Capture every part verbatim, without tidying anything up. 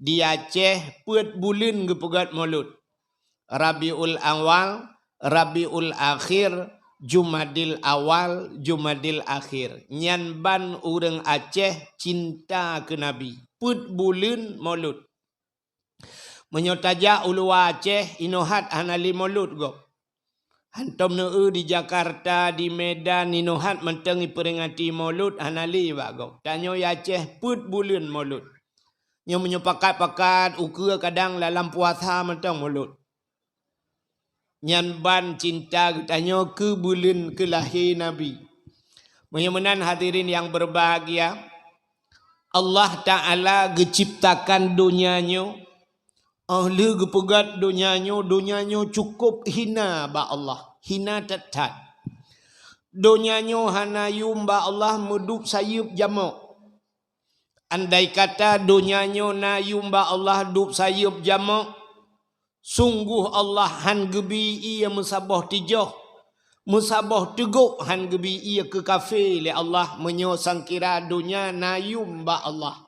Di Aceh peuet buleuen geupeugét Maulud. Rabiul Awal, Rabiul Akhir, Jumadil Awal, Jumadil Akhir. Nyan ban ureuëng Aceh cinta keu Nabi. Peuet buleuen Maulud. Meunyoe tajak u luwa Aceh, inoe hat hana lé Maulud gob. Hantom neu-eu di Jakarta, di Medan, inoe hat mantong iperingati Maulud hana lé bak gob. Tanyoe i Aceh peuet buleuen Maulud. Nyoe meunyoe pakat-pakat ukeue kadang dalam puasa mantong Maulud. Nyan ban cinta geutanyoe keu buleuen keu lahé Nabi. Meunyoe meunan hadirin yang berbahagia, Allah Ta'ala geuciptakan donya nyoe, óh lheueh geupeugét donya nyoe, donya nyoe cukup hina bak Allah, hina that-that. Donya nyoe hana yum bak Allah meudup sayeuep jamok. Andai kata donya nyoe na yum bak Allah dup sayeuep jamok, sunggoh Allah han geubi ié meusaboh tijoh, meusaboh teugok han geubi ié keu kafé lé Allah meunyoe sangkira donya na yum bak Allah.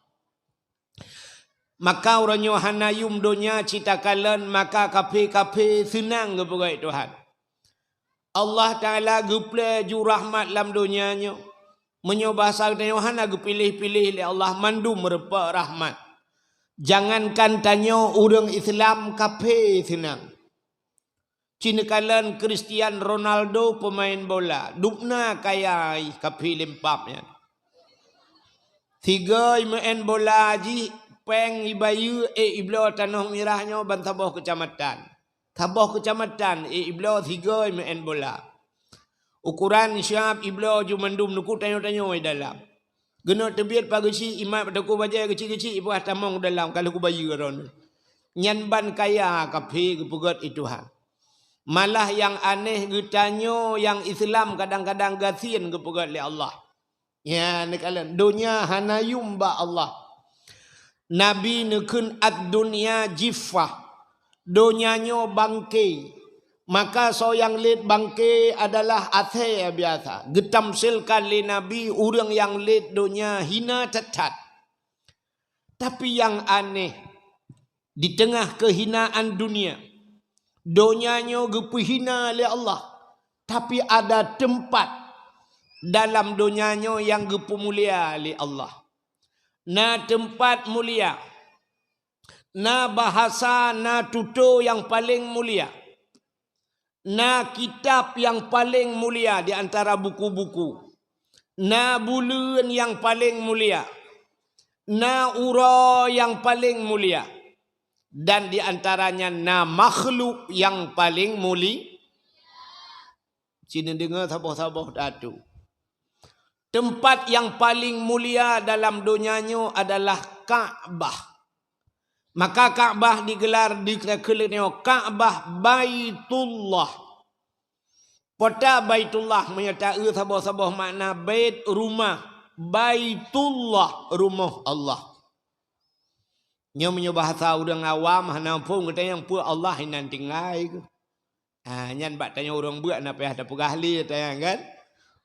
Maka uroe nyoe hana yum donya cit takalon, maka kafé-kafé seunang geupeugét Tuhan. Allah Ta'ala geuplé ju rahmat lam donya nyoe. Meunyoe bahasa geutanyoe hana geupiléh-piléh lé Allah mandum meurumpok rahmat. Jangankan tanyoe ureuëng Islam kafé seunang. Ci neukalon Cristiano Ronaldo peumain bola, dubna kaya ih kafé lempap nyan. Sigoe meu'en bola jih péng ibayeue ék ibloe tanoh mirah nyoe ban saboh keucamatan. Saboh keucamatan ék ibloe sigoe meu'en bola. Ukuran siab ibloe ju mandum nuku tanyoe-tanyoe dalam. Geuneuk teubiet pageusi imat bak teuku bajée geucik-geucik ibuah tamong dalam ka lheueh kubayeue droeneuh. Nyan ban kaya kafé geupeugét i Tuhan. Malah nyang aneh geutanyoe nyang Islam kadang-kadang gasien geupeugét lé Allah. Ya, neukalon donya hana yum bak Allah. Nabi neukheun ad-dunya jiffah. Donya nyoe bangke. Maka soe nyang lét bangke adalah asée biasa. Geutamsilkan lé Nabi ureuëng nyang lét donya hina that-that. Tapi nyang aneh, di teungoh keuhinaan dunia, donya nyoe geupeuhina lé Allah, tapi ada teumpat dalam donya nyoe nyang geupeumulia lé Allah. Na teumpat mulia, na bahasa, na tutoe nyang paleng mulia. Na kitab nyang paleng mulia di antara buku-buku. Na buleuen nyang paleng mulia. Na uroe nyang paleng mulia. Dan di antaranya na makhluk nyang paleng muli-, Ci neudeungoe saboh-saboh tatu. Teumpat nyang paleng mulia dalam donya nyoe adalah Ka'bah. Maka Ka'bah digelar di keuleuh nyoe Ka'bah Baitullah. Pota Baitullah meunyoe ta-eu saboh-saboh makna bait, rumah, Baitullah, rumoh Allah. Nyoe meunyoe bahasa ureuëng awam hana muphom geutanyoe peue Allah inan tinggai keuh. Ha, nyan bak tanyoe ureuëng beuet na payah tapeugah lé tanyoe kan.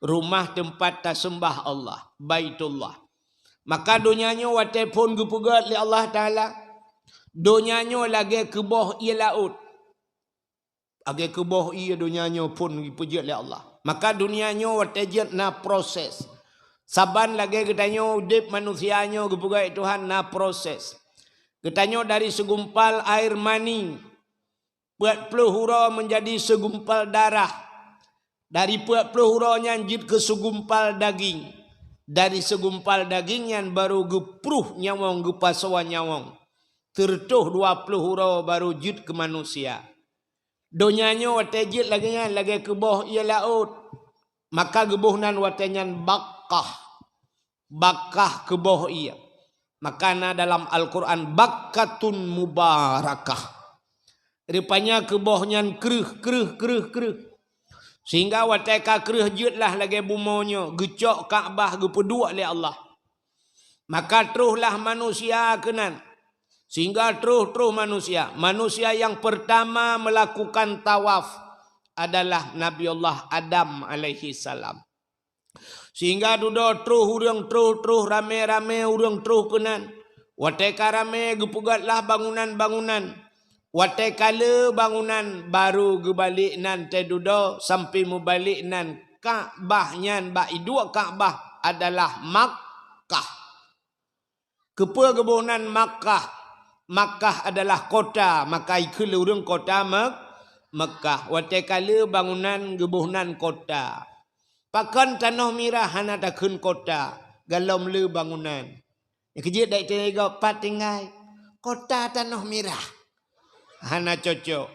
Rumah teumpat taseumbah Allah, Baitullah. Maka donya nyoe watée phon geupeugét lé Allah Taala, donya nyoe lagée keuboh ié laôt. Lagée keuboh ié donya nyoe phon geupeujeuet lé Allah. Maka donya nyoe watée jeuet na proses. Saban lagée geutanyoe udeb manusia nyoe geupeugét Tuhan na proses. Geutanyoe dari segumpal air mani, peuet ploh uroe meunjadi segumpal darah. Dari peuet ploh uroe nyan jeuet keu segumpal daging. Dari segumpal daging nyan barô geupruh nyawöng, geupasoe nyawöng. Sireutôh dua ploh uroe barô jeuet keu manusia. Donya nyoe watée jeuet lagée nyan, lagée keuboh ié laôt. Maka geuboh nan watée nyan Bakkah. Bakkah keuboh ié. Maka na dalam Al-Quran, Bakkatun Mubarakah. Rupanya keuboh nyan kreueh, kreueh, kreueh, kreueh. Sehingga watée ka kreueh jeuet lah lagée bumoe nyoe, geucok Ka'bah geupeuduek lé Allah. Maka troh lah manusia keunan. Sehingga troh-troh manusia. Manusia nyang peurtama meulakukan tawaf adalah Nabi Allah Adam alaihi salam. Sehingga dudoe troh ureuëng, troh-troh, ramé-ramé ureuëng troh keunan. Watée ka ramé geupeugét lah bangunan-bangunan. Watée ka le bangunan, baru geubalek nan teududoe sampoe mubalek nan Ka'bah nyan bak iduek Ka'bah adalah Makkah. Keupeue geuboh nan Makkah? Makkah adalah kota, maka ikheun lé ureuëng kota Mek-, Mekkah. Watée ka le bangunan geuboh nan kota. Pakon tanoh mirah hana takheun kota, galom le bangunan. Nyang keujeuet dai teuga pat tinggai kota tanoh mirah. Hana cocok.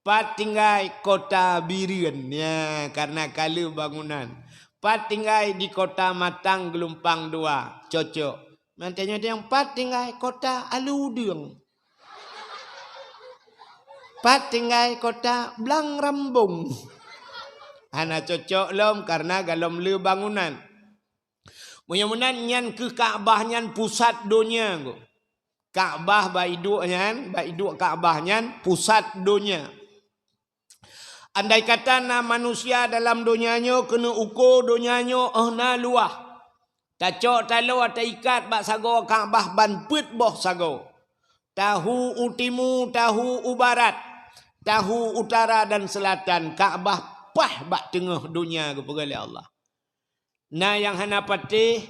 Pat tinggai kota Bireuen, ya, karena ka le bangunan. Pat tinggai di kota Matang Geulumpang Dua, cocok. Mantanyoe nyang pat tinggai kota Alue Udeueng. Pat tinggai kota Blang Rambong. Hana cocok lom karena galom le bangunan. Meunyoe meunan nyan keuh Ka'bah nyan pusat donya. Ka'bah bak iduek nyan, bak iduek Ka'bah nyan pusat donya. Andai kata na manusia dalam donya nyoe keuneuk uko donya nyoe óh na luwah, tacok taloe taikat bak sagoe Ka'bah ban peuet boh sagoe, tahu u timu, tahu u barat, tahu utara dan selatan, Ka'bah paih bak teungoh donya geupeugah lé Allah. Na nyang hana patéh,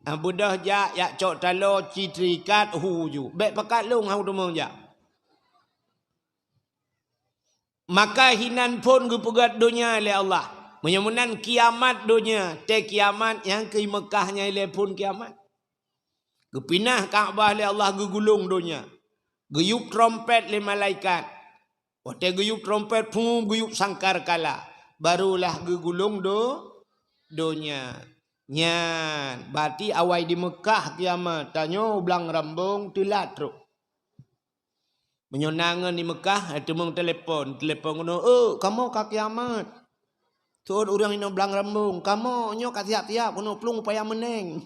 ah, beudôh jak, jak cok taloe, ci teuikat, hu ju. Bék pakat lôn hana teumong jak. Maka hinan phon geupeugét donya lé Allah. Meunyoe meunan kiamat donya, tée kiamat nyang keu Meukah nyan ilée phon kiamat. Geupinah Ka'bah lé Allah geugulong donya. Geuyueb trompet lé malaikat. Watée geuyueb trompet, phum, geuyueb sangkar kala, barulah geugulong do-, donya. Nyan, berarti awai di Meukah kiamat, tanyoe Blang Rambong teulat trok. Meunyoe na ngon di Meukah, eh, teumong telepon, telepon keunoe, "Eh, kamoe ka kiamat." Seuôt ureuëng inoe Blang Rambong, "Kamoe nyoe ka siap-siap, keunoe plueng upaya meuneng."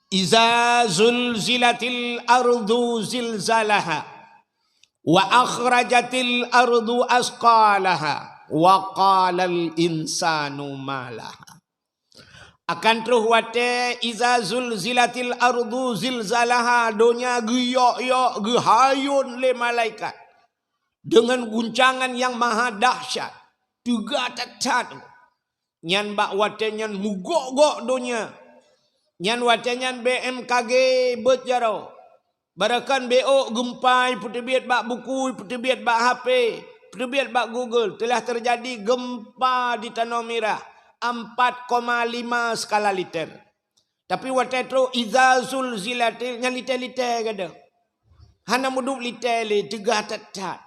Iza zulzilatil ardu zilzalaha, wa akhrajatil ardu asqalaha, wa qalal insanu ma laha. Akan troh watée iza zulzilatil ardu zilzalaha, donya geuyok-yok, geuhayôn lé malaikat deungon guncangan nyang maha dahsyat, teuga that-that. Nyan bak watée nyan mugok-gok donya. Nyan watée nyan B M K G beuet jaroe. Barakon B O gempa ipeuteubiet bak buku, ipeuteubiet bak H P, ipeuteubiet bak Google, telah terjadi gempa di Tanoh Mirah, empat koma lima skala Richter. Tapi watée trok iza zulzilatil, nyan litée-litée gada. Hana meudup litée lé, teuga that-that.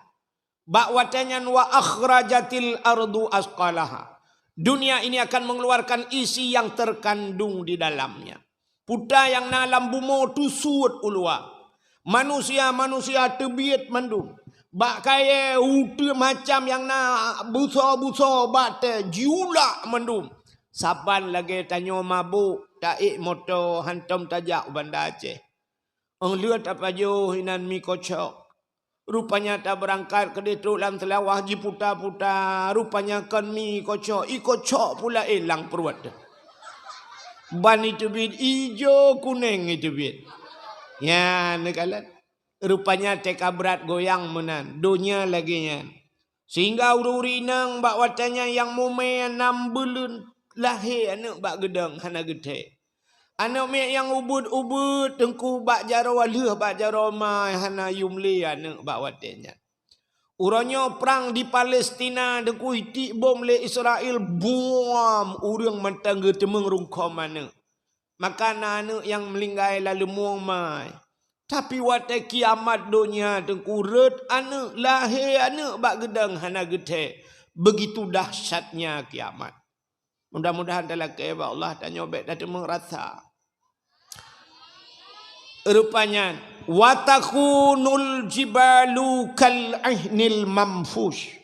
Bak watée nyan, wa akhrajatil ardu asqalaha. Dunia ini akan mengeluarkan isi yang terkandung di dalamnya. Peue nyang na lam bumoe teusuet u luwa. Manusia-manusia teubiet mandum. Bak kayée uteue macam nyang na busoe-busoe bak tée jiulak mandum. Saban lagée tanyoe mabök, taék moto hantom tajak u Banda Aceh. Óh lheueh tapajoh inan mi kocok. Rupanya tabeurangkat keudeh trok lam Seulawah jiputa-puta. Rupanya kon mi kocok, i kocok pula élang pruet. Ban iteubiet ijo kunéng iteubiet. Nyan neukalon. Rupanya teuka brat goyang meunan. Donya lagée nyan. Sehingga ureuëng-ureuëng inong bak watée nyan nyang mumé nam buleuen lahé aneuëk bak geudong hana geuthée. Aneuëk miet nyang ubeuet-ubeuet teungku bak jaroe lheueh bak jaroe ma hana yum lé aneuëk bak watée nyan. Uroe nyoe prang di Palestina teungku itiek bom lé Israel buam ureuëng mantong geuteumeung rungkhom aneuëk. Maka na aneuëk nyang meulinggai lam leumueng mai. Tapi watée kiamat donya teungku rhot aneuëk lahé aneuëk bak geudong hana geuthée. Begitu dahsyatnya kiamat. Mudah-mudahan talakée bak Allah tanyoe bék tateumeung rasa. Rupanya, wa takhunul jibalu kal ihnil manfush.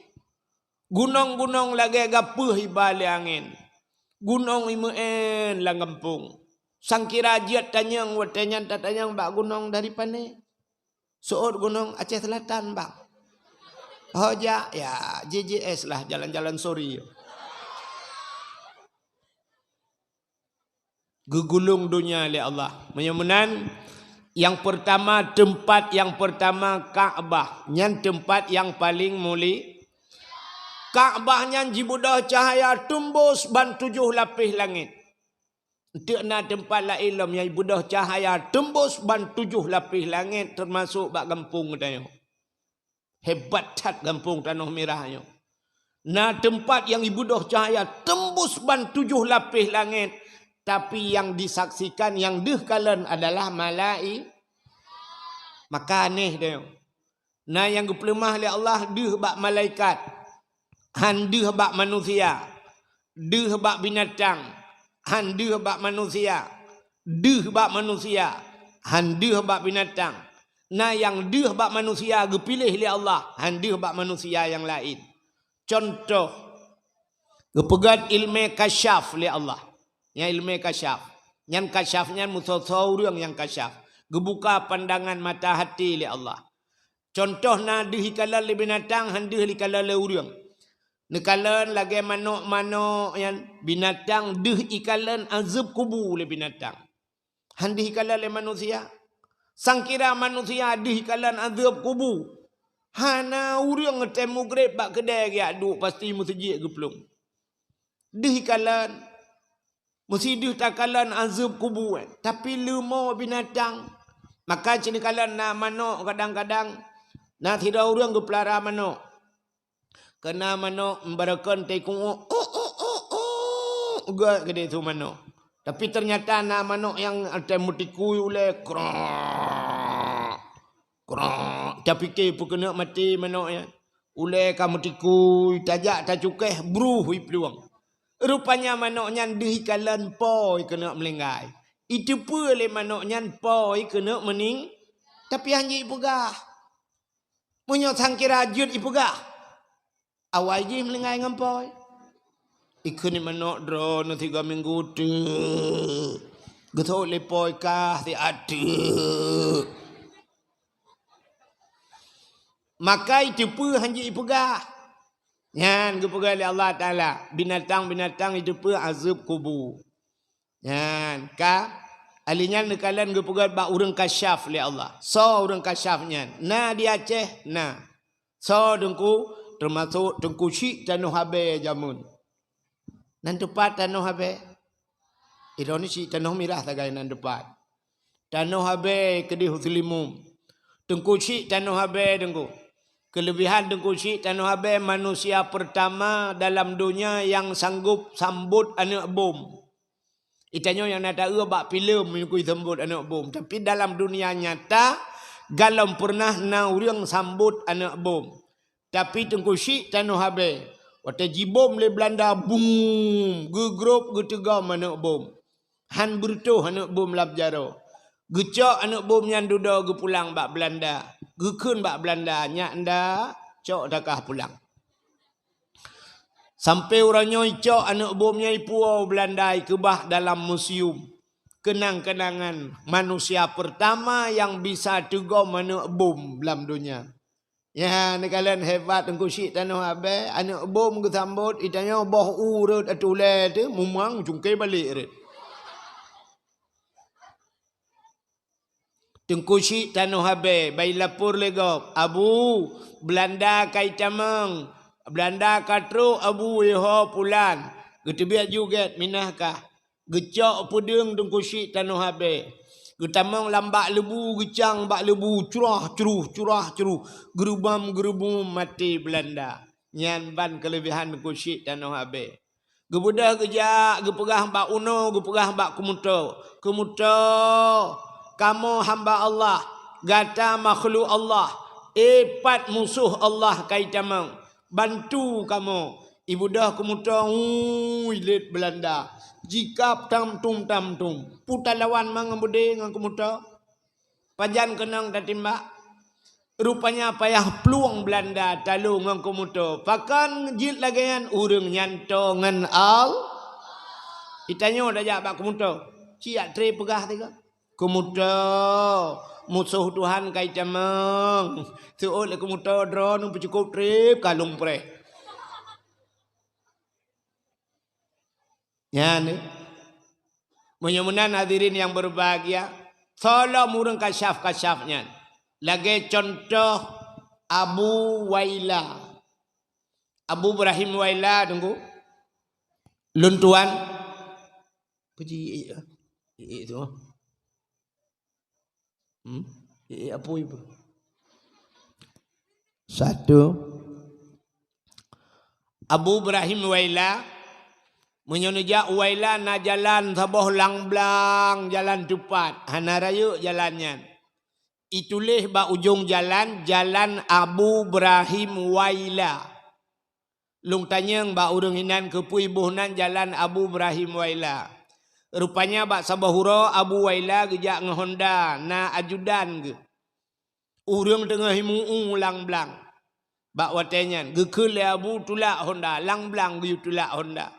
Gunong-gunong lagée gapeuh iba lé angén. Gunong imeu'én lam gampông. Sangkira jeuet tanyong watée nyan tatanyong bak gunong dari pané. Seuôt gunong Aceh Selatan bang. Ho jak ya J J S lah jalan-jalan sori. Geugulong donya lé Allah. Meunyoe meunan, nyang peurtama, teumpat nyang peurtama Ka'bah. Nyan teumpat nyang paleng muli-, Ka'bah nyan jibeudôh cahya teumbôh ban tujoh lapéh langét. Eunteuk na teumpat laén lom nyang jibeudôh cahya teumbôh ban tujoh lapéh langét, teumasok bak gampông geutanyoe. Hebat that gampông Tanoh Mirah nyoe. Na teumpat nyang jibeudôh cahya teumbôh ban tujoh lapéh langét, tapi nyang disaksikan nyang deuh kalon adalah malai-, maka aneh deh. Na nyang geupeuleumah lé Allah deuh bak malaikat, han deuh bak manusia, deuh bak binatang, han deuh bak manusia, deuh bak manusia, han deuh bak binatang. Na nyang deuh bak manusia geupiléh lé Allah, han deuh bak manusia nyang laén. Cuntoh, geupeugét ileumé kasyaf lé Allah. Nyang ileumé kasyaf. Nyan kasyaf nyan meusoe-soe ureuëng nyang kasyaf. Geubuka pandangan mata hati lé Allah. Cuntoh na deuh ikalon lé binatang, han deuh ikalon lé ureuëng. Neukalon lagée manok-manok nyan, binatang deuh ikalon azeueb kubu lé binatang. Han deuh ikalon lé manusia. Sangkira manusia deuh ikalon azeueb kubu. Hana ureuëng tém mugreb bak keudée geujak duek, pasti meuseujid geuplueng. Deuh ikalon, meusideuh takalon azeueb kubu, tapi leumo binatang. Maka cit neukalon na manok kadang-kadang, na sidroe ureuëng geupeulara manok. Keu na manok meubarakon teuku, "Uk, uk, uk, uk," gét keudeh su manok. Tapi teunyata na manok nyang tém meutikui ulée, krok, krok. Tapike peu keuneuk maté manok nyan. Ulée ka meutikui, tajak tacukéh, bruh iplueng. Rupanya manok nyan deuh ikalon po ikeuneuk meulinggai. Iteupeue lé manok nyan po ikeuneuk meuning, tapi han jeuet ipeugah. Meunyoe sangkira jeuet ipeugah, awai jih meulinggai ngon po. Ikheun manok droeneuh sigoe minggu teuk. Geuseuôt lé po kah siat teuk. Maka iteupeue han jeuet ipeugah. Nyan geupeugah lé Allah Taala, binatang-binatang iteupeue azeueb kubu. Nyan ka, ali nyan neukalon geupeugét bak ureuëng kasyaf lé Allah. Soe ureuëng kasyaf nyan? Na di Aceh? Na. Soe teungku? Teumasok Teungku Chik Tanoh Abée jameun. Nan teupat Tanoh Abée? Ironis Chik Tanoh Mirah sagai nan teupat. Tanoh Abée keudeh Muslimun. Teungku Chik Tanoh Abée teungku. Keulebihan Teungku Chik Tanoh Abée manusia peurtama dalam donya nyang sanggop sambot aneuëk bom. Itanyoe nyang na taeu bak filem meunyoe kui sambot aneuëk bom, tapi dalam dunia nyata galom pernah na ureuëng sambot aneuëk bom. Tapi Teungku Chik Tanoh Abée, watée jibom lé Belanda, bum, geugrop geuteugom aneuëk bom. Han beureutoh aneuëk bom lam jaroe. Geucok aneuëk bom nyan dudoe geupulang bak Belanda. Geukheun bak Belanda, "Nyak nda, cok takah pulang." Sampai uroe nyoe icok aneuëk bom nyan ipuwoe Belanda ikeubah dalam museum. Keunang-keunangan manusia peurtama nyang bisa teugom aneuëk bom lam donya. Ya, neukalon hebat Teungku Chik Tanoh Abée, aneuëk bom geusambot, itanyoe boh u rot atulée teuh, mumang cungke balek rot. Teungku Chik Tanoh Abée, bai lapor lé gob, "Abu, Belanda ka itamong, Belanda ka trok Abu, iho pulan." Geuteubiet ju gét, "Minah kah?" Geucok peudeueng Teungku Chik Tanoh Abée. Geutamong lam bak leubu, geucang bak leubu, curah-curuh, curah-curuh, geurubam-geurubum maté Belanda. Nyan ban keulebihan Teungku Chik Tanoh Abée. Geubeudôh geujak, geupeugah bak unoe, geupeugah bak keumuto, "Keumuto, kamoe hamba Allah, gata makhluk Allah, eh, pat musoh Allah ka itamong, bantu kamoe." Ibeudôh keumuto, ui, lét Belanda, jikab tam-tum, tam-tum. Peue talawan ma ngon beudé ngon keumuto? Pajan keunong tatimbak? Rupanya payah plueng Belanda talo ngon keumuto. Pakon jeuet lagée nyan? Ureuëng nyan toe ngon Al-, itanyoe tajak bak keumuto, ciyak treb peugah tiga. Keumuto, musoh Tuhan ka itamong. Seuôt lé keumuto, droeneuh peucukôp treb kalông preh. Nyan, eh. Meunyoe meunan hadirin nyang berbahagia, soe lom ureuëng kasyaf-kasyaf nyan. Lagée contoh Abu Waila. Abu Ibrahim Waila, tunggu. Lôn tuan. Puji, eh, eh, tu. Hmm? Eh, eh, apa itu? Satu. Abu Ibrahim Waila, meunyoe neujak Waila na jalan saboh lang blang, jalan tupat, hana rayeuk jalan nyan. Ituléh bak ujong jalan, Jalan Abu Ibrahim Waila. Lôn tanyong bak ureuëng inan keupeue boh nan Jalan Abu Ibrahim Waila. Rupanya bak saboh uroe Abu Waila geujak ngon honda, na ajudan geuh. Ureuëng teungoh imu-u lang blang. Bak watée nyan, geukheun lé Abu tulak honda, lang blang geuyue tulak honda.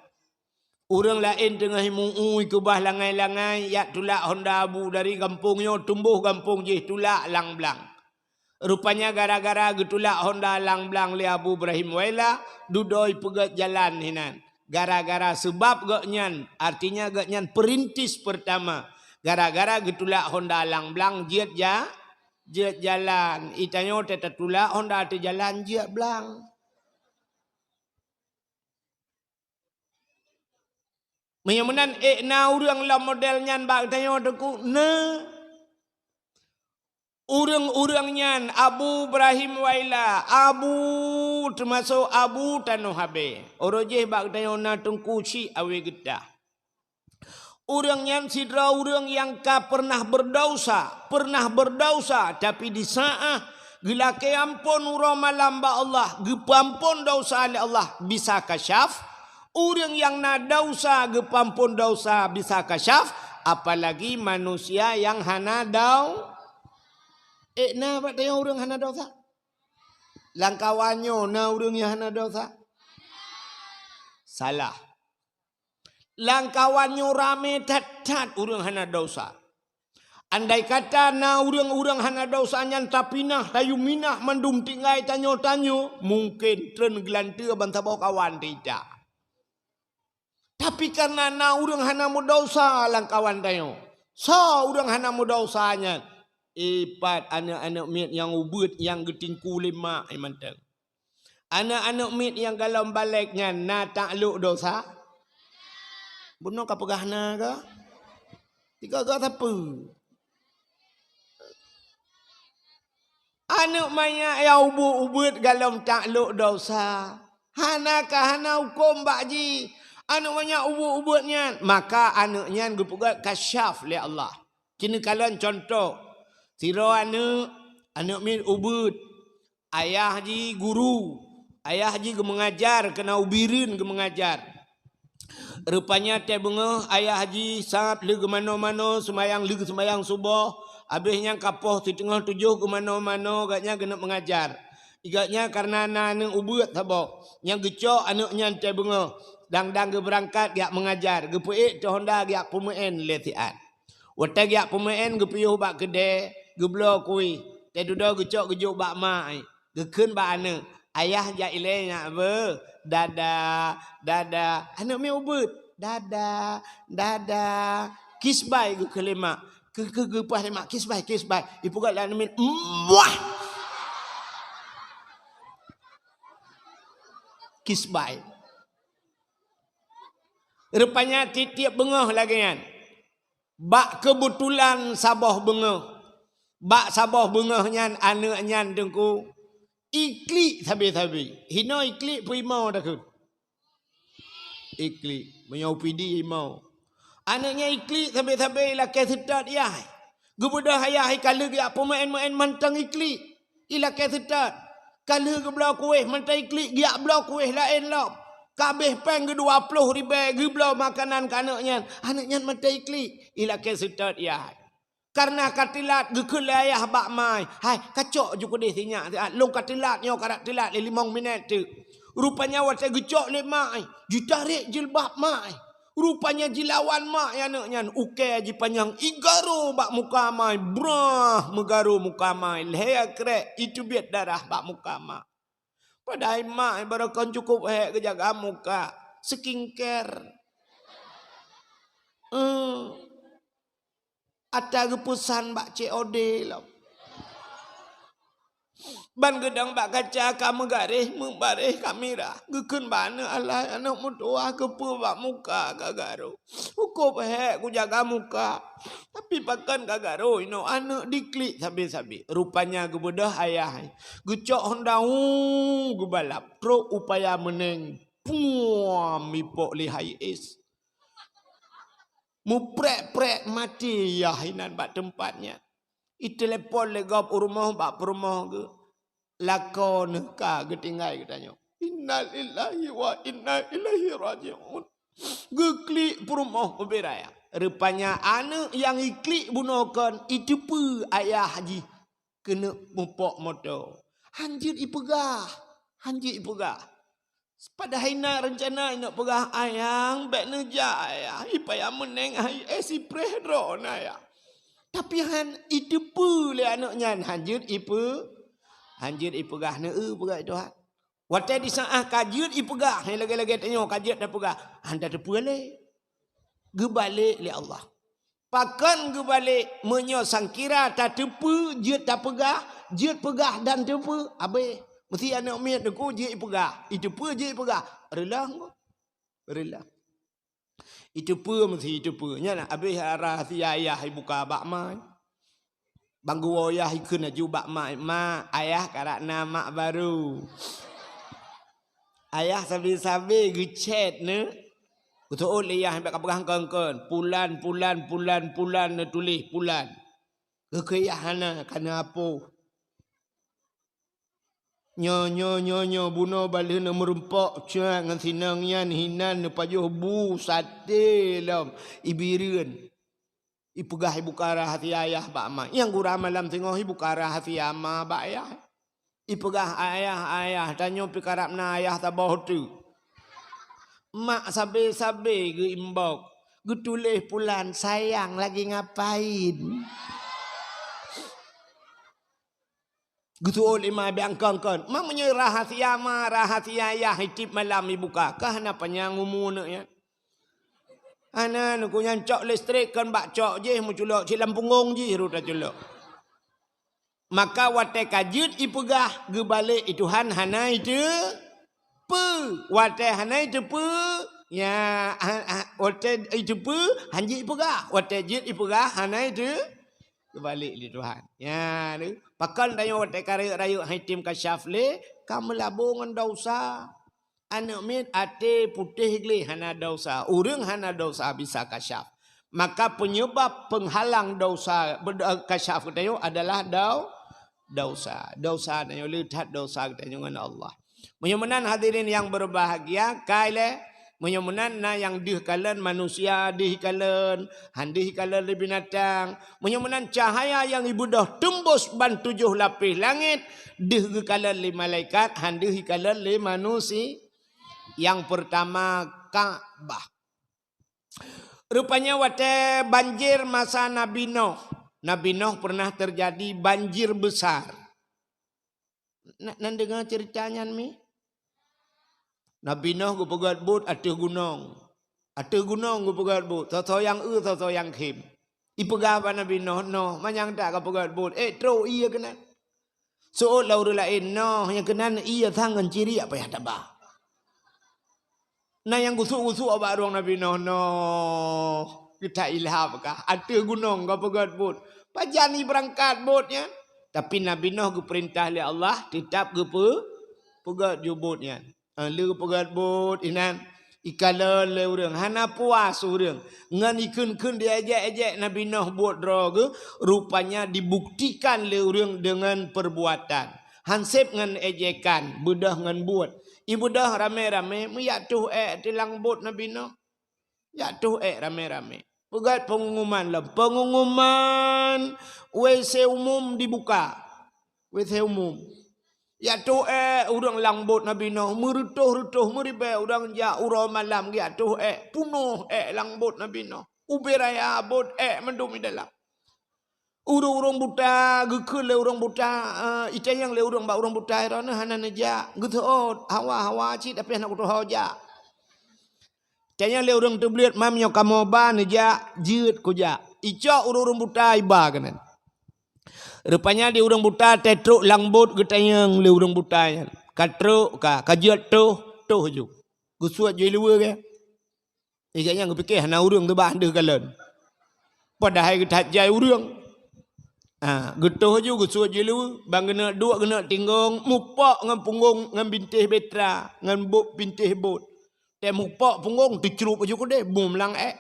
Ureuëng laén teungoh imu-u keubah langai-langai, jak tulak honda Abu dari gampông nyoe tumboh gampông jih tulak lang blang. Rupanya gara-gara geutulak honda lang blang lé Abu Ibrahim Waila, dudoe peugét jalan hinan. Gara-gara seubab gobnyan, artinya gobnyan perintis pertama. Gara-gara geutulak honda lang blang jeuet ja-, jeuet jalan. Itanyoe teutatulak honda teujalan jeuet blang. Meunyoe meunan ék na ureuëng lom model nyan bak geutanyoe teungku? Na. Ureuëng-ureuëng nyan Abu Ibrahim Waila, Abu, teumasok Abu Tanoh Abée. Uroe jih bak geutanyoe na Teungku Syik Awe Geutah. Ureuëng nyan sidroe ureuëng nyang ka pernah berdausa, pernah berdausa, tapi di saat geulakée ampôn uroe malam bak Allah, geupeuampôn dausa lé Allah, bisa kasyaf. Ureuëng nyang na dausa geupeuampôn dausa bisa kasyaf, apalagi manusia nyang hana dau-, ék na bak tanyoe ureuëng hana dausa? Lam kawan nyoe na ureuëng nyang hana dausa? Salah. Lam kawan nyoe ramé that-that ureuëng hana dausa. Andai kata na ureuëng-ureuëng hana dausa nyan tapinah, tayue minah mandum tinggai tanyoe-tanyoe, mungken treun geulanteue ban saboh kawan teuita. Tapi kareuna na ureuëng hana meudausa lam kawan tanyoe. Soe ureuëng hana meudausa nyan? Ipat aneuëk-aneuëk miet nyang ubeuet nyang geutingku lé mak nyan mantong. Aneuëk-aneuëk miet nyang galom balek nyan na taklok dosa? Bunoe ka peugah na kah? Tiga-tiga sapeue? Aneuëk manyak nyang ubeuet-ubeuet galom taklok dosa. Hana ka hana huköm bak jih. Aneuëk manyak ubeuet-ubeuet nyan, maka aneuëk nyan geupeugah kasyaf lé Allah. Keuneuk kalon cuntoh, sidroe aneuëk, aneuëk miet ubeuet, ayah jih guru, ayah jih geumeungajar, keunan u Bireuen geumeungajar. Rupanya watée beungoh ayah jih sab lheueh geumanoe-manoe seumayang, lheueh seumayang suboh, abéh nyan ka poh siteungoh tujoh geumanoe-manoe, gobnyan geuneuk meungajar. Gobnyan kareuna na aneuëk ubeuet saboh, nyang geucok aneuëk nyan watée beungoh, dang-dang geubeurangkat geujak meungajar, geupeuék teuh honda geujak peumeuén lé siat. Watée geujak peumeuén geupiôh bak keudée, geubloe kueh, watée dudoe geucok geujok bak mak, geukheun bak aneuëk, "Ayah jak ilée nyak beuh, dadah, dadah." Aneuëk miet ubeuet, "Dadah, dadah." Kisbai geukheun lé mak, keu-, keu-, geupaih lé mak, "Kisbai, kisbai." Ipeugah lé aneuëk miet, "Muah!" Kisbai. Rupanya tieb-tieb beungoh lagée nyan. Bak keubeutulan saboh beungoh, bak saboh beungoh nyan aneuëk nyan teungku iklik sabe-sabe. Hinoe iklik peuimong takheun. Iklik, meunyoe pidi imong. Aneuëk nyan iklik sabe-sabe ilakée seutôt yah. Geubeudôh ayah i ka lheueh geujak peumeuén-meuén mantong iklik. Ilakée seutôt. Ka lheueh geubloe kueh mantong iklik geujak bloe kueh laén lom. Ka abéh péng geu dua ploh ribée geubloe makanan keu aneuëk nyan. Aneuëk nyan mantong iklik. Ilakée seutôt yah. Kareuna ka teulat geukheun lé ayah bak mak, "Hai, kacok ju keudeh sinyak siat, lôn ka teulat nyoe, ka rab teulat lé limong minét teuk." Rupanya watée geucok lé mak, jitarek jilbab mak. Rupanya jilawan mak aneuëk nyan, ukée jipanyang igaro bak muka mak, brah meugaro muka mak, lhée krek iteubiet darah bak muka mak. Padahai mak barokon cukup hék geujaga muka, skincare. Eh, Ata geupeusan bak C O D lom. Ban geudong bak kaca ka meugaréh, meubaréh kamera. Geukheun bak aneuk alai, aneuk meutuwah keupeue bak muka ka garô. Hukôb hék kujaga muka. Tapi pakon ka garô inoe aneuk diklik sabe-sabe. Rupanya geubeudôh ayah. Geucok honda, hu, geubalap. Trok u paya meuneng. Puam, ipok lé hai es. Muprek-prek maté yah inan bak teumpat nyan. Itelepon lé gob u rumoh bak peurumoh geuh. Lakoe neuh ka geutinggai geutanyoe. Innalillahi wa inna ilaihi raji'un. Geuklik peurumoh ubé raya. Rupanya aneuk nyang iklik bunoe kon iteupeue ayah jih keuneuk mupok moto. Han jeuet ipeugah, han jeuet ipeugah. Padahai na reuncana ineuk peugah, "Ayang, bék neujak, Ayah. Ipaya meuneng hai es ipreh droe na, Ayah." Tapi han iteupeue lé aneuk nyan, han jeuet ipe-, han jeuet ipeugah, neu-eu peugah Tuhan. Watée di saát ka jeuet ipeugah, hai lagée-lagée tanyoe ka jeuet tapeugah, han tateupeue lé. Geubalek lé Allah. Pakon geubalek meunyoe sangkira tateupeue jeuet tapeugah, jeuet peugah dan teupeue, abéh. Meusti aneuk miet neuku jeuet ipeugah, iteupeue jeuet ipeugah. Reuloh, reuloh. Iteupeue meusti iteupeue. Nyan abéh rahsia ayah ibuka bak ma. Ban geuwoe yah ikheun laju bak mak, "Mak, ayah karab na mak barô." Ayah sabe-sabe geuchat neu. Geuseuôt lé yah, bék kapeugah kon-kon. Pulan, pulan, pulan, pulan, neutuléh pulan. Geukheun yah hana, ka neuhapôh. Nyoe, nyoe, nyoe, nyoe, bunoe baleuh neumeurumpok cat ngon sinong nyan hinan neupajoh bu saté lom ibireuen. Ipeugah ibuka rahsia ayah bak ma. Nyang gura malam singoh ibuka rahsia ma bak ayah. Ipeugah, "Ayah, ayah, tanyoe pih karab na ayah saboh teuk." Mak sabe-sabe geuimbok, geutuléh pulan, "Sayang lagi ngapain?" Geuseuôt lé ma, "Bék kon-kon." Ma meunyoe rahsia ma, rahsia ayah, tiep malam ibuka, ka hana panyang umu aneuk nyan. Hana, neuku nyan cok listrik kon bak cok jih, meuculok cit lam punggong jih rot taculok. Maka watée ka jeuet ipeugah, geubalek i Tuhan hana iteupeue. Watée hana iteupeue, ya, ha, ha, watée iteupeue, han jeuet ipeugah. Watée jeuet ipeugah, hana iteu-, geubalek lé Tuhan. Ya, tu. Pakon tanyoe watée ka rayeuk-rayeuk hai tem kasyaf lé, ka meulabô ngon desya. Aneuk miet até putéh gleh hana desya, ureuëng hana desya bisa kasyaf. Maka penyebab penghalang desya, bed-, kasyaf geutanyoe adalah dau-, desya. Desya tanyoe le that desya geutanyoe ngon Allah. Meunyoe meunan hadirin yang berbahagia, kai lé, meunyoe meunan na nyang deuh kalon manusia, deuh kalon, han deuh kalon lé binatang. Meunyoe meunan cahaya nyang ibeudôh teumbôs ban tujoh lapéh langét, deuh geukalon lé malaikat, han deuh ikalon lé manusia. Nyang peurtama, Ka'bah. Rupanya watée banjir masa Nabi Noh. Nabi Noh pernah terjadi banjir besar. Na-, nan deungoe ceurita nyan mi? Nabi Noh geupeugét buet ateueh gunong. Ateueh gunong geupeugét buet, soe-soe nyang eu, soe-soe nyang khém. Ipeugah bak Nabi Noh, "Noh, manyang that kapeugét buet, ék trok ié keunan." Seuôt lé ureuëng laén, "Noh, nyang keunan ié sang ngon ciriek payah taba." Na nyang gusuk-gusuk bak rueng Nabi Noh, "Noh, geutak ilham kah? Ateueh gunong kapeugét buet. Pajan ibeurangkat buet nyan?" Tapi Nabi Noh geupeurintah lé Allah, teutab geupeu-, peugét ju buet nyan. Ah, lheueh peugét buet inan, ikalon lé ureuëng, hana puas ureuëng. Ngon ikheun-kheun diejek-ejek Nabi Noh buet droe geuh, rupanya dibuktikan lé ureuëng deungon perbuatan. Han sép ngon ejekan, beudôh ngon buet. Ibeudôh ramé-ramé, meujak toh ék teulang buet Nabi Noh. Jak toh ék ramé-ramé. Peugét peungumuman lom. Peungumuman W C umum dibuka. W C umum. Jak toh ék ureuëng lam buet Nabi Noh. Meureutôh-reutôh, meuribée ureuëng jak uroe malam jak toh ék. Punoh ék lam buet Nabi Noh. Ubé raya buet ék mandum di dalam. Ureuëng-ureuëng buta, geukheun lé ureuëng buta, eh, itanyong lé ureuëng bak ureuëng buta, droeneuh hana neujak. Geuseuôt, hawa-hawa cit, tapi hana kutuho jak. Tanyong lé ureuëng teubleuet, "Mam, nyoe kamoe ba neujak?" "Jeuet kujak." Icok ureuëng-ureuëng buta iba keunan. Rupanya di ureuëng buta teutrok lam bot geutanyong lé ureuëng buta nyan. Ka trok ka, ka jeuet toh, toh ju. Geusuet ju iluweue ke? Ija nyang geupike hana ureuëng teuba deuh galon. Padahai geuthat jai ureuëng. Ha, geutoh ju geusuet ju iluweue, ban geuneuk duek geuneuk tinggong, mupok ngon punggong ngon bintéh betra, ngon bot bintéh bot. Tém mupok punggong teucrup ju keudeh, bum lam ék.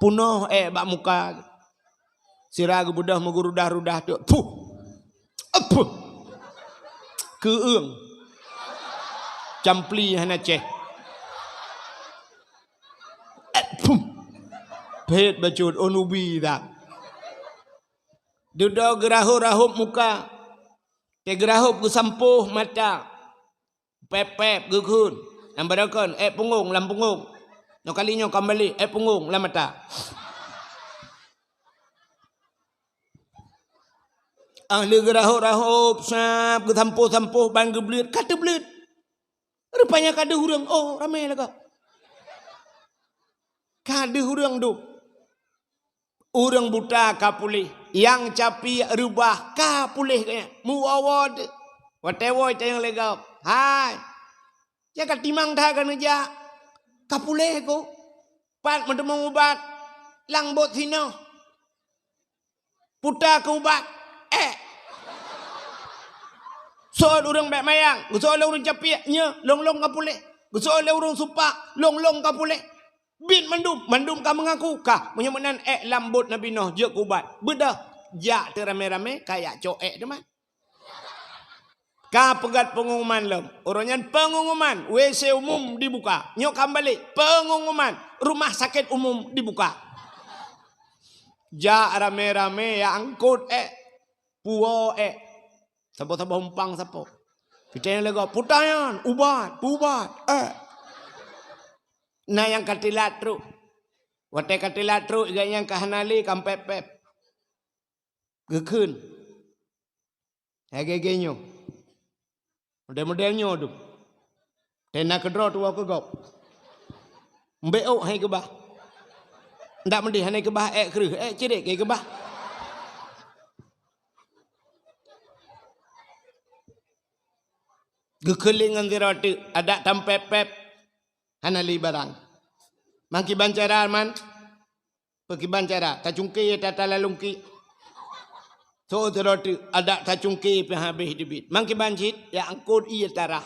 Punoh ék bak muka. Sira geubeudôh meugurudah-rudah tu. Puh. Apuh. Keueung. Campli hana ceh. Apuh. Phet bacut onubi dah. Dudoe geurahop-rahop muka. Teugeurahop geusampôh mata. Pép-pép geukheun. Lam baroekon, ék punggong lam punggong. Nyoe kali nyoe ka balik, ék punggong lam mata. Ah lheueh geurahop-rahop, sab, geusampôh-sampôh ban geubleuet, ka teubleuet. Rupanya ka deuh ureuëng, oh, ramé lagoe. Ka deuh ureuëng dum. Ureuëng buta ka puléh, nyang capiek reubah ka puléh geuh nyan. Meuwoe-woe teuh. Watée woe tanyong lé gob, "Hai, nyang ka timang that ka neujak? Ka puléh ku? Pat meuteumé ubat? Lam bot sinoe." Puta keu ubat, ék. Soe ureuëng bék mayang, geusoe lé ureuëng capiek, nyoe lôn-lôn ka puléh. Geusoe lé ureuëng supak, lôn-lôn ka puléh. Biet mandum, mandum ka meungaku, ka. Meunyoe meunan ék lam bot Nabi Noh jeuet keu ubat. Beudôh, jak teuh ramé-ramé, ka jak cok ék teuma. Ka peugét pengumuman lom. Uroe nyan pengumuman, W C umum dibuka. Nyoe ka balek, pengumuman, rumah sakit umum dibuka. Jak ramé-ramé jak angkot ék, puwoe ék. Saboh-saboh umpang sapo. Kita nyang lego, "Puta nyan, ubat, ubat ék." Na nyang ka teulat trok. Watée ka teulat trok, gobnyan ka hana lé, ka pép-pép. Geukheun. Lagée-lagée nyoe. Model-model nyoe dum. Tena keudroe tuwoe keu gob. Mbek ôk hai keubah. Ndak meudeh hana keubah ék kreueh, ék cirek hai keubah. Geukeuling ngon sidroe teuk, adak tampép-pép. Hana lé barang. Mangkiban cara man. Peukiban cara, tacungke tatalalungki. Soe sidroe teuk, adak tacungke pih habéh teubiet. Mangkiban cit, jak angkot ié tarah.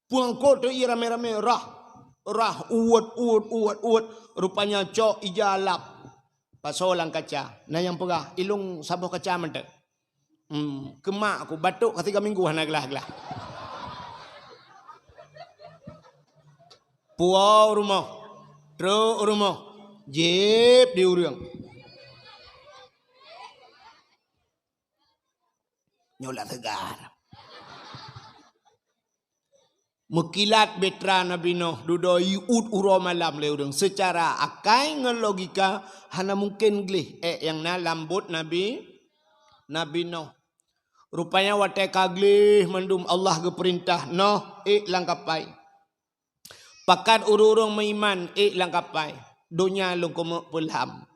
Peuangkot teuk ié ramé-ramé, rah. Rah, uwet, uwet, uwet, uwet. Rupanya cok ija lap. Pasoe lam kaca. Na nyang peugah, "Ilong saboh kaca mantong." Hmm, keumak aku batuk ka tiga minggu hana glah-glah. Puwoe rumoh, trok rumoh, jieb di ureuëng. Nyoe lah teuga. Meukilat betra Nabi Noh dudoe iut uroe malam lé ureuëng. Seucara akai ngon logika hana mungken gleh ék nyang na lam bot Nabi, Nabi Noh. Rupanya watée ka gleh mandum Allah geupeurintah, "Noh, ék lam kapai. Pakat ureuëng-ureuëng meuiman ék lam kapai. Donya lôn keumeuk peulham."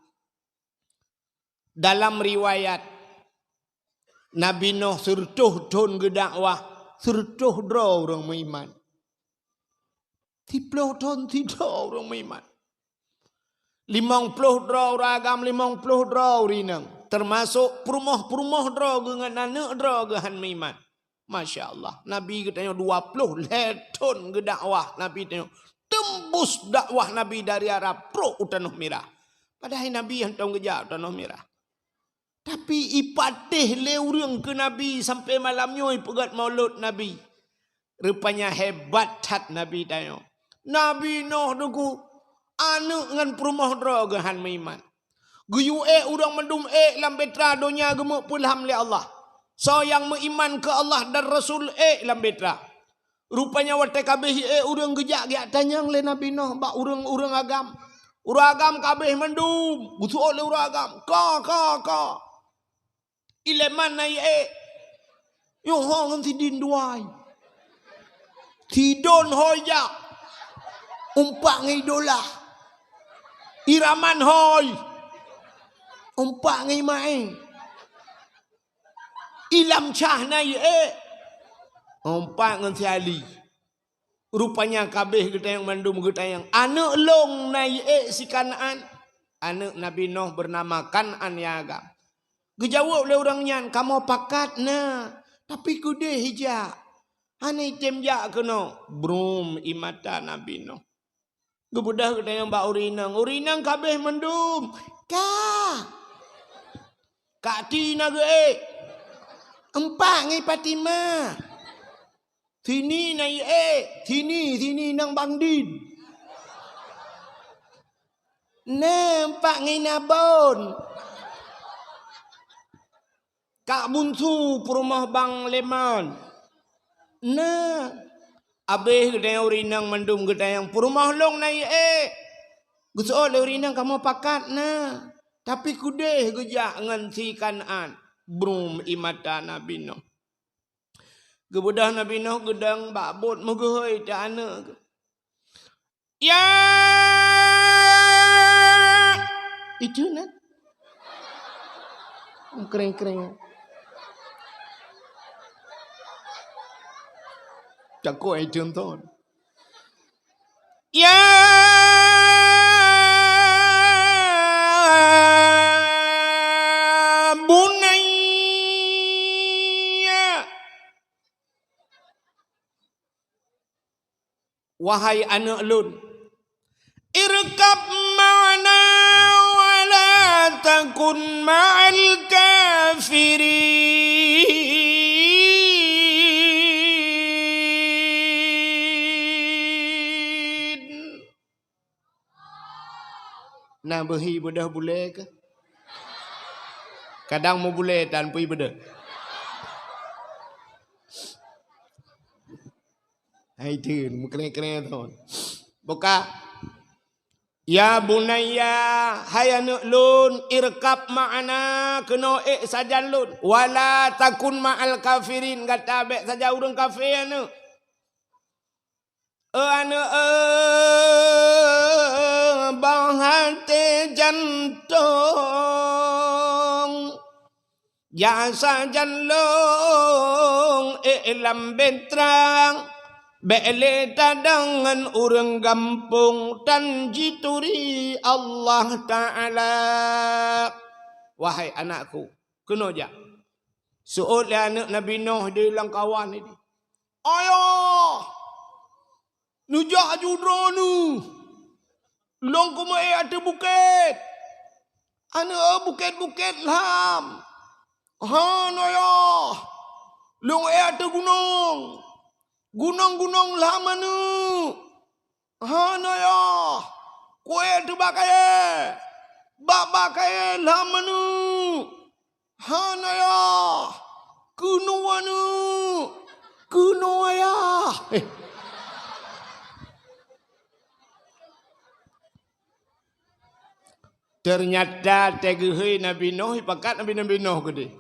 Dalam riwayat, Nabi Noh sireutôh thon geudakwah, sireutôh droe ureuëng meuiman. Siplôh thon sidroe ureuëng meuiman. Limong ploh droe ureuëng agam, limong ploh droe ureuëng inong. Teumasok peurumoh-peurumoh droe geuh ngon aneuëk droe geuh han meuiman. Masya Allah. Nabi geutanyoe dua ploh lhée thon geudakwah Nabi tanyoe. Teumbus dakwah Nabi dari Arab trok u Tanoh Mirah. Padahai Nabi hantom geujak u Tanoh Mirah. Tapi ipatéh lé ureuëng keu Nabi sampai malam nyoe ipeugét maulud Nabi. Rupanya hebat that Nabi tanyoe. Nabi Noh teungku, aneuëk ngon peurumoh droe geuh han meuiman. Geuyue ék ureuëng mandum ék lam betra donya geumeuk peulham lé Allah. Soe nyang meuiman keu Allah dan Rasul ék lam betra. Rupanya watée ka abéh ék ureuëng geujak geujak tanyong lé Nabi Noh bak ureuëng-ureuëng agam. Ureuëng agam ka abéh mandum, geusuot lé ureuëng agam. Ka, ka, ka. Ilée man na ék. Nyoe ho ngon sidin duai. Sidon ho ijak. Umpak ngon idolah. Iraman hôi. Umpak ngon imaé. Ilam cah na ié. Umpak ngon si Ali. Rupanya kabeh geutanyong mandum geutanyong. Aneuk lôn na ié si Kanaan. Aneuk Nabi Nuh bernama Kanaan ya agam. Geujaweueb lé ureuëng nyan, "Kamoe pakat na, tapi keudeh ijak. Hana item jak keunoe." Brum, i mata Nabi Nuh. Geubeudôh geutanyong bak ureuëng inong, "Ureuëng inong kabeh mandum?" "Ka." "Kak Ti na geuék?" "Empak ngon Fatimah." "Sini na ié, sini, sini nang Bang Din." "Na, empak ngon Abon." "Kak Bunsu peurumoh Bang Leman." "Na." Abeh geutanyong ureuëng inong mandum geutanyong, "Peurumoh lôn na ié?" Geuseuôt lé ureuëng inong, "Kamoe pakat na, tapi keudeh geujak ngon si Kanaan." Brum, i mata Nabi Nuh. Geubeudôh Nabi Nuh geudong bak bot meugeuhôi teuh aneuk. "Ya!" Itu nan. Kreng-kreng. Cakok itu ton. "Ya bunayya." "Wahai aneuk lôn, irkab ma'ana wa la takun ma'al kafirin." Na beuhi beudôh bulée keuh? Kadang meubulée tan pui beudôh. Hai teun, meukrée-krée thon. Buka. "Ya bunayya, hai aneuk lôn, irkab ma'ana, keunoe ék sajan lôn. Wa la takun ma'al kafirin, gata bék sajan ureuëng kafé aneuk." "Oh aneuk, eh, boh até jantong. Jak sajan lôn ék lam bahtera, bék lé tadong ngon ureuëng gampông tan jituri Allah Ta'ala." "Wahai anakku, keunoe jak." Seuôt lé aneuk Nabi Nuh di lam kawan nyan. "Ayah, neujak aju droeneuh. Lôn keumeue ateueh bukét." "Aneuk, bukét-bukét lham." "Hana yah. Lôn ék ateueh gunong. Gunong-gunong lham aneuk." "Hana yah. Kuék teuh bak kayée. Bak-bak kayée lham aneuk." "Hana yah. Keunoe aneuk. Keunoe yah." Eh. Ternyata teuh geuhôi Nabi Nuh, ipakat Nabi, Nabi Nuh keudeh.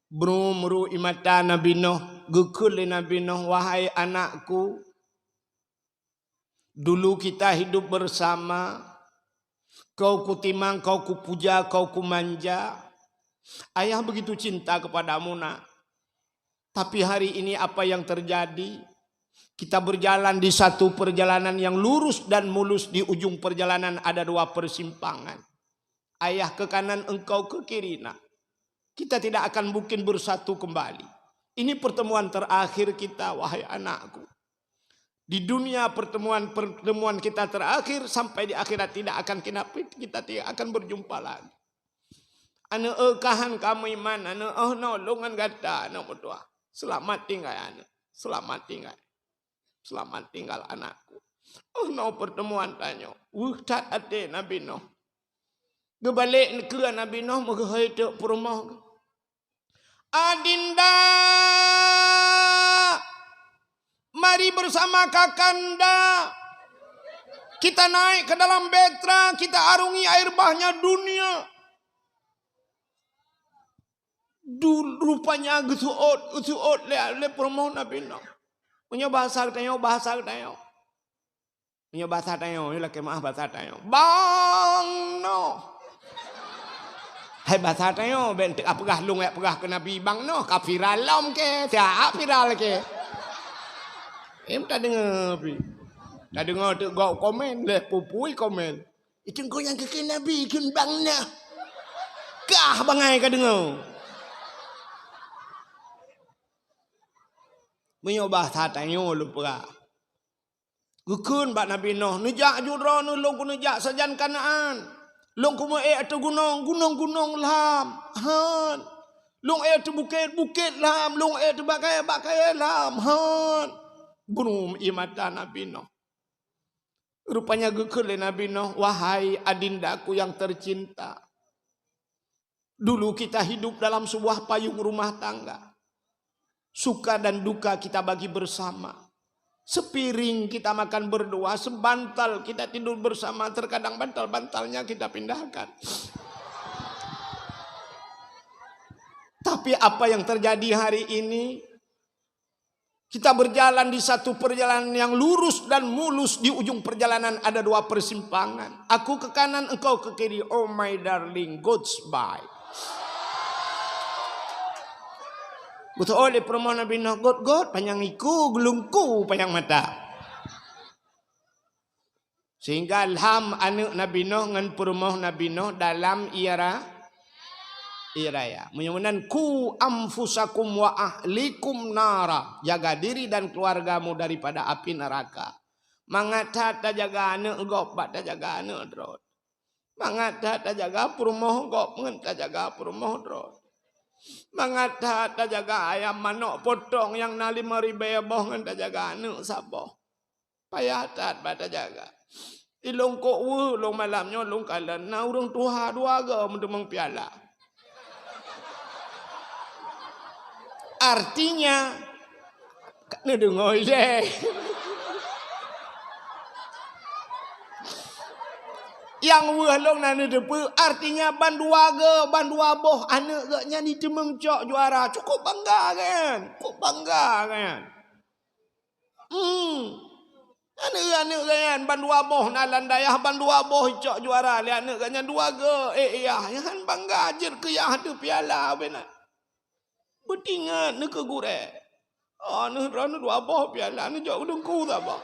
Brum, ru i mata Nabi Nuh, geukheun lé Nabi Nuh, "Wahai anakku, dulu kita hidup bersama, kau kutimang, kau kupuja, kau kumanja. Ayah begitu cinta kepadamu, Nak. Tapi hari ini apa yang terjadi? Kita berjalan di satu perjalanan yang lurus dan mulus, di ujung perjalanan ada dua persimpangan. Ayah ke kanan, engkau ke kiri, Nak. Kita tidak akan mungkin bersatu kembali. Ini pertemuan terakhir kita, wahai anakku. Di dunia pertemuan-pertemuan kita terakhir, sampai di akhirat tidak akan kita, kita tidak akan berjumpa lagi." "Aneuk, eh, kahan kamoe iman, aneuk, oh, no, lôn ngon gata, aneuk meutuah. Selamat tinggal, aneuk. Selamat tinggal. Selamat tinggal, anakku. Oh, no, pertemuan tanyoe." Weueh that até Nabi Nuh. Geubalek keu Nabi Nuh meugeuhôi teuk peurumoh. "Adinda, mari bersama kakanda. Kita naik ke dalam bahtera, kita arungi air bahnya dunia." Du-, rupanya geuseuôt, geuseuôt lé, lé peurumoh Nabi Nuh. Meunyoe bahasa geutanyoe, bahasa geutanyoe. Meunyoe basa tanyoe, nyoe lakée meu'ah basa tanyoe. Bang noh. Hai basa tanyoe, bék teuka peugah lôn jak peugah keu Nabi bang noh, ka viral lom kée, siat viral kée. Em tadeungoe pi. Tadeungoe teuk gob komen, lé pupui komen. Itu engkau nyang keu Nabi kheun bang noh. Kah bangai ka deungoe. Meunyoe basa tanyoe lôn peugah. Geukheun bak Nabi Nuh, "Neujak ju droeneuh lôn keuneuk jak sajan Kanaan. Lôn keumeung ék ateueh gunong, gunong-gunong lham. Han. Lôn ék ateueh bukét, bukét lham. Lôn ék ateueh bak kayée, bak kayée lham. Han." Brum ie mata Nabi Nuh. Rupanya geukheun lé Nabi Nuh, "Wahai adindaku yang tercinta, dulu kita hidup dalam sebuah payung rumah tangga. Suka dan duka kita bagi bersama. Sepiring kita makan berdua, sebantal kita tidur bersama, terkadang bantal-bantalnya kita pindahkan." Tapi apa yang terjadi hari ini? Kita berjalan di satu perjalanan yang lurus dan mulus, di ujung perjalanan ada dua persimpangan. Aku ke kanan, engkau ke kiri. Oh my darling, goodbye. Beutôi lé peurumoh Nabi Nuh, got-got panyang iku, geulungku panyang mata. Sehingga lham aneuëk Nabi Nuh ngon peurumoh Nabi Nuh dalam ie ra-, ie raya. Meunyoe meunan, "Ku anfusakum wa ahlikum nara." Jaga diri dan keluargamu daripada api neraka. Mangat that tajaga aneuëk gob bak tajaga aneuëk droe. Mangat that tajaga peurumoh gob ngon tajaga peurumoh droe. Mangat that tajaga ayam manok potong nyang na lima ribée boh ngon tajaga aneuëk saboh. Payah that bak tajaga. Ilôn kok weueh lôn malam nyoe lôn kalon na ureuëng tuha dua goe meuteumeung piala. Artinya, ka neudeungoe ilée. Nyang weueh lôn na neuteupeue, artinya bandua goe, bandua boh aneuëk geuh nyan jiteumeung cok juara. Cukup bangga kan? Cukup bangga kan? Hmm. Aneuëk-aneuëk geuh nyan bandua boh na lam dayah, bandua boh icok juara lé aneuëk geuh nyan dua goe. Eh, yah, nyan bangga jeuet keu yah teuh piala beunan. Beutingat neukeu gurée. Oh, neuh droeneuh dua boh piala, neujok keu teungku saboh.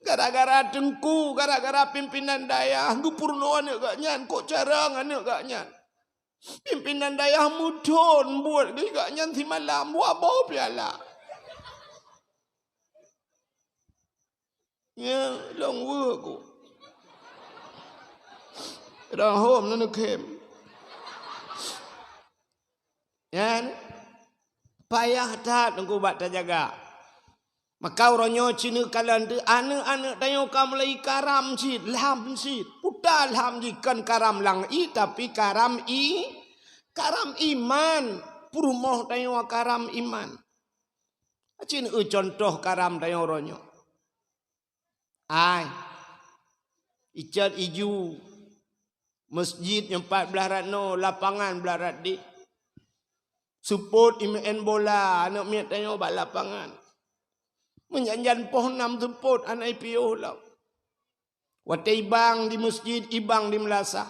Gara-gara teungku, gara-gara pimpinan dayah, geupeurunoe aneuëk geuh nyan, kok carông aneuëk geuh nyan. Pimpinan dayah meuthon buet geuh nyan simalam, dua boh piala. Nyan lôn weueh ku. Roh hom neukhem. Nyan payah that teungku bak tajaga. Maka uroe nyoe ci neukalon teuh aneuëk-aneuëk tanyoe ka mulai karam cit, lham cit. Puta lham jih kon karam lang ie, tapi karam i-, karam iman. Peurumoh tanyoe karam iman. Ci neueu contoh karam tanyoe uroe nyoe. Ai. Icot iju. Masjid nyang pat blah rot noe, lapangan blah rot deh. Seupôt imeu'en bola, aneuëk miet tanyoe bak lapangan. Meujan-jan poh nam seupôt, hana ipiôh lom. Watée ibang di masjid, ibang di meulasah.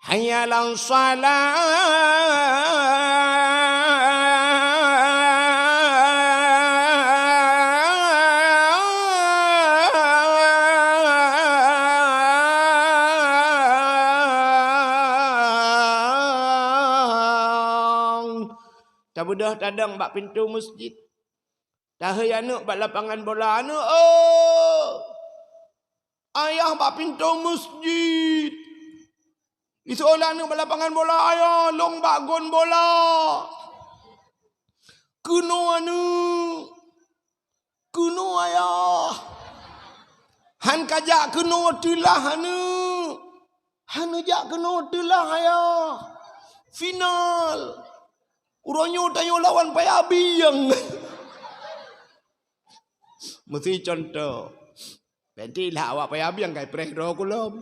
Hayya 'alas shalah. Tabeudôh tadong bak pintoe masjid. Tahei aneuëk bak lapangan bola, "Aneuëk, oh! Ayah bak pintoe masjid." Iseulah aneuëk bak lapangan bola, "Ayah, lôn bak gon bola." "Keunoe aneuëk, keunoe ayah." "Han kajak keunoe teulah aneuëk." "Hana jak keunoe teulah ayah. Final. Uroe nyoe tanyoe lawan Paya Bieng." Meusti contoh. Berarti lah awak Paya Bieng kai preh droe kulom.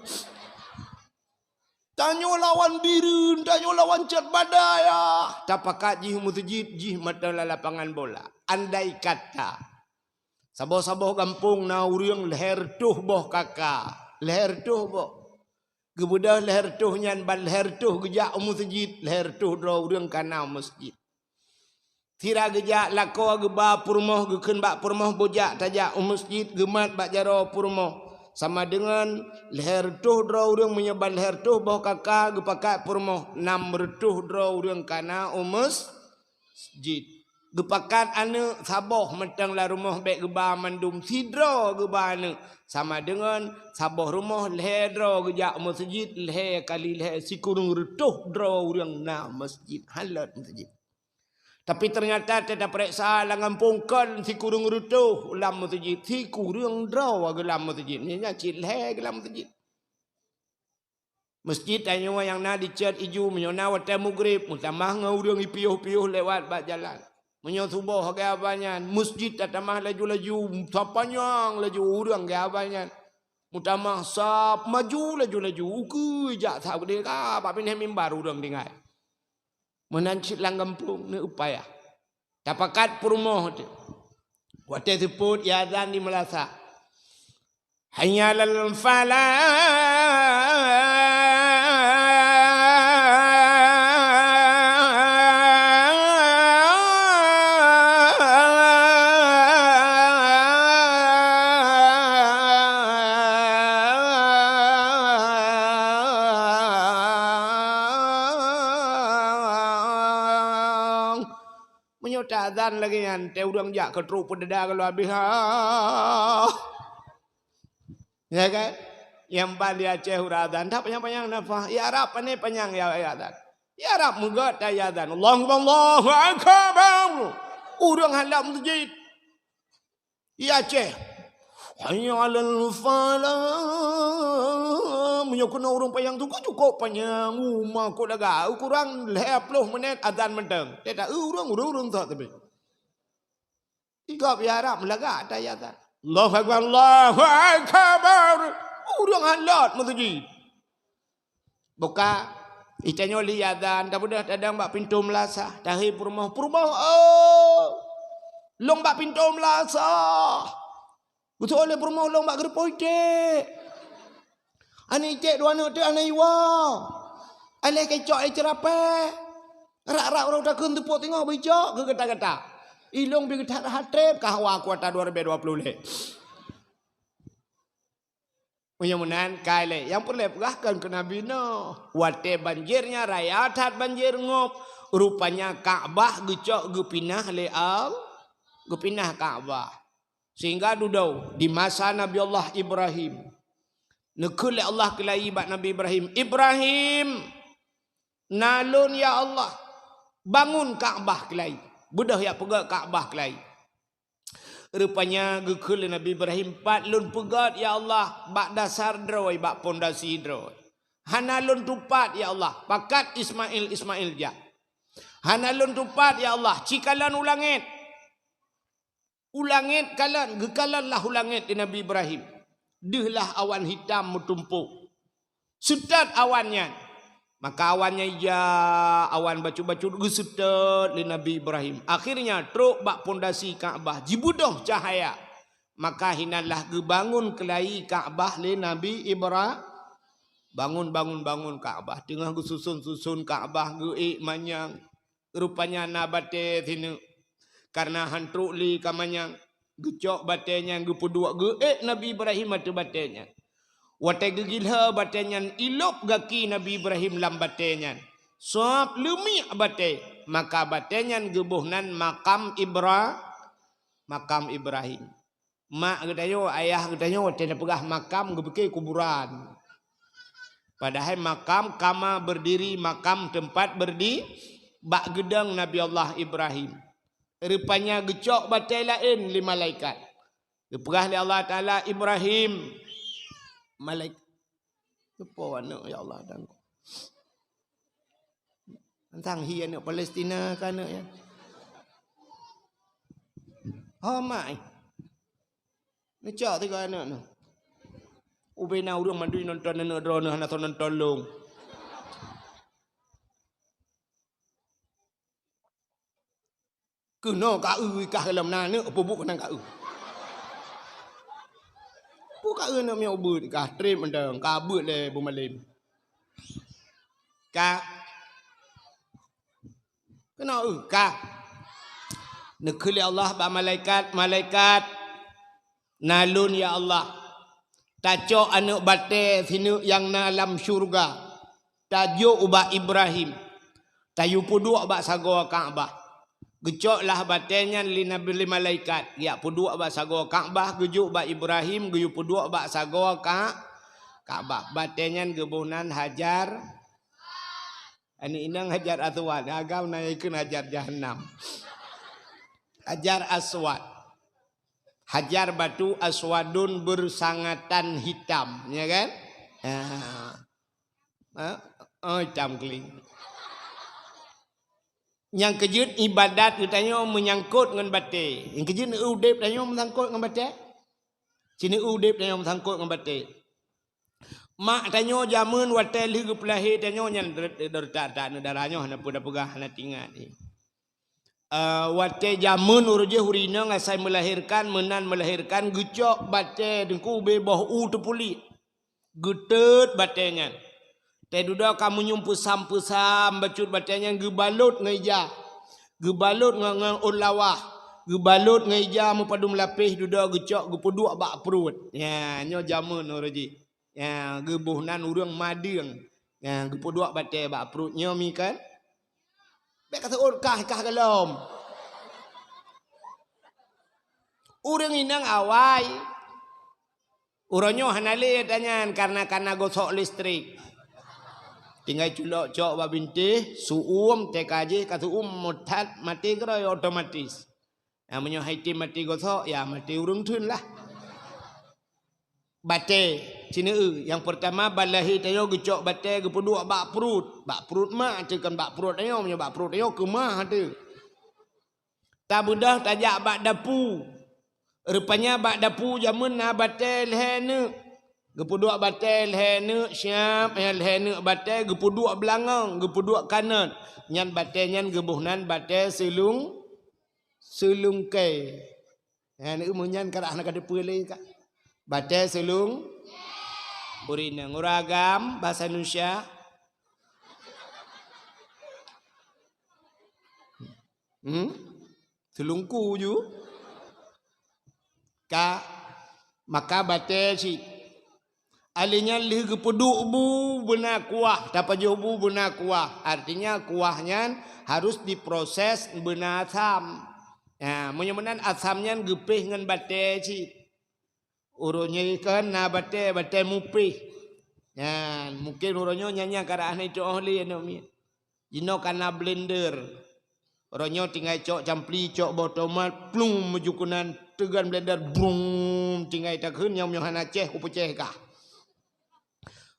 Tanyoe lawan Bireuen, tanyoe lawan Cot Badai, ah. Tapakat jih u meuseujid, jih mantong lam lapangan bola. Andai kata, saboh-saboh gampông na ureuëng lhée reutôh boh K K, lhée reutôh boh. Geubeudôh lhée reutôh nyan, ban lhée reutôh geujak u meuseujid, lhée reutôh droe ureuëng ka na u meuseujid. Sira geujak lakoe geuba peurumoh, geukheun bak peurumoh, "Bujak tajak u meuseujid," geumat bak jaroe peurumoh. Sama deungon lhée reutôh droe ureuëng, meunyoe ban lhée reutôh boh K K geupakat peurumoh, nam reutôh droe ureuëng ka na u meus-, seujid. Geupakat aneuëk saboh mantong lam rumoh, bék geuba mandum, sidroe geuba aneuëk. Sama deungon saboh rumoh lhée droe geujak u meuseujid, lhée kali lhée, sikureueng reutôh droe ureuëng na meuseujid, han lôt meuseujid. Tapi teunyata teupeuriksa lam gampông kon sikureueng reutôh lam meuseujid, sikureueng droe geulam meuseujid. Nyan cit lhée geulam meuseujid. Meuseujid tanyoe nyang na di Cot Ijeue, meunyoe na watée mugreb, meutamah ngon ureuëng ipiôh-piôh lewat bak jalan. Meunyoe suboh lagée haba nyan, meuseujid tatamah laju-laju, tapanyang laju ureuëng lagée haba nyan. Meutamah sab maju laju-laju, ukeue jak sab, ka bak binéh mimbar ureuëng tinggai. Meunan cit lam gampông, neuupaya. Tapakat peurumoh teuh. Watée seupôt ié azan di meulasak, "Hayya 'alal falah." Meunyoe ta azan lagée nyan, teuh ureuëng jak keu trok peudada geuloe habéh, ha. Ya kan? Nyang ban di Aceh ureuëng azan, dak panyang-panyang nafah. Di Arab pane panyang ya, ya azan. Di Arab meugot ta ya azan. Allahu Akbar, Allahu Akbar. Ureuëng halom meuseujid. Di Aceh, "Hayya 'alal falah." Meunyoe keunoe ureuëng panyang tu, ka cukôp panyang, uma kok laga, kurang lhée ploh menit azan mantong. Teuh ta, eh, ureuëng, ureuëng, ureuëng that tapi. Tiga biara meulaga ata ya azan. Allahu Akbar, Allahu Akbar. Ureuëng han lôt meuseujid. Buka, itanyoe li azan, tabeudôh tadong bak pintoe meulasah, tahé peurumoh, "Peurumoh, oh! Lôn bak pintoe meulasah." Geutuwoe lé peurumoh, "Lôn bak geureupoh iték." Aneuk iték dua aneuk teuh aneuk iwoe. Aléh keucok lé ceurapée. Rak-rak uroe takheun teupok teungoh beucok keu gata-gata. Ilong pi gata that treb ka hawa kuarta dua ribu dua puluh lé. Meunyoe meunan, kai lé. Nyang peureulée peugah kon keu Nabi Nuh. Watée banjir nyan raya that banjir ngop, rupanya Ka'bah geucok geupinah lé Al-, geupinah Ka'bah. Sehingga dudoe di masa Nabi Allah Ibrahim, neukheun lé Allah keulayi bak Nabi Ibrahim, "Ibrahim, na lôn ya Allah, bangun Ka'bah keulayi. Beudôh ya peugét Ka'bah keulayi." Rupanya geukheun lé Nabi Ibrahim, "Pat lôn peugét ya Allah, bak dasar droe, bak pondasi droe. Hana lôn tupat ya Allah, pakat Ismail, Ismail jak. Hana lôn tupat ya Allah, ci kalon u langét." U langét kalon, geukalon lah u langét lé Nabi Ibrahim. Deuh lah awan hitam meutumpôk. Seutôt awan nyan. Maka awan nyan ija, awan bacut-bacut geuseutôt lé Nabi Ibrahim. Akhirnya trok bak pondasi Ka'bah jibeudôh cahya. Maka hinan lah geubangun keulayi Ka'bah lé Nabi Ibra-, bangun, bangun, bangun Ka'bah. Teungoh geususon-suson Ka'bah geuék manyang. Rupanya na batée sineuk. Kareuna han trok lé ka manyang, geucok batée nyan geupeuduek, geuék Nabi Ibrahim ateueh batée nyan. Watée geugilhée batée nyan, ilôb gaki Nabi Ibrahim lam batée nyan. Sab leumiek batée, maka batée nyan geuboh nan makam Ibra-, makam Ibrahim. Mak geutanyoe, ayah geutanyoe watée neupeugah makam geupike kuburan. Padahai makam kama berdiri, makam tempat berdi-, bak geudong Nabi Allah Ibrahim. Rupanya geucok batée laén lé malaikat. Geupeugah lé Allah Taala, "Ibrahim." Malaik-, Soe po aneuk, ya Allah, dan. Tantang hi aneuk Palestina ka aneuk nyan. Ho mak, eh. Neucok tiga aneuk nyoe. Ubena ureuëng mandum nonton aneuk droeneuh hana soe nonton lôn. Keunoe ka eu kah lom na neuk peubuet keunan ka eu. Pu ka eu neuk miyueb ubeut kah trép mantong ka beuet lé beumalém. Ka keunoe eu kah. Neukheun lé Allah bak malaikat, "Malaikat, na lôn ya Allah, tacok aneuk batée sineuk nyang na lam syeuruga, tajok ubak Ibrahim, tayue peuduek bak sagoe Ka'bah." Geucok lah batée nyan lé Nabi, lé malaikat, jak peuduek bak sagoe Ka'bah, geujok bak Ibrahim, geuyue peuduek bak sagoe Ka-, Ka'bah. Batée nyan geuboh nan Hajar, aneuk inong Hajar Aswad, agam na ikheun Hajar Jahannam. Hajar Aswad. Hajar batu aswadun bersangatan hitam, ya kan? Ha. Ha? Oh, hitam keuling. Nyang keujeuet ibadat geutanyoe meunyangkot ngon batée. Nyang keujeuet udeb tanyoe meusangkot ngon batée. Cit udeb tanyoe meusangkot ngon batée. Mak tanyoe jameun watée lheueh geupeulahé tanyoe nyan der-, der-, tak, tak, aneuk dara nyoe hana peue tapeugah, hana tingat. Eh, watée jameun uroe jih ureueng inong asai melahirkan, meunan melahirkan, geucok batée teungku ubé boh u teupuliek. Geuteut batée nyan. Teududoe ka meunyoe peusam-peusam bacut batée nyan geubalot ngon ija. Geubalot ngon, ngon ôn lawah. Geubalot ngon ija meupadum lapéh dudoe geucok geupeuduek bak pruet. Ya, nyoe jameun uroe jih. Ya, geuboh nan ureueng madeueng. Ya, geupeuduek batée bak pruet nyoe mi kan. Bék ka seuôt kah, kah galom. Ureueng inong awai. Uroe nyoe hana lé tanyan karena kana gosok listrik. Tinggai culok cok bak bintéh, su'uem, teuka jih ka su'uem, meutat maté keudroe otomatis. Nah, meunyoe hai tem maté gosok, ya maté ureueng theun lah. Batée, cit eu, nyang peurtama ban lahé tanyoe geucok batée geupeuduek bak pruet. Bak pruet mak teuh, kon bak pruet tanyoe, meunyoe bak pruet tanyoe keu mak teuh. Tabeudôh tajak bak dapu. Rupanya bak dapu jameun na batée lhée neuk. Geupeuduek batée lhée neuk siab, eh, lhée neuk batée geupeuduek beulangong, geupeuduek kanot. Nyan batée nyan geuboh nan batée seulung, seulungkée. Nyan eu meunyan karah na ka teupeue lé ka. Batée seulung, ureueng inong, ureueng agam, bahasa Indonesia. Hmm? Seulungku ju. Ka, maka batée cit. Alé nyan lheueh geupeuduek bu beuna kuah, tapajoh bu beuna kuah. Artinya kuah nyan harus diproses beuna asam. Nah, meunyoe meunan asam nyan geupéh ngon batée cit. Uroe nyoe kan na batée, batée mupéh. Nyan, mungken uroe nyoe nyan nyang karah na iteu'oh lé aneuk miet. Jinoe ka na blender. Uroe nyoe tinggai cok campli, cok boh tomat, plung meuju keunan, teugan blender, brum, tinggai takheun nyang meunyoe hana céh, kupeucéh kah.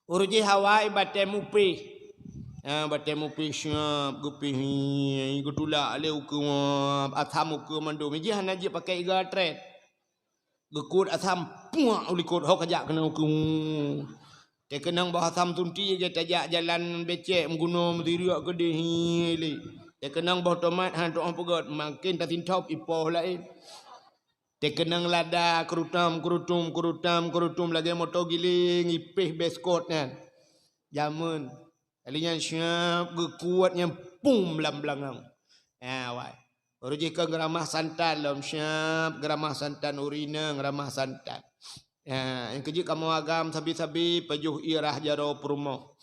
Uroe jih awai batée mupéh. Ha, batée mupéh siab, geupéh, geutulak lé ukeue, asam ukeue mandum. Jih hana jeuet pakai iga trét. Geukot asam, puak u likot, ho kajak keunoe keu. Teukeunong boh asam sunti, lagée tajak jalan becek meugunoe meusiriek keudeh lé. Teukeunong boh tomat hana tu'oh peugét, makin tasintop ipoh laén. Teukeunong lada keurutom, keurutom, keurutom, keurutom lagée moto giléng ipéh beskot nyan. Jameun. Kali nyan siab geukuet nyan pum lam beulangong. Ha, wai. Baru jih ka geuramah santan lom siab, geuramah santan ureueng inong, geuramah santan. Ha, nyang keujeuet kamoe agam sabe-sabe pajoh ié rhah jaroe peurumoh.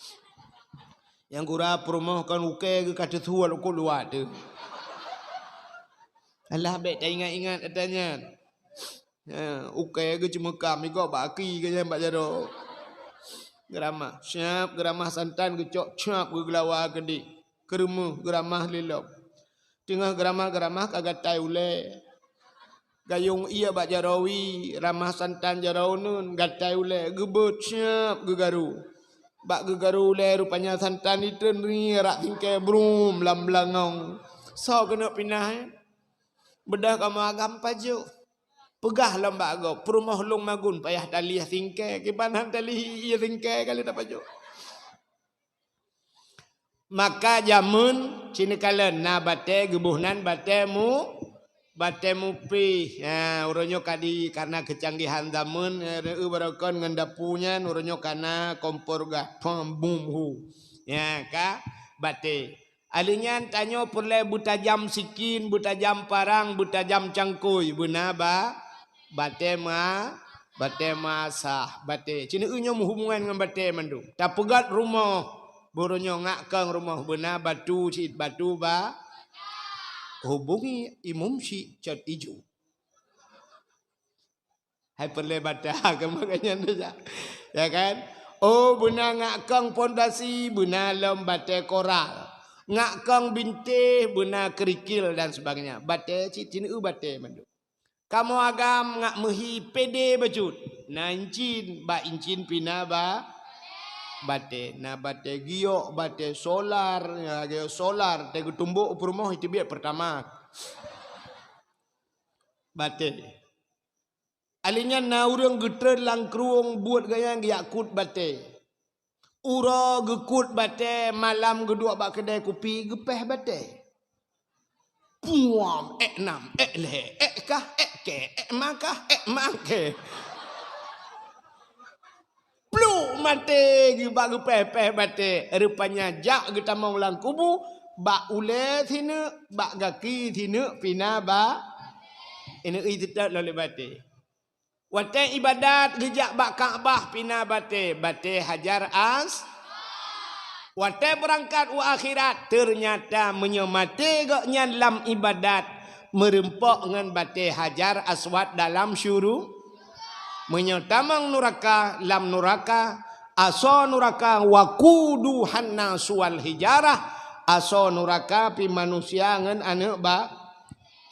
Nyang gura peurumoh kon ukée geuh ka teusuet u luwa teuh. Alah bék taingat-ingat ata nyan. Ha, ukée geuh ceumeukam igob bak aki geuh nyan bak jaroe. Geuramah, siab geuramah santan geucok siab geugeulawa keudeh. Keureumeuh geuramah lé lom. Teungoh geuramah-geuramah ka gatai ulée. Gayong ié bak jaroe wie, ramah santan jaroe uneuen, gatai ulée, geubeuet siab geugaru. Bak geugaru ulée rupanya santan itreun rie rak singkée brum lam beulangong. Soe keuneuk pinah, eh? Beudôh kamoe agam pajoh. Peugah lom bak gob, peurumoh lôn magun payah talieh singkée, kiban han talieh ié singkée ka lheueh tapajoh. Maka jameun cit neukalon na batée geuboh nan batée mu-, Batée mupéh. Ha, uroe nyoe ka di, karena keucanggihan zaman, eh, eu barokon ngon dapu nyan, uroe nyoe kana kompor gas. Pam, bum, hu. Ya, ka? Batée. Aleuh nyan tanyoe peureulée beutajam sikin, beutajam parang, beutajam cangkôi. Beuna ba? Batée ma-, batée masah. Batée. Cit nyoe meuhubungan ngon batée mandum. Tapeugét rumoh. Beuroe nyoe ngak kong rumoh. Beuna batu cit, batu ba? Hubungi imum syiek cot ijo. Hai peureulée bata, keu makajih nyan tu, ya. Ya kan? Oh, beuna ngak kong pondasi, beuna lom batée koral. Ngak kong bintéh, beuna kerikil dan sebagainya. Batée cit, cit nyoe batée mandum. Kamoe agam ngak meuhi pédé bacut. Na incin, bak incin pih na ba-, batée. Na batée giok, batée solar, ya, giok solar, teuh geutumbok u peurumoh, iteubiet Pertamax. Batée. Aleuh nyan na ureuëng geutreun lam krueng buet gaya geujak kut batée. Uroe geukut batée, malam geuduek bak keudée kupi geupéh batée. Puam, ék nam, ék lhée, ék kah, ék kée, ék makah, ék makée. Pluk maté geuba geupéh-péh batée, rupanya jak geutamong lam kubu, bak ulée sineuk, bak gaki sineuk pih na ba-, ineuk i teutot lom lé batée. Watée ibadat geujak bak Ka'bah pih na batée, batée Hajar As-, watée beurangkat u akhirat, teunyata meunyoe maté gobnyan lam ibadat, meurumpok ngon batée Hajar Aswad dalam syuru-, meunyoe tamong nuraka, lam nuraka, asoe nuraka, waquduhan nasu wal hijarah, asoe nuraka pih manusia ngon aneuëk ba-,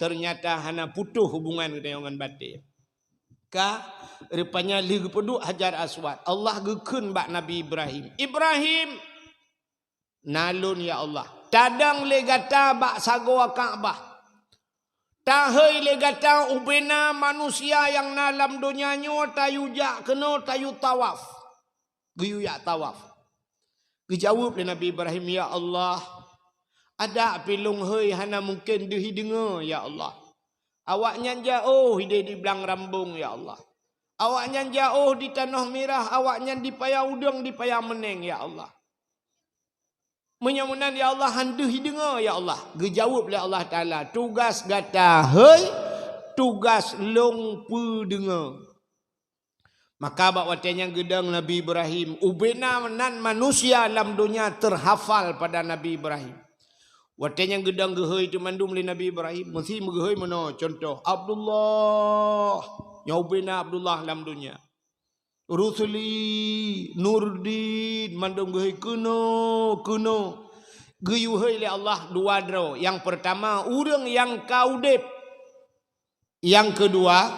teunyata hana putôh hubungan geutanyoe ngon batée. Ka, rupanya lheueh geupeuduek Hajar Aswad, Allah geukheun bak Nabi Ibrahim, "Ibrahim, na lôn ya Allah, tadong lé gata bak sagoe Ka'bah. Tahôi lé gata ubena manusia nyang na lam donya nyoe tayue jak keunoe tayue tawaf." Geuyue jak tawaf. Geujaweueb lé Nabi Ibrahim, "Ya Allah, adak pih lôn hôi hana mungken deuh ideungoe, ya Allah. Awaknyan jaoh ideh di blang rambong, ya Allah. Awaknyan jaoh di tanoh mirah, awaknyan di paya udeueng, di paya meuneng, ya Allah. Meunyoe meunan, ya Allah, han deuh ideungoe, ya Allah." Geujaweueb lé Allah Taala, "Tugas gata hôi, tugas lôn peudeungoe." Maka bak watée nyan geudong Nabi Ibrahim, ubena nan manusia lam donya teuhafal pada Nabi Ibrahim. Watée nyan geudong geuhôi teumandum lé Nabi Ibrahim, meusi meugeuhôi meunoe, cuntoh, Abdullah, nyoe ubena Abdullah lam donya. Rusli, Nurdin, mandum geuhôi keunoe, keunoe. Geuyue hôi lé Allah dua droe. Nyang peurtama, ureuëng nyang ka udeb. Nyang keudua,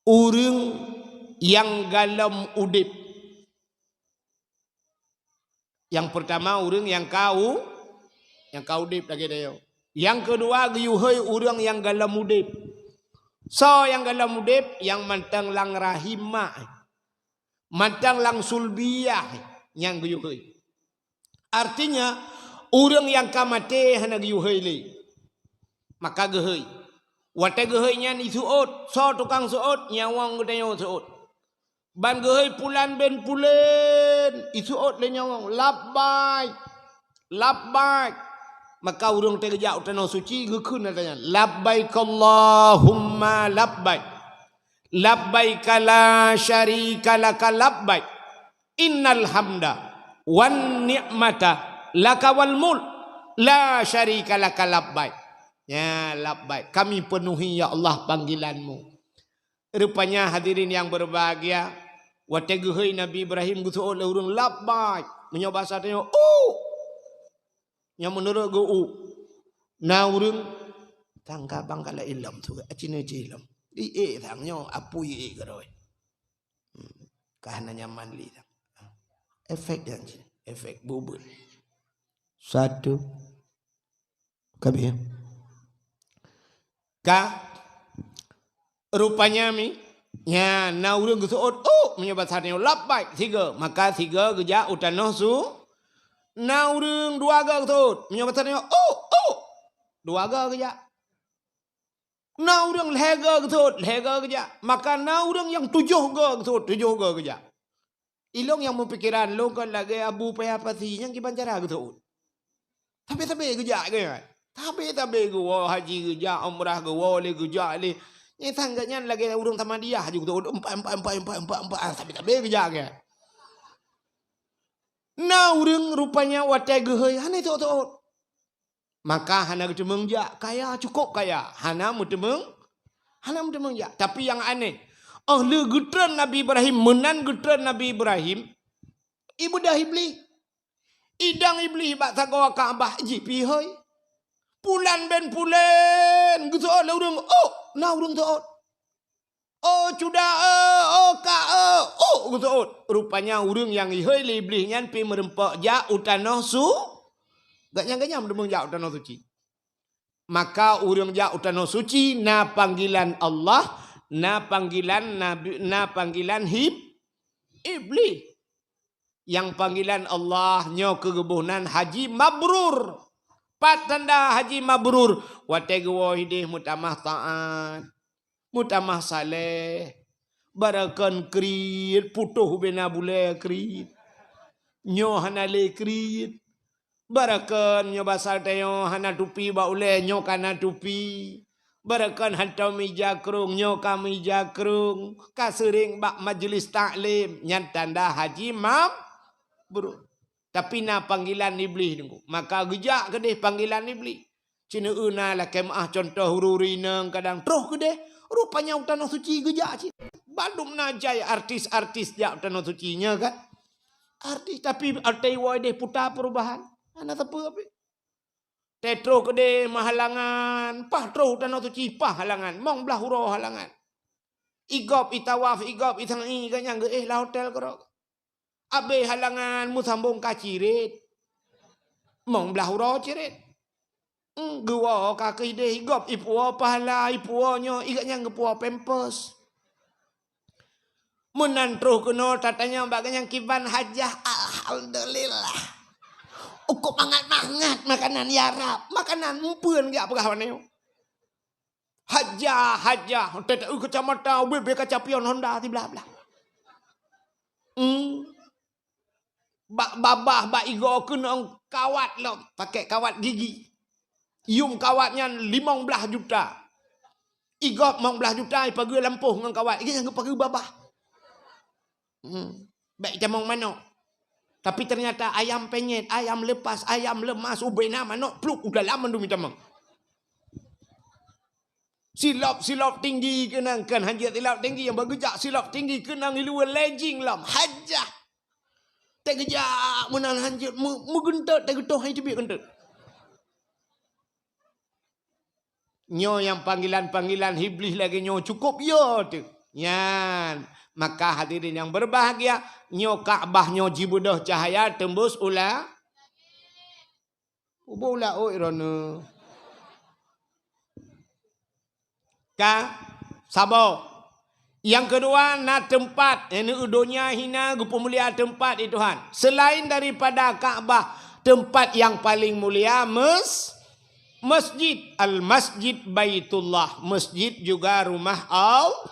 ureuëng nyang galom udeb. Nyang peurtama, ureuëng nyang ka u-, nyang ka udeb lagée tanyoe. Nyang keudua, geuyue hôi ureuëng nyang galom udeb. Soe nyang galom udeb? Nyang mantong lam rahim mak, mantong lam sulbiah, nyang geuyue hôi. Artinya, ureuëng nyang ka maté hana geuyue hôi lé. Maka geuhôi. Watée geuhôi nyan iseuôt, soe tukang seuôt? Nyawöng geutanyoe seuôt. Ban geuhôi pulan bin pulan, iseuôt lé nyawöng, "Labbaik, labbaik." Maka ureuëng teuh geujak u tanoh suci geukheun ata nyan, "Labbaik Allahumma labbaik. Labbaik la syarika laka labbaik. Innal hamda wan ni'mata laka wal mulk. La syarika laka labbaik." Ya, labbaik. Kami penuhi, ya Allah, panggilan-Mu. Rupanya hadirin yang berbahagia, watée geuhôi Nabi Ibrahim geuseuôt lé ureuëng, "Labbaik." Meunyoe basa tanyoe, "U." Nyang meunurot geu-u. Na ureuëng tangga bangkala ilom tu, acine ci ilom. Di e tang nyoe, apui e keuroi. Hmm. Ka hana nyaman li tang. Efek dan ci, efek bubut. Satu. Kami. Ka, rupanya mi, nya, na ureuëng geuseuôt, "U," meunyoe basa tanyoe, "Labbaik," sigoe. Maka sigoe geujak u tanoh su-, na ureuëng dua goe geuseuôt, meunyoe basa tanyoe, "U, u," dua goe geujak. Na ureuëng lhée goe geuseuôt, lhée goe geujak. Maka na ureuëng nyang tujoh goe geuseuôt, tujoh goe geujak. Ilong nyang meupikeran, lôn kon lagée Abu Paya Pasi nyang kiban cara geuseuôt. Sabe-sabe geujak geuh. Sabe-sabe geuwoe haji geujak, umrah geuwoe lé geujak lé. Nyang sang geuh nyan lagée ureuëng Samadiyah ju geuseuôt empat, empat, empat, empat, empat, empat. Ah, sabe-sabe geujak geuh. Na ureuëng rupanya watée geuhôi hana seuôt-seuôt. Maka hana geuteumeung jak, kaya, cukup kaya, hana meuteumeung, hana meuteumeung jak. Tapi nyang aneh, óh lheueh geutreun Nabi Ibrahim, meunan geutreun Nabi Ibrahim, ibeudôh Iblih. Idong Iblih bak sagoe Ka'bah jipihôi. Pulan ben pulen, geuseuôt lé ureuëng, oh, na ureuëng seuôt. Oh, cuda, eh, oh, ka, eh, oh, geuseuôt. Rupanya ureuëng nyang ihôi lé Iblih nyan pi meureumpok jak u tanoh su-, gak nyang ganyam deungon jak u tanoh suci. Maka ureuëng jak u tanoh suci na panggilan Allah, na panggilan Nabi, na panggilan Hib-, Iblih. Nyang panggilan Allah nyoe keu geuboh nan haji mabrur. Pat tanda haji mabrur? Watée geuwoe ideh meutamah taat, meutamah saleh. Barakon kriet, putôh ubena bulée kriet. Nyoe hana lé kriet. Barakon nyoe basal tanyoe hana tupi bak ulée, nyoe kana tupi. Barakon hantom mija krong, nyoe ka mija krong. Ka seuring bak majeulis taklim, nyan tanda haji mabrur. Tapi na panggilan Iblih teungku. Maka geujak keudeh panggilan Iblih. Cina na lakée meuáh contoh ureuëng inong kadang troh keudeh. Rupanya u tanoh suci geujak cit. Bandum na jai artis-artis jak u tanoh suci nyoe kan. Artis tapi atai wai deh puta perubahan. Hana sapeue pih. Teutroh keudeh meuhalangan, pah troh u tanoh suci pah halangan, mong blah uroe halangan. Igop itawaf, igop isai, ganyang geuéh lam hotel keudroe. Abéh halangan meusambong ka ciret. Mong blah uroe ciret. Hmm, geuwoe ka keuh ideh igop ipuwoe pahala, ipuwoe nyoe, iganyang geupuwoe pampers. Meunan troh keunoe tatanyong bak ganyang kiban hajah, alhamdulillah. Ukok mangat-mangat makanan ya Rab. Makanan meupeuen gak peugah waneu. Hajah, hajah, teuta kacamata, ubé-bé kaca pion Honda siblah-blah. Hmm. Bak babah, bak igoe keunong kawat lom, pakai kawat gigi. Yum kawat nyan limong blah juta. Igop limong blah juta, ipageue lampôh ngon kawat, igop nyang geupageue babah. Hmm. Baik tamong manok. Tapi ternyata ayam penyet, ayam lepas, ayam lemas, ubena manok pluk u dalam mandum itamong. Silop-silop tinggi keunong, kan hanjeuet silop tinggi nyang beugejak silop tinggi keunong iluwa lejing lom. Hajah. Teugeujak meunan hanjeuet, meu-, meugeuntot teugeutôh hai teubiet geuntot. Nyoe nyang panggilan-panggilan Iblih lagée nyoe cukup yo teuh. Nyan, maka hadirin nyang berbahagia, nyoe Ka'bah nyoe jibeudôh cahaya teumbus ula-, ubah ula oi rono. Ka, saboh. Nyang keudua na teumpat, yakni donya hina geupeumulia teumpat di Tuhan. Selain daripada Ka'bah, teumpat nyang paling mulia mes-, masjid. Al-Masjid Baitullah, masjid juga rumah Allah.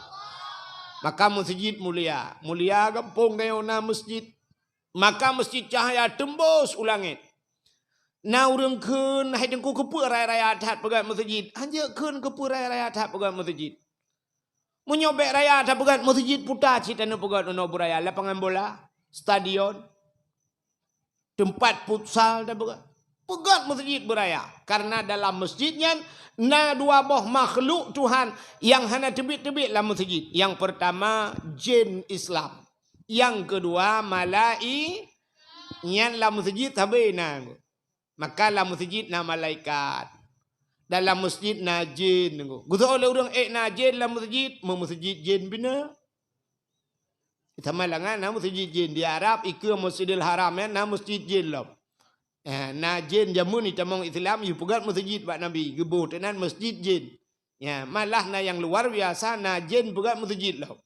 Maka masjid mulia, mulia gampông gayong na masjid. Maka masjid cahya teumbus u langét. Na ureuëng kheun, hai teungku, keupeue raya-raya that peugét masjid? Hanjeuet kheun keupeue raya-raya that peugét masjid. Meunyoe bék raya that peugét masjid, puta cit taneuk peugét unoe beuraya, lapangan bola, stadion, teumpat futsal that peugét. Peugét masjid beuraya, karena dalam masjid nyan na dua boh makhluk Tuhan nyang hana teubiet-teubiet lam masjid. Nyang peurtama jin Islam, nyang keudua malai-, nyan lam masjid sabe na. Maka lam masjid na malaikat. Dalam masjid na jin. Geusoe lé ureuëng ék na jin lam masjid, meu masjid jin bina. Sama langan na masjid jin di Arab, ikeue Masjidil Haram nyan na masjid jin lom. Eh, na jin jameun itamong Islam, yue peugét masjid bak Nabi, geuboh teunan masjid jin. Ya, malah na nyang luar biasa, na jin peugét masjid lom.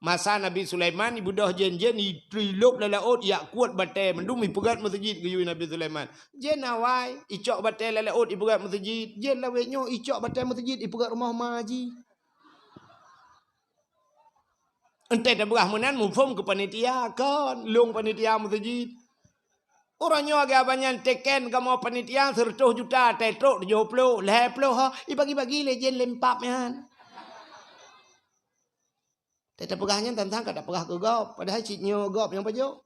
Masa Nabi Sulaiman, ibeudôh jén-jén, itrilop lam laôt, ijak kuet batèe mandum, ipeugèt meuseujid geuyue Nabi Sulaiman. Jén awai, icok batèe lam laôt, ipeugèt meuseujid. Jén lawét nyoe, icok batèe meuseujid, ipeugèt rumoh ma jih. Entah tapeugah meunan muphom keu panitia, kon, lôn panitia meuseujid. Uroe nyoe lagèe abang nyan teken kamoe panitia seratus juta, teutrok tujoh ploh, lhèe ploh ho, ibagi-bagi lé jén lempap nyan. Teupeugah nyan tantang ka tapeugah keu gob, padahai cit nyoe gob nyang pajoh.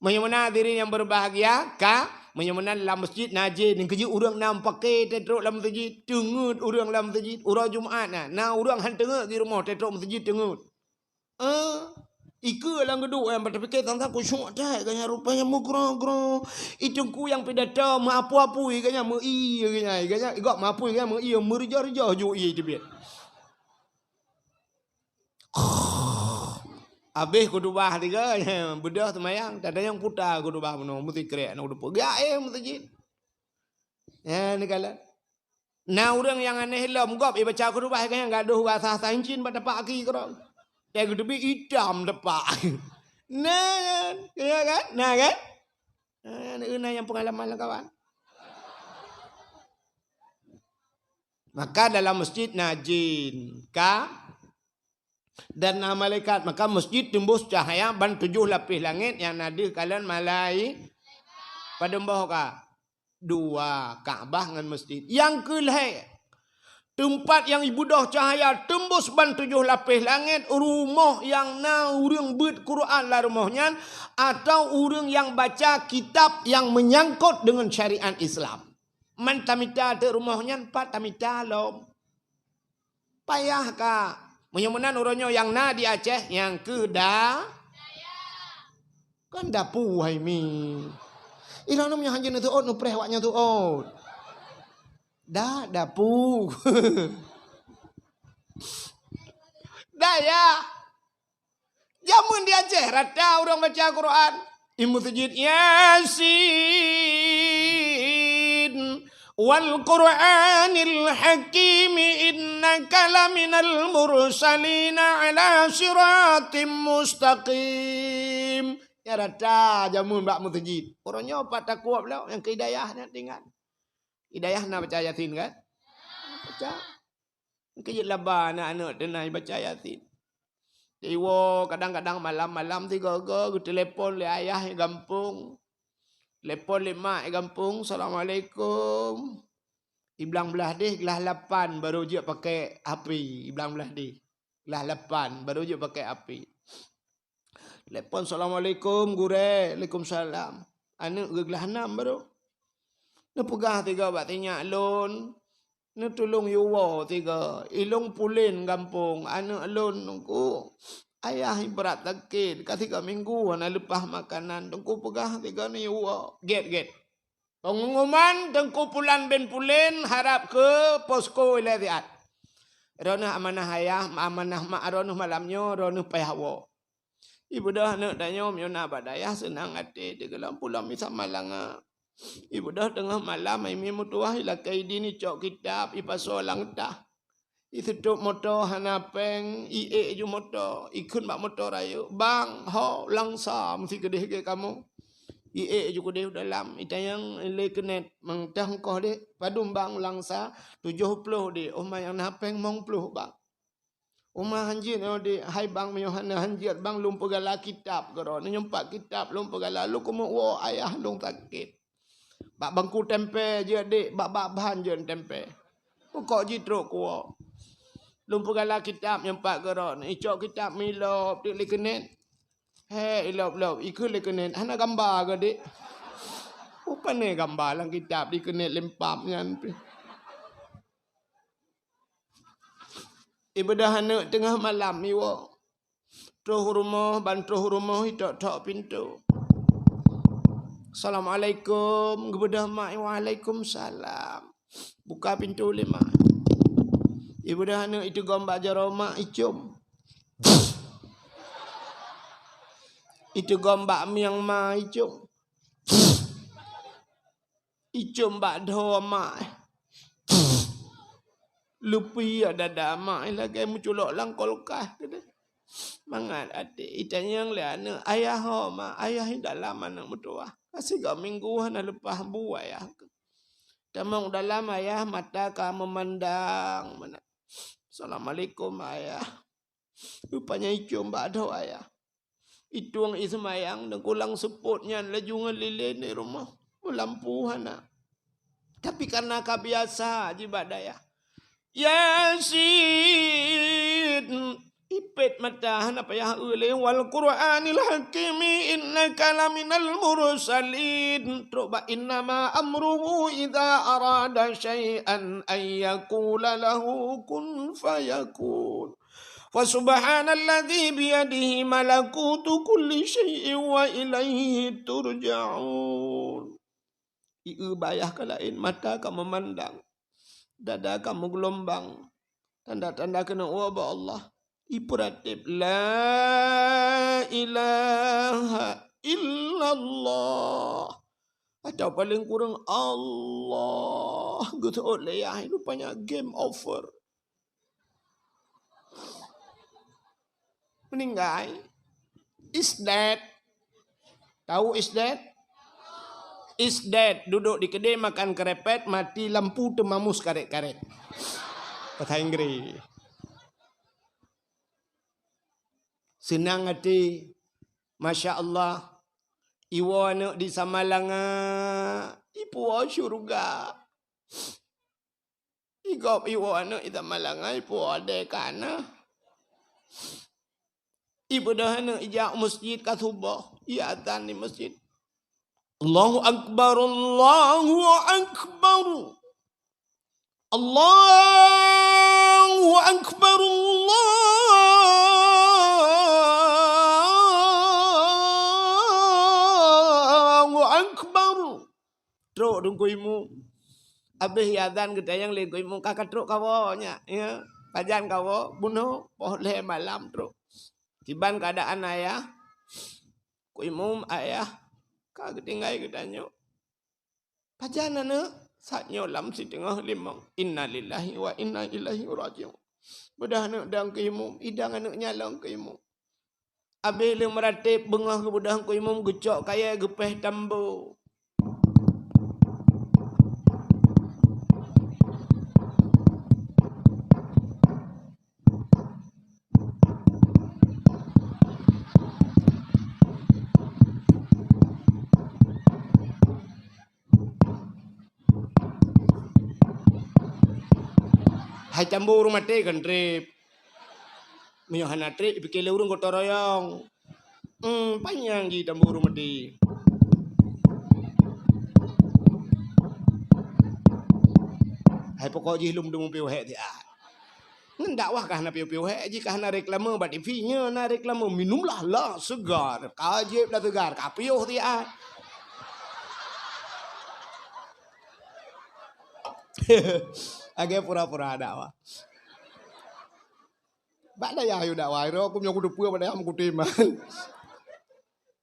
Meunyoe meunan hadirin nyang berbahagia, ka, meunyoe meunan lam meuseujid na jén, nyang keujeuet ureueng na meupaké teutrok lam meuseujid, teungeut ureueng lam meuseujid, uroe Jumat na, na ureueng han teungeut di rumoh teutrok meuseujid teungeut. Eh, ikeue lam geuduek nyan, tapike tantang khusyuk that, ganya rupanya meugroe-groe. I teungku nyang pidato meuapui-apui, ganya meu-ie, ganya, ganya, igok meuapui, ganya meu-ie, meurijah-rijah ju ie teubiet. Abéh khutubah tiga, beudôh seumayang, tadayong puta khutubah bunoe, meusikrek aneuk dupeue. Gaéh meuseujid. Nyan neukalon. Na ureueng nyang aneh lom, gob ibaca khutubah, gobnyan gadôh rasa sancin bak tapak aki keudroe. Teuh geuteubiet itam tapak. Na kan? Ya kan? Na kan? Na, na nyang peungalaman lam kawan. Maka dalam meuseujid na jin, ka? Dan na malaikat. Maka meuseujid teumbus cahya ban tujoh lapéh langét nyang na deuh kalon malai-, padum boh ka? Dua, Ka'bah ngon meuseujid. Nyang keu lhèe, teumpat nyang ibeudôh cahya teumbus ban tujoh lapéh langét, rumoh nyang na ureueng beuet Quran lam rumoh nyan, atawa ureueng nyang baca kitab nyang meunyangkot deungon syariat Islam. Man tamita teuk rumoh nyan, pat tamita lom. Payah ka. Meunyoe meunan uroe nyoe nyang na di Aceh, nyang keu da-, kan dapu hai mi. Ilôn meunyoe hanjeuet neuseuôt, neupreh awak nyoe seuôt. Da-, dapu. Dayah. Jameun di Aceh rata ureueng baca Quran. I meuseujid Yasin, "Wal Qur'anil Hakim, innaka laminal mursalina ala siratim mustaqim." Nyan rata jameun bak meuseujid. Uroe nyoe pat takuab lom nyang keu hidayah nyan tinggai. Hidayah na baca Yasin kan? Baca. Keu jeuet laba aneuk-aneuk teuh na baca Yasin. Iwoe kadang-kadang malam-malam sigoe-goe geuteulepon lé ayah i gampông. Telepon lé mak i gampông, "Assalamualaikum." I blang blah deh glah lapan baru jeuet pakai H P, i blang blah deh. Glah lapan baru jeuet pakai H P. Telepon, "Assalamualaikum, Gurèe." "Waalaikumsalam." Aneuk geuglah nam baru. Neupeugah sigoe bak sinyak lôn, "Neutulông yue woe sigoe, ilông pulen gampông, aneuk lôn Teungku. Ayah i brat sakét, ka sigoe minggu hana leupah makanan, Teungku peugah sigoe neuyue woe." Gét-gét. Pengumuman Teungku Pulan bin Pulen harab keu posko ilèe siat. Droeneuh amanah ayah, amanah mak droeneuh malam nyoe, droeneuh payah woe. Ibeudôh aneuk tanyoe meunyoe na bak dayah seunang até, teugeulom pulang misam malanga. Ibeudôh teungoh malam, hai mi meutuwah, ilakèe idin icok kitab, ipasoe lam tah. Iseutôt moto hana pèng, iék ju moto, ikheun bak moto rayeuk, "Bang, ho, Langsa meusi keudeh gét kamoe." Iék ju keudeh u dalam, itanyong lé keunet, "Meunteung koh deh, padum bang Langsa?" "Tujoh ploh deh." "Oh ma nyang na pèng limong ploh bang." "Uma hanjeuet nyoe deh, hai bang, meunyoe hana hanjeuet bang, lôn peugala kitab keudroe. Neunyoe pat kitab lôn peugala, lôn keumeung woe ayah lôn sakét." Bak bangku tempe jeuet deh, bak, bak ban jeuet tempe. Pokok jitrok kuwoe. Lôn peugala kitab nyang pat keudroe, icok kitab meulop teuk lé keunet. He, ilop-lop, ikheun lé keunet, "Hana gamba keu deh?" "Oh, pane gamba lam kitab di keunet lempam nyan pih." Ibeudôh aneuk teungoh malam iwoe. Troh rumoh, ban troh rumoh itok-tok pintoe. "Assalamualaikum," geubeudôh mak, "Waalaikumsalam." Buka pintoe lé mak. Ibeudôh aneuk iteugom bak jaroe mak icom. Iteugom bak mieng ma icom. Icom bak dhoe mak. Leupie dada mak lagèe meuculok lam kulkas keudeh. Mangat até itanyong lé aneuk, "Ayah ho ma?" "Ayah i dalam aneuk meutuwah." Ka sigoe minggu hana leupah bu ayah. Tamong dalam ayah mata ka meumandang meunan. "Assalamualaikum ayah." Rupanya icong bak dhoe ayah. Itueng i seumayang, neugulang seupôt nyan laju ngon lilén di rumoh. Meulampu hana. Tapi karena ka biasa jibaca ayah. Yasin. Ipét mata hana payah eu lé, "Wal Qur'anil Hakim innaka laminal mursalin." Trok bak, "Innama amruhu idza arada syai'an an yaqula lahu kun fayakun." Fa subhanalladzi biyadihi malakutu kulli syai'in wa ilaihi turja'un. Ié bayah ka laén, mata ka meumandang, dada ka meugeulumbang. Tanda-tanda keuneuk woe bak Allah. Ipeuratéb, "La ilaha illallah." Atau paléng kureueng, "Allah." Geuseuôt lé yah, rupanya game over. Meninggai. Is dead. Tahu is dead? Is dead. Duduk di keudè makan kerepet, mati lampu teumamus karet-karet. Bahasa Inggris. Seunang até. Masya Allah. Iwoe aneuk di Samalanga, ipuwoe syeuruga. Igop iwoe aneuk i Samalanga, ipuwoe adé ka na. Ibeudôh aneuk ijak u meuseujid ka suboh, iazan di meuseujid. Allahu Akbar, Allahu Akbar. Allahu Akbar, Allahu Akbar. Trok Teungku Imum. Abéh iazan geutanyong lé Teungku Imum, "Ka, ka trok kawoe nyak, ya? Pajan kawoe?" "Bunoe, poh lhèe malam trok." Kiban keuadaan ayah? "Teungku Imum, ayah ka geutinggai geutanyoe." "Pajan aneuk?" "Saat nyoe lam siteungoh limong." "Innalillahi wa inna ilaihi raji'un." Beudôh aneuk dang Teungku Imum, idang aneuk nyan lom Teungku Imum. Abéh lheueh meuratéb beungoh geubeudôh Teungku Imum, geucok kayèe geupéh tambo. Hai tambo ureueng maté kan trép. Meunyoe hana trép, pike lé ureueng gotong royong. Hmm, panyang jih tambo ureueng maté. Hai pokok jih lom deungon piôh hék siat. Ngon dakwah ka hana piôh-piôh hék, jih ka hana reklame bak T V, nyoe na reklame, "Minumlah la segar, ka jieb la segar, ka piôh siat." Agak pura-pura dakwah. Bak dayah yue dakwah, iro aku meunyoe kuteupeue bak dayah meukutem.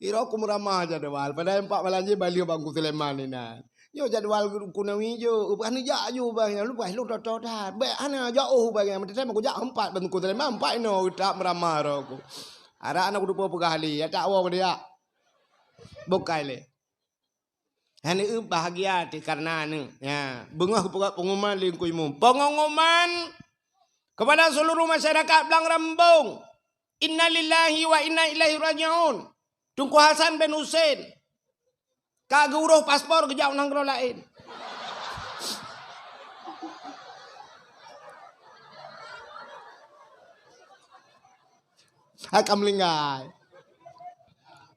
Iro ku meuramah jadwal, padahai empat malam jih balieh bak Teungku Sulaiman inan. Nyoe jadwal Teungku Nawi jok, bah neujak ju bah nyan, leupah lôn toto that. Bèk hana jaoh bah nyan, meuteutém kujak empat bak Teungku Sulaiman, empat inoe utak meuramah ro ku. Arak na kuteupeue peugah lé, ya tak woe dia. Bukai lé. Aneuk bahagia teuh kareuna aneuk. Ya, beungoh geupeugah pengumuman lé Teungku Imum. Pengumuman kepada seluruh masyarakat Blang Rambong. Innalillahi wa inna ilaihi raji'un. Teungku Hasan bin Husein ka geuuroh paspor geujak u nanggroe laén. Akan meuninggai.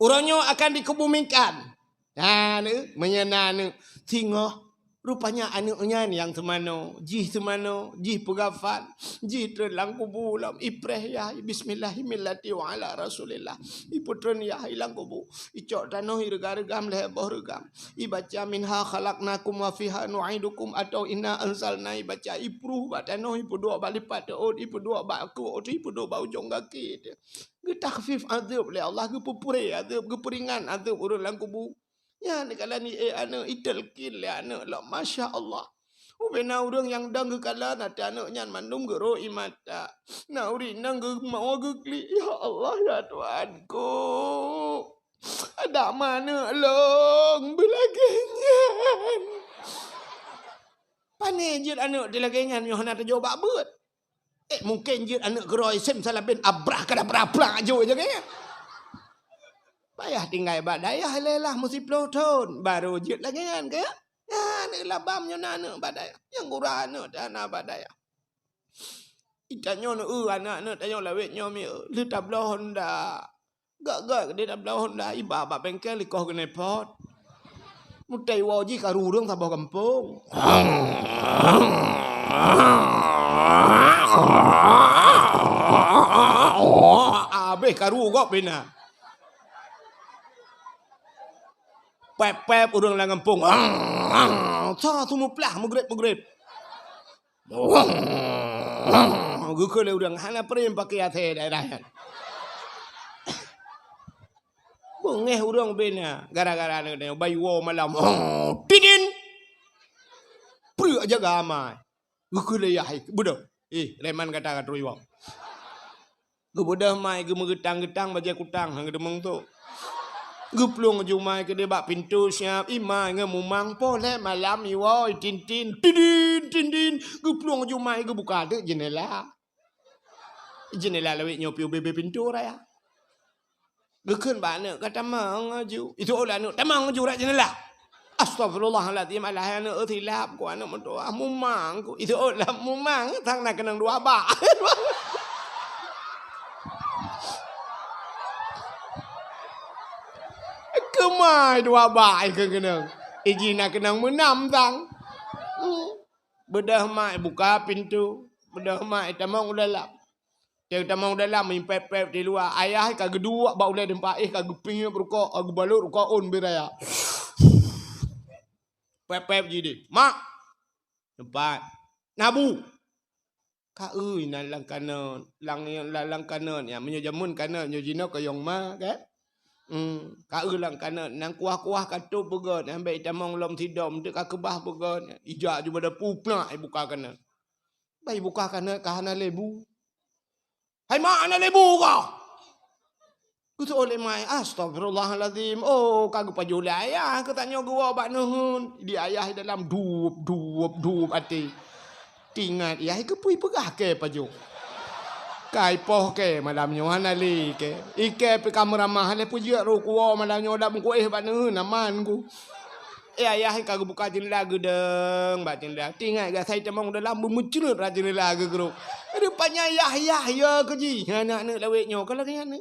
Uroe nyoe akan dikebumikan. Nah, ni, meunyoe na aneuk singoh, rupanya aneuk nyan nyang seumanoe, jih seumanoe, jih peugafan, jih treun lam kubu lom, ipreh yah, bismillahi millati wa ala rasulillah. Ipeutreun yah i lam kubu, icok tanoh ireuga-reugam lhèe boh reugam. Ibaca, "Minha khalaqnakum wa fiha nu'idukum," atau "Inna anzalna," ibaca, ipruh bak tanoh, ipeuduek bak lipat teuôt, ipeuduek bak keuôt, ipeuduek bak ujong gaki. Geutakhfif azeueb lé Allah, geupeupuré azeueb, geupeuringan azeueb ureueng lam kubu. Nyan ka lani, eh, aneuk, italkin lé aneuk lom, masya Allah. Ubena ureuëng nyang dong geukalon até aneuëk nyan mandum geuro ié mata. Na ureuëng inong geumawa geuklik, "Ya Allah, ya Tuhanku, adak ma aneuëk lôn beulagée nyan." Pane jeuet aneuëk dilagée nyan nyoe hana tajok bak beuet. Eh, mungken jeuet aneuëk keudroe sem salabén abrah kadabra plak jok lagée nyan. Payah tinggai bak dayah lelah meusiplôh thon, barô jeuet lagée nyan keu. Nyan, labam nyoe na aneuëk bak dayah. Nyang gura aneuëk teuh hana bak dayah. Itanyoe neu-eu aneuëk-aneuëk tanyoe lawét nyoe mi, lheueh tabloe honda. Gak-gak keudeh tabloe honda, iba bak bengkel ikoh keuneupot. Meutai woe jih karu ureuëng saboh gampông. Abéh karu gob bina. Pép-pép ureuëng lam gampông. Sa sumuplah meugreb-meugreb. Geukheun lé ureuëng hana prem pakai asée daerah nyan. Beungéh ureuëng bina gara-gara nyoe bayi woe malam. Tidin. Prek jaga amai. Geukheun lé yah, "Eh, beudôh. Eh, reman gata ka trok iwoe." Geubeudôh mai geumeugeutang-geutang bajée kutang han geudeungoe tu. Geuplueng jumai keudeh bak pintoe siab, imai ngon mumang poh lhée malam iwoe tintin, tidin, tidin. Geuplueng jumai geubuka teuk jeunela. Jeunela lawét nyoe piôh bebe pintoe raya. Geukheun bak aneuëk, "Ka tamong aju." Itu lé aneuëk, "Tamong aju rot jeunela." Astagfirullahalazim, alah aneuëk, silap ku aneuëk meudoa, mumang ku. Itu lé mumang sang na keunong dua bak. Keumai dua bak ikeu keunong. Iji na keunong meunam sang. Hmm. Beudôh mai buka pintoe. Beudôh mai tamong u dalam. Teutamong dalam, meuimpép-pép di luwa. Ayah ka geuduek bak ulée teumpat, eh, ka geupiep rukok, ka geubalot rukok ôn beu raya. Pép-pép jih deh. "Mak!" Teumpat. "Nabu!" "Ka eu inan lam kanot, lam, lam, lam kanot nyan. Meunyoe jameun kanot, nyoe jinoe kayong ma, kan? Hmm, ka eu lam kanot, nang kuah-kuah ka tôb beugöt, nyan bèk itamong lom sidom, teuk ka keubah beugöt." Ijak ju bada pu plak ibuka kanot. Bah ibuka kanot ka hana lé bu. "Hai mak, hana lé bu kah?" Geuseuôt lé mai, "Astagfirullahalazim. Oh, ka geupajoh lé ayah keu tanyoe geuwoe bak neuheun." Di ayah di dalam dup, dup, dup até. Teuingat yah, "Keupeue peugah kèe pajoh?" "Kai poh kèe malam nyoe hana lé kèe. Ikèe pih ka meuramah lé peujeuet roh kuwoe malam nyoe dak meukuéh bak neuheun aman ku." Eh, ayah ka geubuka jeundela geudong bak jeundela. Teuingat gasai tamong dalam beumeucreut rot jeundela geugrôp. Rupanya yah, yah, ya keu jih. Aneuk-aneuk lawét nyoe ka lagèe nyan.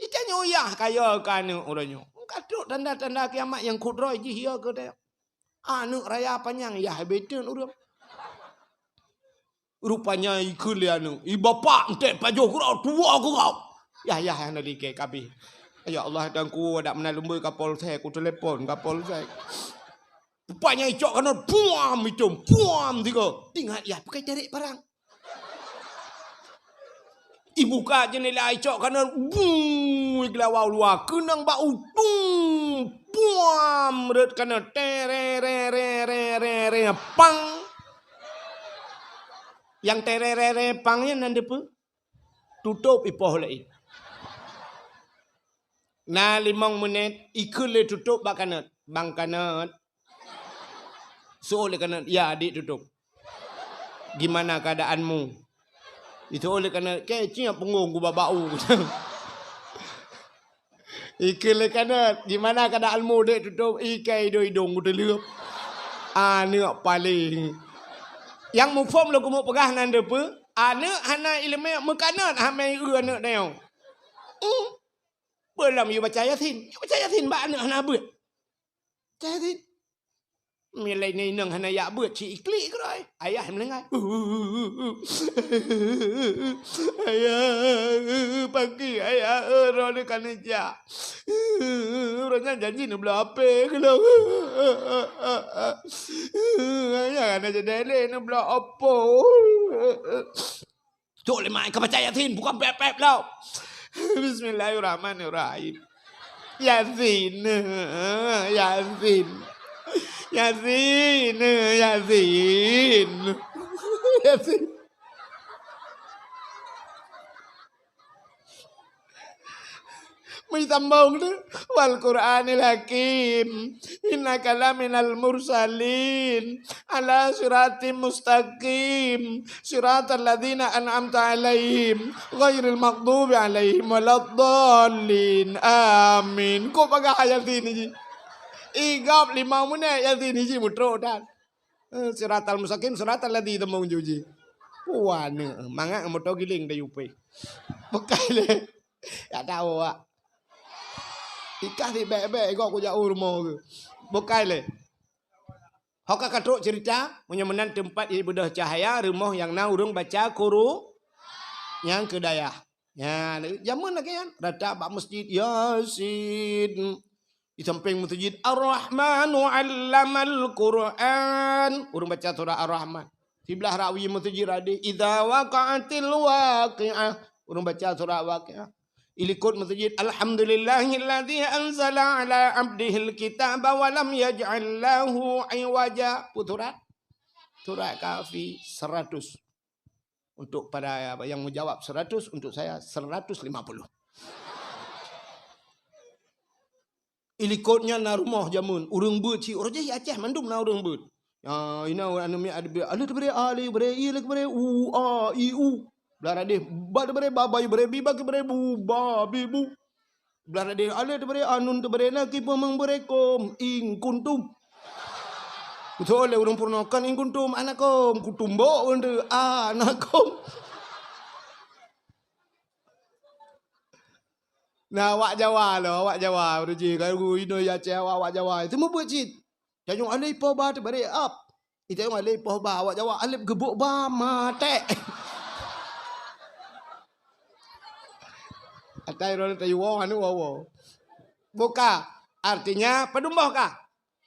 Itanyoe yah ka ya keu aneuk uroe nyoe. Ka trok tanda-tanda kiamat nyang kudroe jih ya keu tanyoe. Aneuk raya panyang yah beutôi ureueng. Rupanya ikheun lé aneuk, "I bapak enteuk pajoh keudroe tuwoe keudroe." Yah, yah, hana likèe kabeh. Ya Allah, Tuhanku, adak meunan lôn beuet Kapolsek, ku telepon Kapolsek. Rupanya icok kanot, puam itôm, puam tiga. Teuingat yah, pakai tarek parang. Ibuka jeundela icok kanot, buu, igeulawa u luwa, keunong bak utông, puam, rhot kanot, terererererere, pang. Nyang tererere pang nyan nan dipeue? Tutôp ipoh laén. Na limong menit, ikheun lé tutôp bak kanot. "Bang Kanot." Seuôt lé kanot, "Ya, adik tutôp." "Gimana keadaanmu?" Iseuôt lé kanot, "Kèe ciek punggông ku bak bak u." Ikheun lé kanot, "Gimana keadaanmu, dek tutôp?" "Ikèe idông-idông ku teuleuep." Aneuk paléng. Nyang muphom lôn keumeung peugah nan dipeue? Aneuk hana ileumèe meukanot, hamé eu aneuk nyoe. Hmm. Peue lom yue baca Yasin? Yue baca Yasin bak aneuk hana beuet. Baca Yasin. Milai inong hana jak beuet, ci iklik keudroe. Ayah meuninggai. Ayah, pagi ayah, roh ni kan jak. Roh nyan janji neubloe H P keulong. Ayah hana jadi lé neubloe Oppo. Cok lé mai ka baca Yasin, bukan pep-pep lom. Bismillahirrahmanirrahim. Yasin, Yasin. Yasin, Yasin. Yasin. Meusambông tu, "Wal Qur'anil Hakim, innaka laminal mursalin, ala siratim mustaqim, siratal ladzina an'amta 'alaihim, ghairil maghdubi 'alaihim waladdallin. Amin." Kok bagah Yasin ni ji? Igab limong menit Yasin ni ji mutrok dan. Eh, siratal mustaqim, siratal ladzi tamong juji. Wah, ni mangat moto giling dah yupe. Bukai le. Ya tahu awak. Ikah di bek-bek igok kujak u rumoh ke. Bukai le. Hoka katrok cerita, meunyoe meunan teumpat ibeudôh cahaya, rumoh nyang na ureueng baca Quru-, nyang keu dayah. Ya, jameun lagèe nyan, rata bak masjid Yasin. Di samping masjid Ar-Rahmanu 'allamal Qur'an. Ureueng baca surah Ar-Rahman. Siblah rawi masjid hadeh, "Idza waqa'atil waqi'ah." Ureueng baca surah Waqi'ah. Ilikot masjid, "Alhamdulillahilladzi anzala 'ala 'abdihil kitaba wa lam yaj'al lahu 'iwaja." Peue surat? Surat Kahfi seratus. Untuk para yang menjawab seratus, untuk saya seratus lima puluh. Ilikot nyan na rumoh jameun, ureueng beuet cit, ureueng jih Aceh mandum na ureueng beuet. Ya, ina ureueng aneuk miet ada beuet, alif teubri, alif teubri, i teubri, u, a, i, u. Blah radeh, ba teubri, ba, ba teubri, bi, ba teubri, bu, ba, bi, bu. Blah radeh, alif teubri, a, nun teubri, na kipeumang bri, kum, in kuntum. Beutôi lé ureueng peurunoe, kan in kuntum anakum, kutumbok ureueng tu, anakum. Nah, awak Jawa lo, awak Jawa, ureueng jih, kalau inoe ya cewek awak, awak Jawa, itu mubuet cit. Tanyoe alif poh ba teubri ap. Itayong alif poh ba, awak Jawa alif geubok ba maté. Atai ron tayuwo anu wowo. Buka. Artinya, padum boh kah?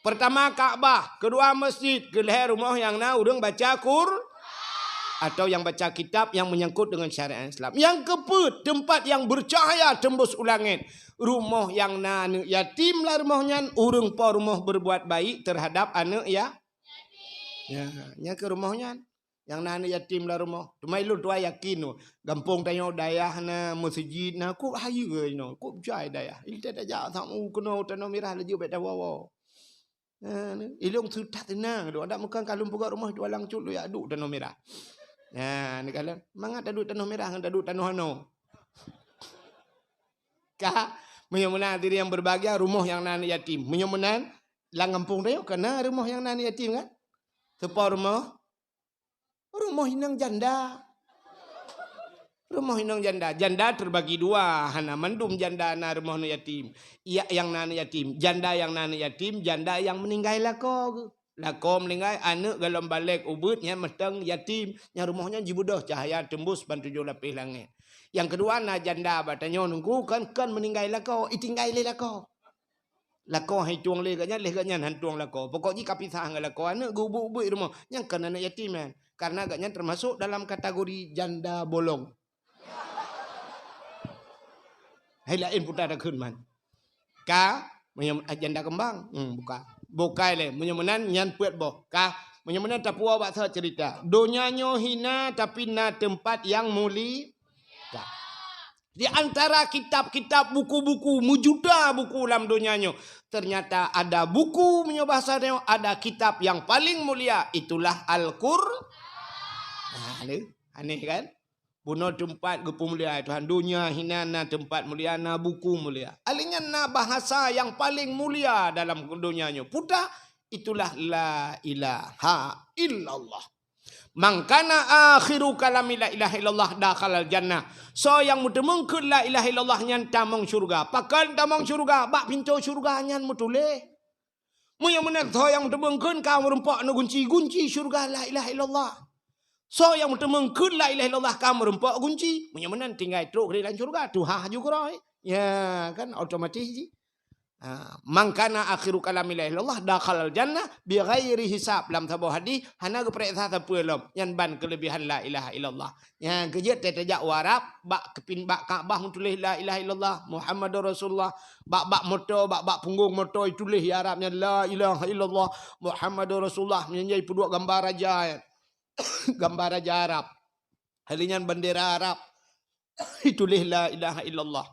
Pertama Ka'bah, kedua masjid, keulhèe rumoh nyang na ureueng baca Qur-, atau yang baca kitab yang menyangkut dengan syariat Islam. Nyang keupeuet, tempat yang bercahaya tembus u langét. Rumoh nyang na aneuk yatim lam rumoh nyan, ureueng po rumoh berbuat baik terhadap aneuk ya-, Ya, nyan keuh rumoh nyan. Nyang na aneuk yatim lam rumoh. Teuma ulôn tuan yakin, gampông tanyoe dayah na, meuseujid na, kok hayeue inoe, kok jai dayah. Ilée tajak samu keunoe Tanoh Mirah laju bèk tawoe-woe. Nah, ilôn seutat teunang lôn. Adak meukan ka lôn peugah rumoh tualang cut lôn yak duek Tanoh Mirah. Nah, ni kalon mangat taduek Tanoh Mirah ngon taduek tanoh anoe. Ka, meunyoe meunan hadirin yang berbahagia, rumoh nyang na aneuk yatim. Meunyoe meunan, lam gampông tanyoe ka na rumoh nyang na aneuk yatim kan? Soe po rumoh? Rumoh inong janda. Rumoh inong janda. Janda terbagi dua. Hana mandum janda na rumoh aneuk yatim. Yak nyang na aneuk yatim. Janda nyang na aneuk yatim, janda nyang meuninggai lakoe geuh. Lakoe meuninggai, aneuk golom balek ubeuet nyan mantong yatim. Nyang rumoh nyan jibeudôh cahya tembus ban tujoh lapéh langét. Nyang keudua na janda bak tanyoe nunggu kon, kon meuninggai lakoe, itinggai lé lakoe. Lakoe han itueng lé gobnyan, lé gobnyan han tueng lakoe. Pokok jih ka pisah ngon lakoe, aneuk geuubeuet-ubeuet rumoh. Nyan kon aneuk yatim nyan. Karena gobnyan termasuk dalam kategori janda bolong. Hai laén puta takheun man. Ka, meunyoe, ah, janda keumbang. Hmm, buka. Bukai lé. Meunyoe meunan nyan peuet boh. Ka, meunyoe meunan tapuwoe bak soe cerita. Donya nyoe hina tapi na teumpat nyang muli-, Ka. Di antara kitab-kitab, buku-buku, meujuta buku lam donya nyoe, ternyata ada buku, meunyoe bahasa tanyoe, ada kitab yang paling mulia, itulah Al-Qur-, Nah, ni, aneh kan? Bunoe teumpat geupeumulia Tuhan. Donya hina na teumpat mulia, na buku mulia. Alèh nyan na bahasa yang paling mulia dalam donya nyoe. Peue teuh? Itulah la ilaha illallah. "Man kana akhiru kalami la ilaha illallah dakhalal jannah." Soe nyang meuteumeung kheun la ilaha illallah nyan tamong syeuruga. Pakon tamong syeuruga? Bak pintoe syeuruga nyan meutuléh. Meunyoe meunan soe nyang meuteumeung kheun ka meurumpok ngon gunci, gunci syeuruga la ilaha illallah. Soe nyang meuteumeung kheun la ilaha illallah ka meurumpok gunci. Meunyoe meunan tinggai trok keudeh lam syeuruga, tuha ju keudroe. Ya, kan otomatis jih. Ha, "Man kana akhiru kalami la ilaha illallah dakhalal jannah bighairi hisab." Lam saboh hadis, hana geupareksa sapeue lom, nyan ban keuleubihan la ilaha illallah. Nyan keu jeuet tajak u Arab, bak keupin-, bak Ka'bah meutuléh la ilaha illallah Muhammadur Rasulullah, bak, bak moto, bak, bak punggong moto ituléh di Arab nyan la ilaha illallah Muhammadur Rasulullah, nyan jai peuduek gambar raja, gambar raja Arab. Hari nyan bendera Arab ituléh la ilaha illallah.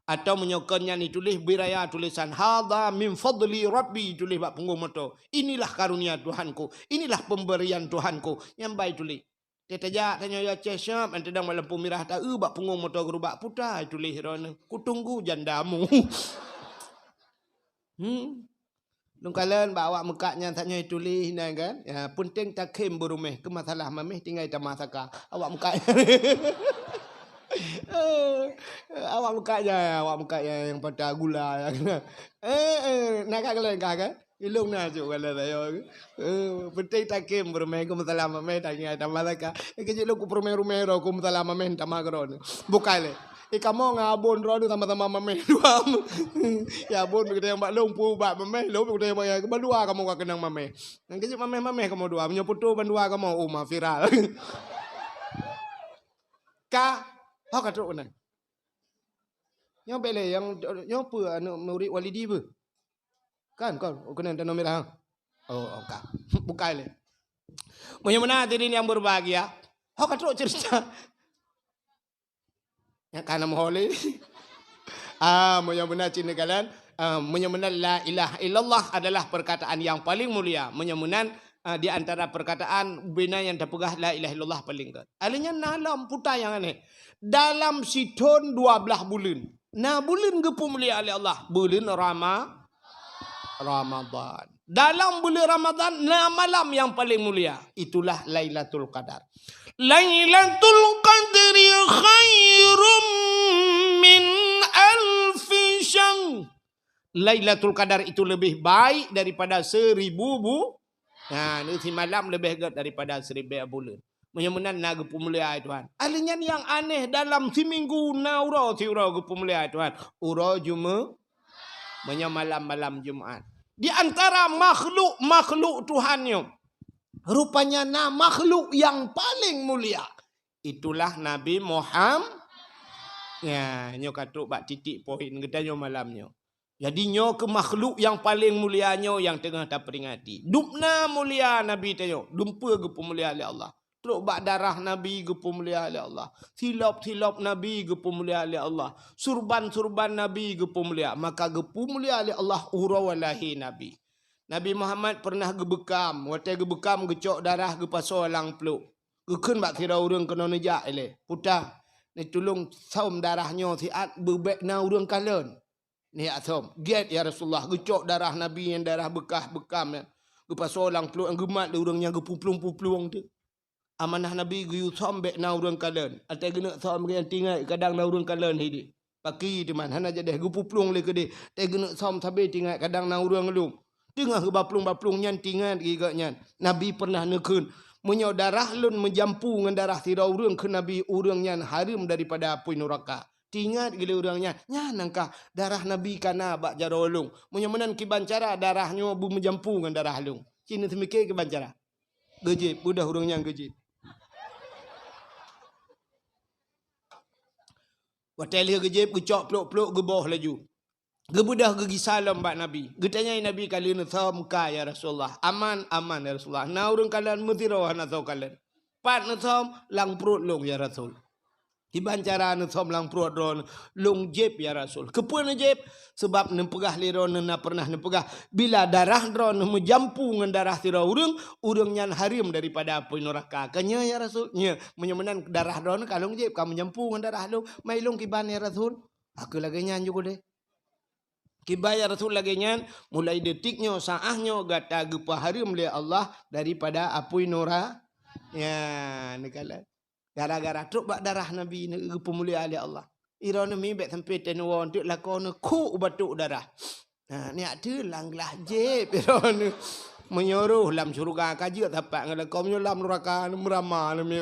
Atau meunyoe kon nyan ituléh biraya tulisan, "Hadza min fadli Rabbi," ituléh bak punggong moto. "Inilah karunia Tuhanku, inilah pemberian Tuhanku." Nyan ban ituléh. Teutajak tanyoe ya Aceh Syam, teuduek bak lampu mirah taeu bak punggong moto geurubak puta ituléh droeneuh, "Kutunggu jandamu." Hmm. Lôn kalon bak awak meukat nyan tanyoe ituléh nyan kan. Ya, penting takhém beuruméh, keu masalah maméh tinggai tamah saka. Awak meukat nyan. Eh, awak meukat nyan, awak meukat nyan nyang patah gula nyan. Eh, eh, na ka kalon ka kan? Ilong na cuk kalon sayoe. Eh, penting takhém beuruméh, keu masalah maméh tinggai tamah saka. Eh, keu jeuet lôn kupeuruméh-ruméh droe, keu masalah maméh tamah keudroe. Bukai lé. Eh, kamoe ngon abon droeneuh sama-sama maméh dua. Ya, abon pih geutanyong bak lôn, peue bak maméh, lôn pih geutanyong bak, ya, bandua kamoe ka keunong maméh. Nyan keu jeuet maméh-maméh kamoe dua. Meunyoe putôh bandua kamoe, oh, ma viral. Ka, ho ka trok keunan. Nyoe bèk lé, nyang, nyoe peue aneuk murit Walidi peue? Kan, kon, oh, keunan tanoh mirah, ha? Oh, oh, ka. Bukai lé. Meunyoe meunan hadirin yang berbahagia, ho ka trok cerita. Nyang ka na meuho lé. Ah, meunyoe meunan cit neukalon, ah, meunyoe meunan la ilaha illallah adalah perkataan yang paling mulia. Meunyoe meunan, ah, di antara perkataan bina nyang tapeugah la ilaha illallah paling gét. Alèh nyan na lom puta nyang aneh. Dalam sithon dua blaih buleuen. Na buleuen geupeumulia lé Allah. Buleuen Rama-, Ramadan. Dalam buleuen Ramadan na malam yang paling mulia. Itulah Lailatul Qadar. Lailatul Qadri khairum min alfi syahr. Lailatul Qadar itu lebih baik daripada seribu bu-, nah, ni simalam lebih gét daripada seribu buleuen. Meunyoe meunan na geupeumulia Tuhan. Alèh nyan nyang aneh dalam siminggu na uroe siuroe geupeumulia Tuhan. Uroe Jumaat, meunyoe malam-malam Jumaat. Di antara makhluk-makhluk Tuhan nyoe, rupanya na makhluk yang paling mulia. Itulah Nabi Muham-, ya, nyoe ka trok bak titik poin geutanyoe malam nyoe. Jadi nyoe keuh makhluk nyang paleng mulia nyoe nyang teungoh taperingati. Dum na mulia Nabi tanyoe, dum peue geupeumulia lé Allah. Trok bak darah Nabi geupeumulia lé Allah. Silop-silop Nabi geupeumulia lé Allah. Surban-surban Nabi geupeumulia. Maka geupeumulia lé Allah uroe lahé Nabi. Nabi Muhammad peureunah geubeukam. Watèe geubeukam geucok darah geupasoe lam pluek. Geukheun bak sidroe ureueng keunoe neujak ilèe. Puta, neutulông sôm darah nyoe siat beubèk na ureueng kalon. Neujak sôm. Gèt, ya Rasulullah, geucok darah Nabi nyang darah beukah beukam nyan. Geupasoe lam pluek nyang geumat lé ureueng nyan geupuplueng-puplueng teuk. Amanah Nabi geuyue sôm bèk na ureueng kalon. Watèe geuneuk sôm geuh nyan teuingat kadang na ureueng kalon sidéh. Paki teuma hana jadèh geupuplueng lé keudéh. Watèe geuneuk sôm sabé teuingat kadang na ureueng lom. Teungoh geubaplueng-baplueng nyan teuingat geuh gobnyan. Nabi peureunah neukheun, "Meunyoe darah lôn meujampu ngon darah sidroe ureueng," kheun Nabi, "ureueng nyan hareuem daripada apui nuraka." Teuingat geuh lé ureueng nyan, "Nyan nyang kah darah Nabi ka na bak jaroe lôn. Meunyoe meunan kiban cara darah nyoe beumeujampu ngon darah lôn." Ci neuseumiké kiban cara. Geujieb, beudôh ureueng nyan geujieb. Watèe lheueh geujieb, geucok pluek-pluek, geuboh laju. Geubeudôh geugisa lom bak Nabi. Geutanyong Nabi, "Ka lheueh neusôm ka, ya Rasulullah?" "Aman, aman, ya Rasulullah." "Na ureueng kalon?" "Meusidroe hana soe kalon." "Pat neusôm?" "Lam pruet lôn, ya Rasul." "Kiban cara neusôm lam pruet droeneuh?" "Lôn jieb, ya Rasul." "Keupeue neujieb?" "Sabab neupeugah lé droeneuh na peureunah neupeugah, 'Bila darah droeneuh meujampu ngon darah sidroe ureueng, ureueng nyan hareuem daripada apui nuraka.'" "Ka nyoe, ya Rasul?" "Nyoe, meunyoe meunan darah droeneuh ka lôn jieb, ka meujampu ngon darah lôn, ma i lôn kiban, ya Rasul?" "Ka keuh lagèe nyan ju keudéh." "Kiban, ya Rasul, lagèe nyan, mulai detik nyoe, saát nyoe gata geupeuhareuem lé Allah daripada apui nura-," ya, neukalon. Gara-gara trok bak darah Nabi neu-, geupeumulia lé Allah. Droeneuh mi bèk sampoe teuneuk woe teuk lakoe neu kuk batok darah. Ha, nyak teu lam glah jieb droeneuh. Meunyoe roh lam syeuruga ka jeuet sapat ngon lakoe, meunyoe lam nuraka neu meurama neu mi.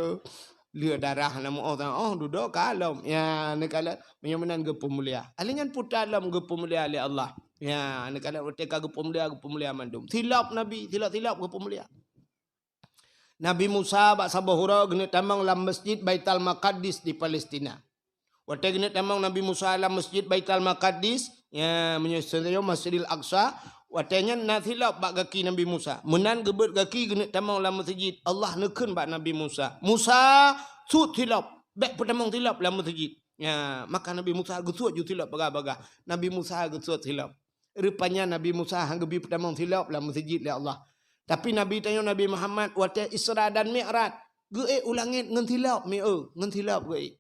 Lheueh darah na meu-oh, oh, dudoe ka lom. Ya, neukalon, meunyoe meunan geupeumulia. Alèh nyan puta lom geupeumulia lé Allah. Ya, neukalon watée ka geupeumulia, geupeumulia mandum. Silop Nabi, silop-silop geupeumulia. Nabi Musa bak saboh uroe geuneuk tamong lam Masjid Baitul Maqdis di Palestina. Watée geuneuk tamong Nabi Musa lam Masjid Baitul Maqdis, ya, meunyoe seunyoe Masjidil Aqsa, watée nyan na silop bak gaki Nabi Musa. Meunan geubeuet gaki geuneuk tamong lam meuseujid, Allah neukheun bak Nabi Musa, "Musa, suet silop, bék peutamong silop lam meuseujid." Ya, maka Nabi Musa geusuet ju silop bagah-bagah. Nabi Musa geusuet silop. Rupanya Nabi Musa han geubi peutamong silop lam meuseujid lé Allah. Tapi Nabi tanyoe Nabi Muhammad watée Isra dan Mi'raj, geuék u langét ngon silop, mi-, eu, ngon silop geuék.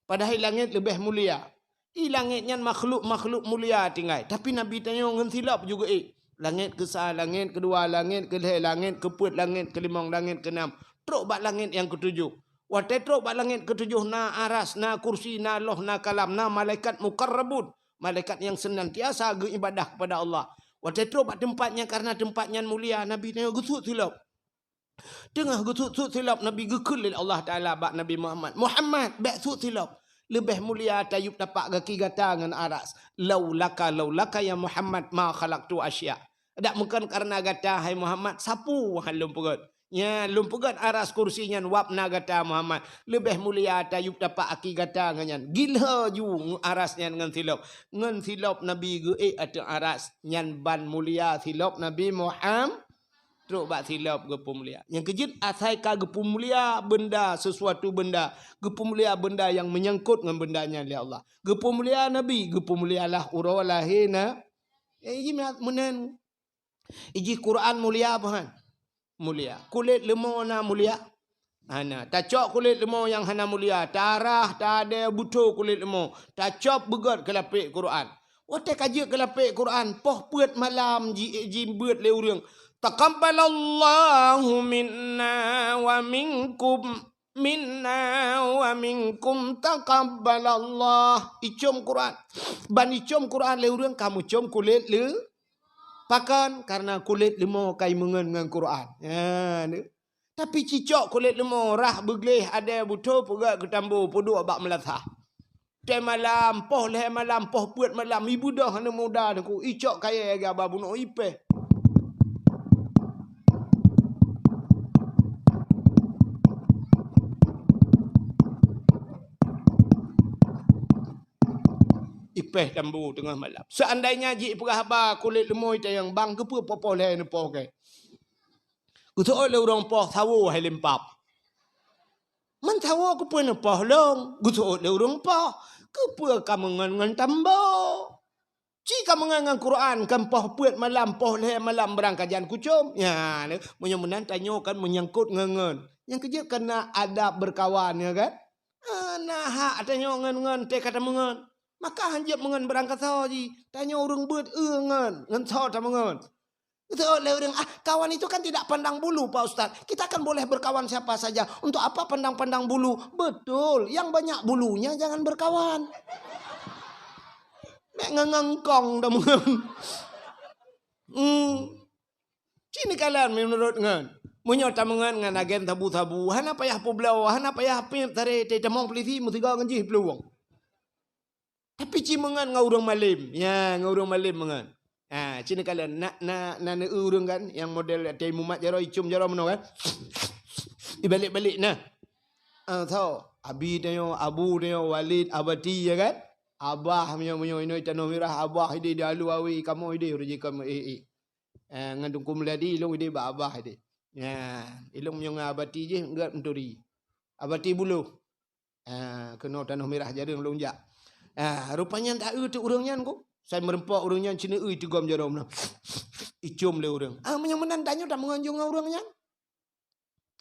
Padahai langét leubeh mulia. I langét nyan makhluk-makhluk mulia tinggai, tapi Nabi tanyoe ngon silop ju geuék. Langét keusa, langét keudua, langét keulhée, langét keupeuet, langét keulimong, langét keunam, trok bak langét nyang keutujoh. Watée trok bak langét keutujoh na aras, na kursi, na loh, na kalam, na malaikat muqarrabun, malaikat nyang seunantiasa geuibadah kepada Allah. Watée trok bak teumpat nyan, karna teumpat nyan mulia, Nabi tanyoe geusuet silop. Teungoh geusuet-suet silop, Nabi geukheun lé Allah Taala bak Nabi Muhammad, "Muhammad, bék suet silop. Leubeh mulia tayueb tapak gaki gata ngon aras. Laulaka, laulaka ya Muhammad ma khalaqtu asya." Dak meukeun kareuna gata, hai Muhammad, sapeue han lôn peugét. Nya, lôn peugét aras kursi nyan wab na gata, Muhammad. Leubeh mulia tayueb tapak aki gata ngon nyan. Gilho ju aras nyan ngon silop. Ngon silop Nabi geuék ateueh aras. Nyan ban mulia silop Nabi Muhammad. Trok bak silop geupeumulia. Nyang keujeuet asai ka geupeumulia beunda, sesuatu beunda. Geupeumulia beunda nyang meunyangkot ngon beunda nyan lé Allah. Geupeumulia Nabi, geupeumulialah uroe lahé na. Eh, iji meunan. Iji Quran mulia apa han? Mulia. Kulét leumo na mulia? Hana. Tacok kulét leumo nyang hana mulia, tarah, tadée, butho kulét leumo, tacop beugét keu lapék Quran. Watée ka jeuet keu lapék Quran, poh peuet malam ji-, jibeuet lé ureuëng, "Taqabbalallahu minna wa minkum, minna wa minkum taqabbalallah." Icom Quran. Ban icom Quran lé ureuëng ka meucom kulét leu-, pakon? Kareuna kulét leumo ka imeungon ngon Quran. Ya, ni. Tapi cicok kulét leumo, rhah beugleh, adée butho peugét keu tambo, peuduek bak meulasah. Tée malam, poh lhée malam, poh peuet malam, ibeudôh aneuk muda teungku, icok kayée gaba bunoe ipéh. Ipéh tambo teungoh malam. Seandainya jih peugah haba kulét leumo itanyong bang keupeue poh-poh lhée neupoh kée. Geuseuôt lé ureuëng poh sawo hai limpab. Man sawo keupeue neupoh lôn? Geuseuôt lé ureuëng poh, keupeue ka meungon ngon tambo? Ci ka meungon ngon Quran kan poh peuet malam, poh lhée malam beurangkajan kucom. Nya, meunyoe meunan tanyoe kan meunyangkot ngon-ngon. Nyang keujeuet kan na adab beurkawan, ya kan? Ah, na hak tanyoe ngon-ngon teuka tameungon. Maka hanjeuet meungon beurangkasoe jih. Tanyoe ureuëng beuet eu ngon, ngon soe tameungon. Betul lé ureuëng, "Ah, kawan itu kan tidak pandang bulu, Pak Ustaz. Kita kan boleh berkawan siapa saja. Untuk apa pandang-pandang bulu?" Betul, yang banyak bulunya jangan berkawan. Mek ngengengkong dah mengan. Hmm. Cini kalian menurut ngan. Meunyoe tameungan ngan agen sabu-sabu, hana payah peubloe, hana payah pip tare teutamong polisi meusigoe ngon jih peuluwang. Tapi ci meungan ngon ureuëng malem. Ya, ngon ureuëng malem meungan. Ha, ci neukalon na, na, na neu ureuëng kan, nyang model teuh mumat jaroe, icom jaroe meunoe kan. Ibalek-balek na. Ah, so, abi tanyoe, abu tanyoe, walid, abati, ya kan? Abah meunyoe, meunyoe inoe tanoh mirah, abah ideh di alu awi, kamoe ideh rejeki kamoe, eh, eh. Eh, ngon Teungku Meuladi, ilong ideh bak abah ideh. Ya, ilong meunyoe ngon abati jih, enggak menturi. Abati buluh. Ah, keunoe tanoh mirah jareueng lôn jak. Ah, rupanya tak eu teuk ureuëng nyan ku. Sai meureumpok ureuëng nyan, cina eu itigom jaroe meunan. Icom lé ureuëng. Ah, meunyoe meunan tanyoe tameungon ju ngon ureuëng nyan.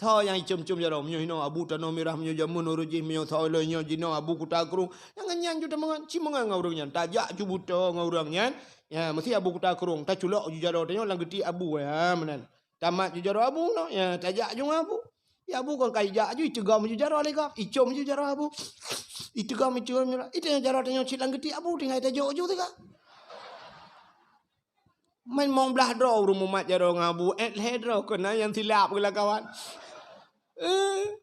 Tho nyang icom-com jaroe, meunyoe hinoe abu tanoh mirah, meunyoe jameun uroe jih, meunyoe soe lôn nyoe jinoe abu kuta krueng. Nyang nyan ju tameungon, ci meungon ngon ureuëng nyan. Tajak ju butho ngon ureuëng nyan. Ya, meusti abu kuta krueng. Taculok ju jaroe tanyoe lam geuti abu. Ya, meunan. Tamat ju jaroe abu noh, ya, tajak ju ngon abu. Ya, abu kon ka ijak ju, itigom ju jaroe lé gob, icom ju jaroe abu. Itigom, itigom jaroe. Itu jaroe tanyoe cit lam geuti abu, tinggai tajok ju teuka. Main mong blah droe ureuëng mumat jaroe ngon abu, eh, lhée droe keunan nyang silap geula kawan. Eh,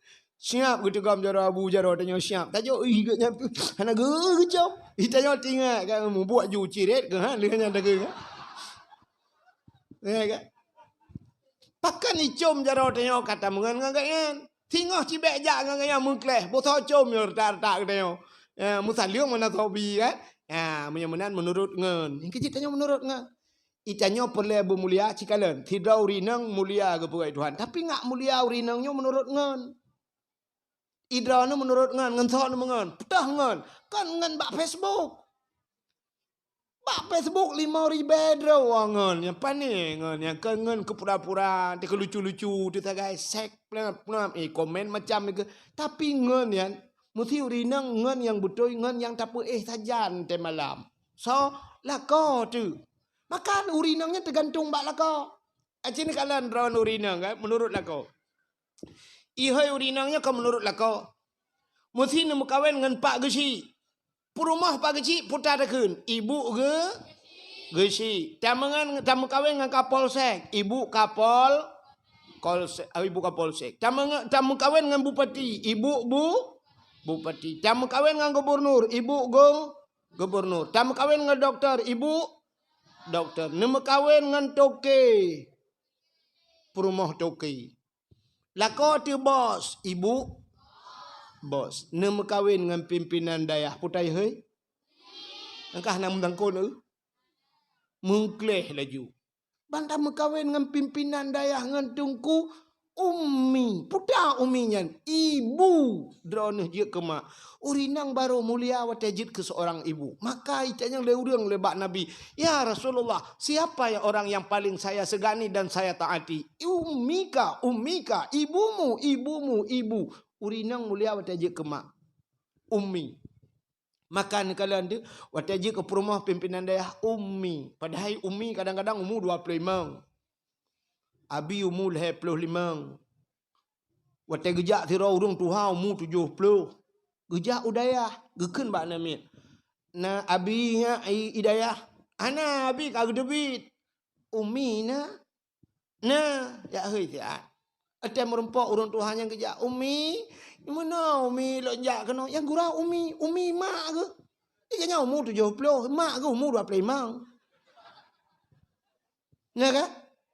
Siap geuteugom jaroe abu, jaroe tanyoe siap. Tajok, ih, geuh nyan pih hana geu-, geucom. Ih, tanyoe tingat kan, mubuet ju ciret keu, ha, lheueh nyan dageng, kan? Ya, kan? Pakon icom jaroe tanyoe ka tameungon ngon gobnyan. Singoh cibèk jak ngon gobnyan meukleh, boh soe com nyoe retak-retak geutanyoe. Ya, meusaleueng mana sobi, kan? Ya, meunyoe meunan meunurot ngon. Nyang keu jih tanyoe meunurot ngon. Ih, tanyoe peureulèe beumulia cikalon. Sidroe ureueng inong mulia geupeugah Tuhan. Tapi ngat mulia ureueng inong nyoe meunurot ngon. Ih, droeneuh meunurot ngon, ngon soe neuh meungon. Peutah ngon. Kan ngon bak Facebook. Bak Facebook limong ribèe droe ngon. Nyang pané ngon. Nyang kon ngon keu pura-pura, teuh keu lucu-lucu, teuh sagai sèk, plap, plap. Eh, komen macam nyan. Tapi ngon nyan, meusti ureueng inong ngon nyang beutôi, ngon nyang tapeuéh sajan teuh malam. So, lakoe teuh. Maka ureueng inong nyan teugantung bak lakoe. Aci neukalon droeneuh ureueng inong, kan, meunurot lakoe. Ihôi ureueng inong nyoe ka meunurot lakoe. Meusti neumeukawen ngon Pak Geuchik. Peurumoh Pak Geuchik peue takheun, ibu geu-, Geuchik. Tameungon, tameukawen ngon Kapolsek, ibu Kapol-, Kolsek, ah, ibu Kapolsek. Tameungo-, tameukawen ngon bupati, ibu bu-, bupati. Tameukawen ngon gubernur, ibu gu-, gubernur. Tameukawen ngon doktor, ibu doktor. Neumeukawen ngon toke, peurumoh toke. Lakoe teuh bos, ibu bos. Neumeukawen ngon pimpinan dayah, peue takheun? Nyang ka hana meusangkot, eh? Meukleh laju. Ban tameukawen ngon pimpinan dayah ngon teungku, ummi. Peue takheun ummi nyan? Ibu. Droeneuh jeuet keu mak. Ureueng inong barô mulia watèe jeuet keu seorang ibu. Maka itanyong lé ureueng lé bak Nabi, "Ya Rasulullah, siapa ya orang yang paling saya segani dan saya taati?" "Ummika, ummika, ibumu, ibumu, ibu." Ureueng inong mulia watèe jeuet keu mak. Ummi. Maka neukalon teuh, watèe jeuet keu peurumoh pimpinan dayah, ummi. Padahai ummi kadang-kadang umu dua ploh limong. Abi umu lhèe ploh limong. Watèe geujak sidroe ureueng tuha umu tujoh ploh. Geujak u dayah, geukheun bak aneuk miet, "Na abi nyak i, i dayah?" "Hana, abi ka geuteubiet." "Ummi na?" "Na, jak hôi siat." Watèe meurumpok ureueng tuha nyan geujak, "Ummi, meunoe ummi lôn jak keunoe?" Nyang gura ummi, ummi mak geuh. Di geuh nyan umu tujoh ploh, mak geuh umu dua ploh limong. Nyo kan?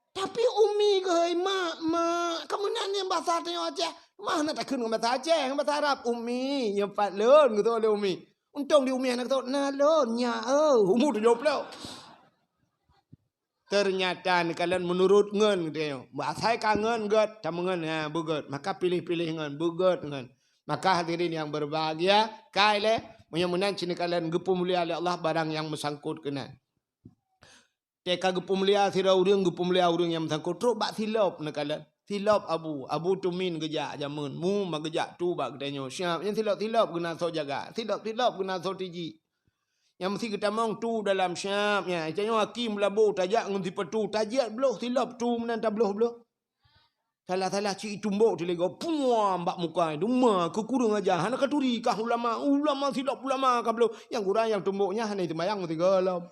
Tapi ummi keuhai mak, mak. Kamoe nan nyang basa tanyoe Aceh. Mah na takheun ngon basa Aceh, ngon basa Arab. Ummi, nyoe pat lôn geutôk lé ummi. Untông di ummi hana geutôk, na lôn, nyak, eh, umu tujoh ploh. Teunyata neukalon meunurot ngon geutanyoe. Asai ka ngon gèt, tameungon, ha, beugèt. Maka piléh-piléh ngon, beugèt ngon. Maka hadirin yang berbahagia, kai lé, meunyoe meunan cit neukalon geupeumulia lé Allah barang nyang meusangkot keunan. Teuka geupeumulia sidroe ureueng, geupeumulia ureueng nyang meusangkot trok bak silop neukalon. Silop abu, abu tumin geujak jameun, mu ma geujak tu bak geutanyoe. Siap, nyan silop-silop geunasoe jaga, silop-silop geunasoe tiji. Nyang meusti geutamong tu dalam siap nyan. Tanyoe aki meulabo tajak ngon sipatu, tajiet bloh silop tu meunan tabloh-bloh. Salah-salah cit itumbok teuligo, puam bak muka, duma keu kureueng aja, hana katuri kah ulama, ulama silop ulama ka bloh. Nyang gura nyang tumbok nyan hana seumayang meusigoe lom.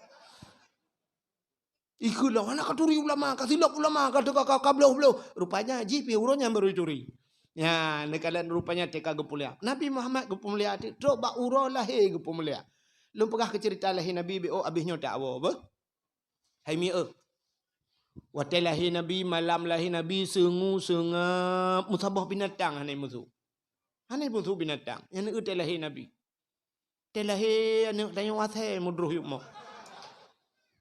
Ikheun lom, hana katuri ulama, ka silop ulama, ka teuka ka, ka bloh-bloh. Rupanya jih pih uroe nyan baru turi. Nyan, neukalon rupanya teuka geupeumulia. Nabi Muhammad geupeumulia teuh, trok bak uroe lahé geupeumulia. Lôn peugah keu ceurita lahé Nabi, beu abéh nyoe tawoe, beuh. Hai mieu, watèe lahé Nabi, malam lahé Nabi, seungue seungab, meusaboh binatang hana musu. Hana musu binatang. Nyan watèe lahé Nabi. Watèe lahé aneuk tanyoe asèe meudroh yub mo.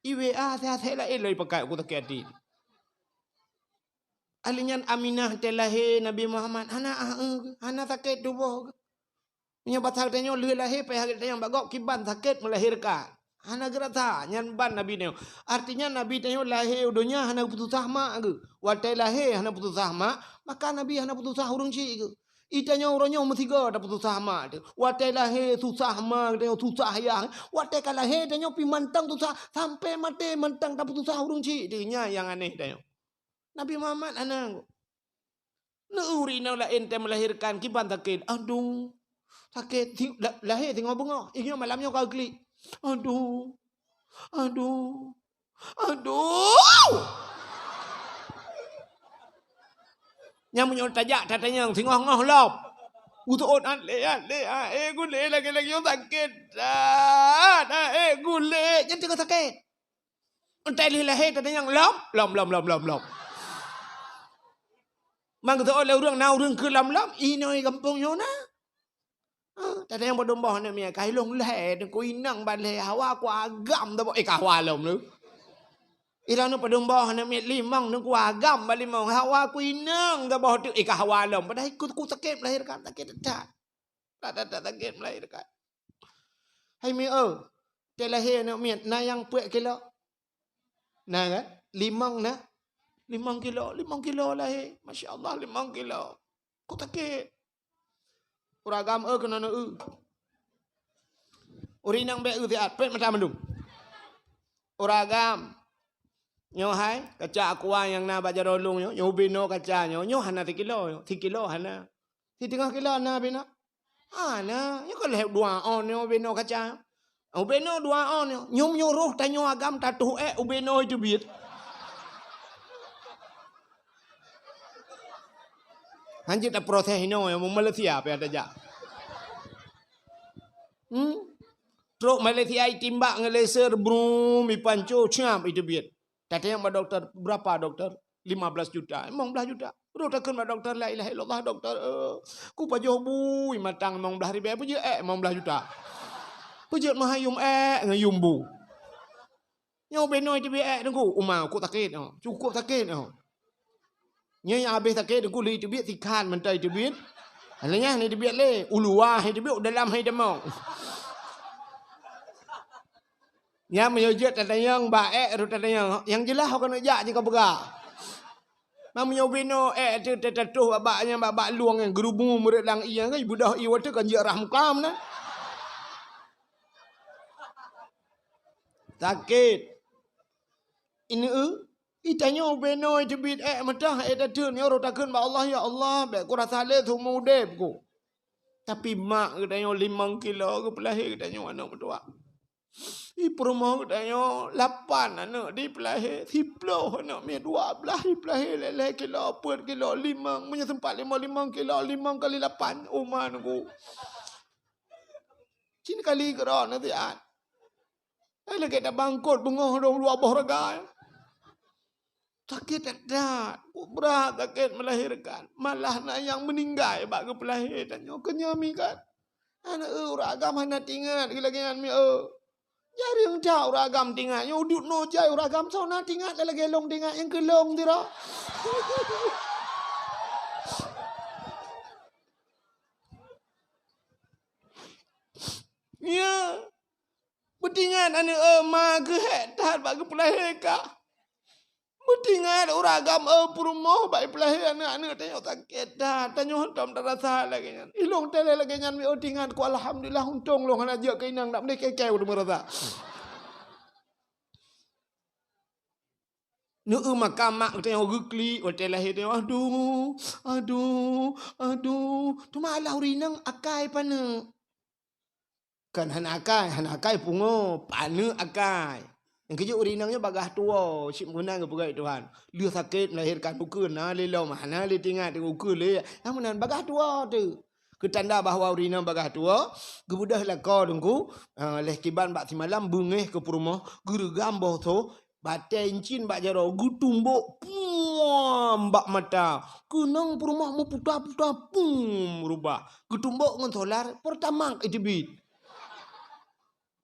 I W A asèe-asèe laén lom ipakat, ku sakét até. Ahli nyan Aminah watèe lahé Nabi Muhammad, hana aeu, hana sakét tuboh. Meunyoe basa tanyoe lheueh lahé, payah geutanyoe bak gob kiban sakét melahirkan. Hana geurasa, nyan ban Nabi tanyoe. Artinya Nabi tanyoe lahé u donya hana peususah mak geuh. Watèe lahé hana peususah mak, maka Nabi hana peususah ureueng chik geuh. I tanyoe uroe nyoe meusigoe tapeususah mak teuh. Watèe lahé susah ma tanyoe, susah yah. Watèe ka lahé tanyoe pih mantong susah, sampoe maté mantong tapeususah ureueng chik teuh. Nyan nyang aneh tanyoe. Nabi Muhammad hana. Neu ureueng inong laén watèe melahirkan kiban sakét. Aduh. Sakét. Si-, la-, lahé singoh beungoh. Inyoe malam nyoe ka klik. Aduh. Aduh. Aduh. Nyang meunyoe tajak tatanyong singoh ngoh lom. Geutu'ot, "Aléh, aléh, aléh, gulé lagèe-lagèe nyoe sakét that, aléh, gulé." Nyan teungoh sakét. Entah lheueh lahé tatanyong lom, lom, lom, lom, lom, lom. Man geutu'ot lé ureueng, na ureueng keu lom-lom, inoe gampông nyoe na. Ah, tatanyong padum boh aneuk miet, ka ilôn lhèe, teungku inong ban lhèe, hawa ku agam tabôh, eh, ka hawa lom lé. Ilôn padum boh aneuk miet, limong, teungku agam ban limong, hawa ku inong tabôh teuk, eh, ka hawa lom. Padahai ku, ku sakét melahirkan, sakét that. That, that, that sakét melahirkan. Hai mi, oh, teuh lahé aneuk miet, na nyang peuet kilo? Na kan? Limong na? Limong kilo, limong kilo lahé. Masya Allah, limong kilo. Ku sakét. Ureueng agam, eu, keunoe eu. Ureueng inong bèk eu siat, pet mata mandum. Ureueng agam. Nyoe hai, kaca aqua nyang na bak jaroe lôn nyoe, nyoe ubé noe kaca nyoe, nyoe hana sikilo, nyoe sikilo hana. Siteungoh kilo na ubé noe? Hana, nyoe ka lheueh dua ôn nyoe ubé noe kaca. Ubé noe dua ôn nyoe, nyoe meunyoe roh tanyoe agam tatuh èk ubé noe teubiet. Hanjeuet taproses inoe, Malaysia pih tajak. Hmm? Trok Malaysia itimbak ngon laser, brum, ipanco, siap iteubiet. Tatanyong bak dokto, "Berapa, dokto?" "Lima belas juta." "Limong blaih juta." Rot takheun bak dokto, "La ilaha illallah, dokto, eh, kupajoh bui matang limong blaih ribèe, peujeuet èk limong blaih juta. Peujeuet meuhayum èk ngon yum bu." Nyoe ubé noe teubiet èk teungku, uma, cukôp sakét nyoe. Cukôp sakét nyoe. Nyoe nyang habéh sakét teungku, lheueh teubiet sikhan mantong teubiet. Alah nyan teubiet lé, u luwa hai teubiet, u dalam hai tamong. Nyan meunyoe jeuet tatanyong bak èk, rot tatanyong, nyang jeulaih ho keuneuk jak jih ka peugah. Meunyoe ubé noe èk teu-, teu-, tatuh bak, bak nyan, bak, bak lueng nyan, geurubu meureuet lam ié nyan, beudôh ié watèe kan jeuet rah muka meunan. Sakét. Ineuk, itanyoe ubé noe teubiet èk meutoh, èk tateun, nyoe rot takheun bak Allah, "Ya Allah, bèk kurasa lé seumeu udép ku." Tapi mak geutanyoe limong kilo geupeulahé geutanyoe aneuk meutuwah. Di peurumoh geutanyoe lapan aneuk dipeulahé, siplôh aneuk miet, dua blaih dipeulahé, lhèe-lhèe kilo, peuet kilo, limong, meunyoe seumpat limong, limong kilo, limong kali lapan, uma teungku. Cit kali keudroe na siat. Eh, lagèe tabangkot beungoh dong dua boh reuga. Sakét that-that. Brat sakét melahirkan. Malah na nyang meuninggai bak geupeulahé tanyoe. Keu nyan mi kan. Aneuk, eh, ureueng agam hana teuingat lagèe nyan mi, eh. Jareueng that ureueng agam teuingat. Nyoe udép noe jai ureueng agam soe na teuingat lagèe lôn teuingat nyang keu lôn sidroe. Ya. Beuteuingat aneuk, eh, ma geuhék that bak geupeulahé kah. Beuteuingat ureueng agam, eh, peurumoh bak ipeulahé aneuk-aneuk tanyoe sakét that. Tanyoe hántom tarasa lagèe nyan. Ilôn teuh lé lagèe nyan mi, eh, teuingat ku, alhamdulillah, untông lôn hana jeuet keu inong, dak meudeh keu-keu ureueng meurasa. Neu-eu maka mak geutanyoe geuklik watèe lahé tanyoe, "Aduh, aduh, aduh." Teuma alah ureueng inong akai paneuk. Kan hana akai, hana akai pungo, paneuk akai. Nyang keujeuet ureueng inong nyoe bagaih tuwoe, cit meunan geupeugah Tuhan. Lheueh sakét melahirkan ukeue na lé lom, hana lé teuingat ukeue lé. Nyang meunan bagaih tuwoe teuh. Keu tanda bahwa ureueng inong bagaih tuwoe, geubeudôh lakoe teungku, eh, lheueh kiban bak simalam beungéh keu peurumoh, geureugam boh soe, batèe incin bak jaroe, geutumbok, puam, bak mata. Keunong peurumoh meuputa-puta, pum, rubah. Geutumbok ngon solar, Pertamax iteubiet.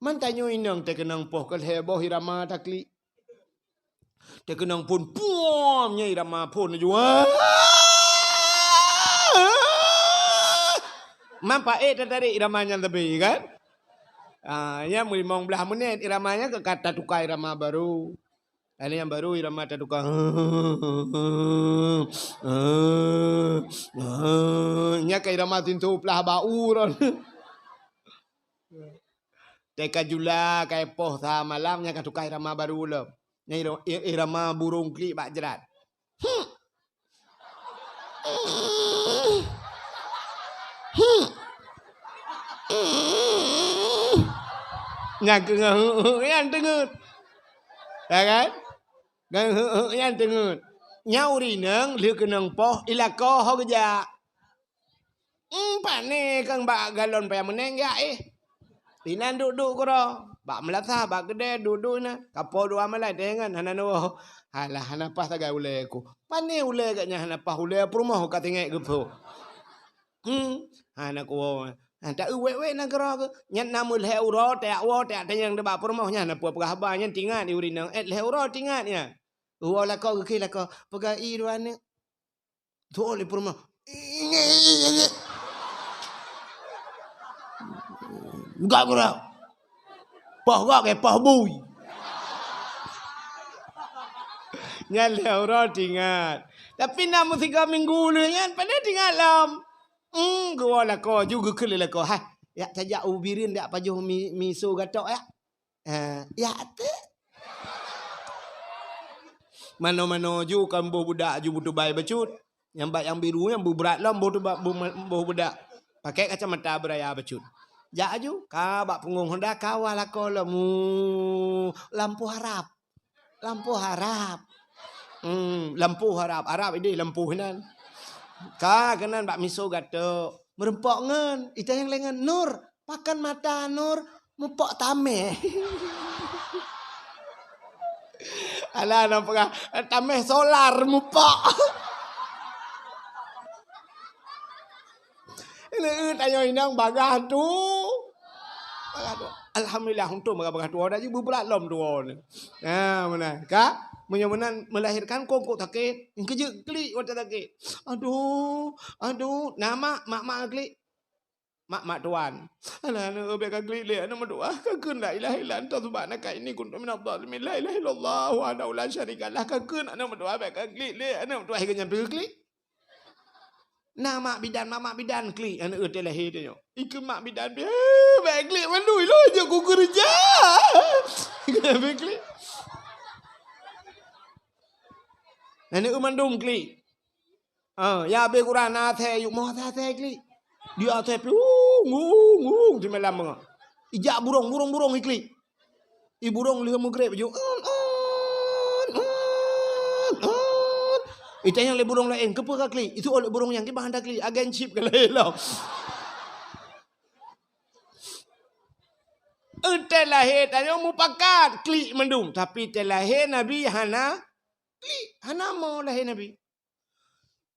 Man tanyoe inong teukeunong poh keu lhèe boh irama taklik. Teukeunong phôn, puam, nyan irama phôn laju. Man paék tatarék irama nyan sabe kan? Ah, nyan meulimong blaih menit irama nyan ka, ka tatuka irama barô. Lalu nyang barô irama tatuka. Nyan ka irama sintoh plah bak uroe. Teuka jula, ka poh sa malam, nyan ka tuka irama barô lom. Nyan iro-, i-, irama burông klik bak jrat. Nyan keuh ngon heu-heu nyan teungeut. Ya kan? Ngon heu-heu nyan teungeut. Nyan ureueng inong lheueh keunong poh, ilakoe ho geujak. Hmm, pane kang bak galon payah meuneng jak éh. Inan duek-duek keudroe. Bak meulasah, bak keudè, duek-duek inan. Kapoe dua malai, teuingat hana neuwoe. Alah, hana paih sagai ulèe ku. Pane ulèe geuh nyan hana paih, ulèe peurumoh ka tinggai geupeu. Hmm, hana kuwoe. Ha, ta-eu wèk-wèk nanggroe geuh. Nyan na meulhèe uroe, tajak woe, tajak tanyong bak peurumoh nyan, na peue peugah haba nyan tingat di ureueng inong. Eh, lhèe uroe tingat nyan. Woe lakoe geukheun lakoe. Peugah i dua aneuk. Tuwoe lé peurumoh. Enggak gerak. Poh gak ke poh bui. Nyan lhèe uroe tingat. Tapi na meusigoe minggu lheueh nyan, pane tingat lom. Hmm, geuwoe lakoe ju geukheun lé lakoe. Hai, jak tajak u Bireuen jak pajoh mi, miso gatok jak. Eh, ya, até. Mano-mano ju kan boh budak ju beutubai bacut. Nyang bak nyang biru nyan beubrat lom boh tuba-, boh, boh budak. Pakai kacamata beuraya bacut. Jak aju, ka bak punggong honda, ka wa lakoe lom. Mu, lampu harap. Lampu harap. Hmm, lampu harap. Harap idéh lampu hinan. Ka keunan bak miso gatok. Meureumpok ngon. Itanyong lé ngon, "Nur, pakon mata Nur meupok tamèh?" Alah, na peugah, "Tamèh solar meupok." Ini, eh, tanyoe inong bagah tu. Bagah tu. Alhamdulillah, untung bagah-bagah tuwoe dah ju beubrat lom tuwoe ni. Ha, meunan. Ka? Meunyoe meunan melahirkan kok, kok sakét, keujeuet klik watèe sakét. Aduh, aduh, na mak, mak-mak klik. Mak-mak tuan. Alah, aneuk bèk ka klik lé, aneuk meudoa. Ka kheun la ilaha illa anta subhanaka inni kuntu minadh dhalimin. La ilaha illallah wahdahu la syarika lah. Ka kheun aneuk meudoa bèk ka klik lé, aneuk meudoa higa nyang klik. Na mak bidan, mak-mak bidan klik aneuk teuh lahé tanyoe. Ikheun mak bidan pih, "Eh, bèk klik mandum, ilôn jeuet kukeureuja." Bèk klik. Aneuk mandum klik. Ah, ya abéh Quran na asèe yuk moh asèe-asèe klik. Di asèe pih, ung, ung, ung, di malam meu'ah. Ijak burông, burông, burông iklik. I burông lheueh meugreb ju, "Un, un, un, un." Itanyong lé burông laén, "Keupeue ka klik?" Itu oleh burông nyan, "Kiban hana klik, agen chip ka lahé lom." Teuh lahé tanyoe mupakat klik mandum, tapi teuh lahé Nabi hana klik, hana mo lahé Nabi.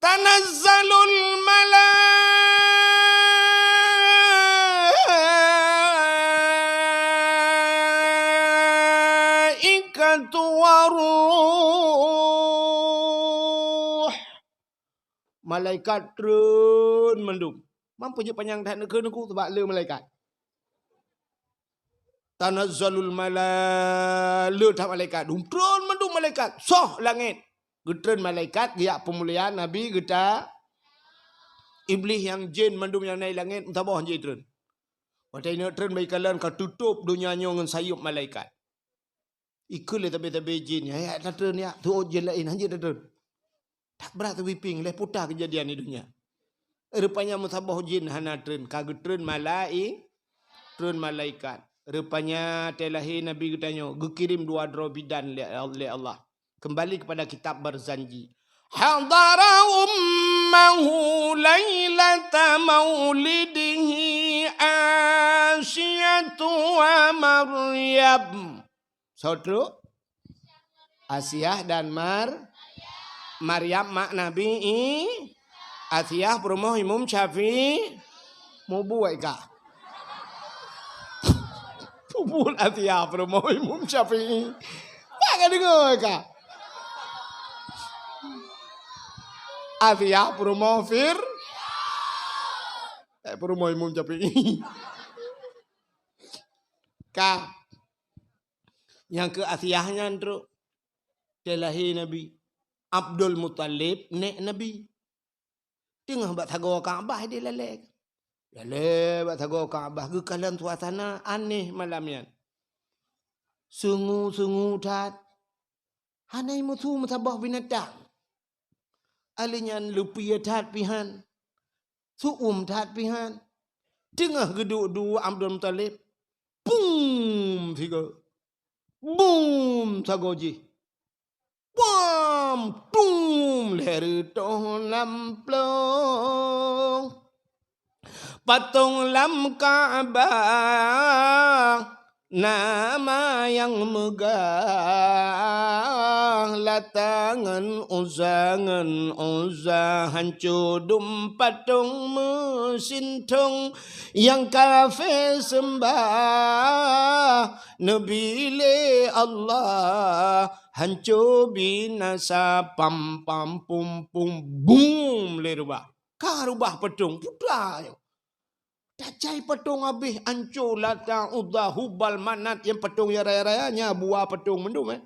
Tanazzalul malaikatu waruh. Malaikat treun mandum. Mampu jeuet panyang that neukheun ku, sabab le malaikat. Tanazzalul mala-, le that malaikat. Dum treun mandum malaikat. Soh langét. Geutreun malaikat, geujak peumulia Nabi geuta. Iblih nyang jén mandum nyang na i langét, meusaboh jitreun. Watèe inong treun bak ikalon ka tutôp donya nyoe ngon sayop malaikat. Ikheun lé sabe-sabe jin, "Ya, ya, tatreun ya, tuôt jin laén, hanjeuet tatreun." Tak brat teubipieng, lhèe puta keujadian di donya. Rupanya meusaboh jin hana treun, ka geutreun malai-, treun malaikat. Rupanya teuh lahé Nabi geutanyoe geukirém dua droe bidan lé, lé Allah. Kembali kepada kitab Barzanji. Hadara ummahu lailata maulidihi Asiyatu wa Maryam. Soe treuk? Asiah dan Mar-, Maryam mak Nabi I-, Asiah peurumoh Imam Syafi'i. Mubuet ka. Mubuet Asiah peurumoh Imam Syafi'i. Bak ka deungoe ka. Asiah peurumoh Fir-, eh, peurumoh Imam Syafi'i. Ka. Nyang keu Asiah nyan treuk teuh lahé Nabi. Abdul Muthalib nèk Nabi. Teungoh bak sagoe Ka'bah idéh lalè. Lalè bak sagoe Ka'bah geukalon suasana aneh malam nyan. Sungu-sungu that. Hana meusu meusaboh binatang. Alèh nyan leupie that pih han. Su'um that pih han. Teungoh geuduek-duek Abdul Muthalib. Pum! Sigoe. Bum! Sagoe jih. Pam! Tum! Lhèe reutôh lam plueng. Patong lam Ka'bah na ma nyang meugah, Lata ngon Uzza, ngon Uzza hanco dum patong meusintong nyang kafé seumbah neubi lé Allah hanco binasa, pam, pam, pum, pum, bum lé rubah. Ka rubah patong, putra nyoe. Tajai patong habéh, anco Lata, Uzza, Hubal, Manat, nyang patong nyang raya-raya, nya buwa patong mandum, eh.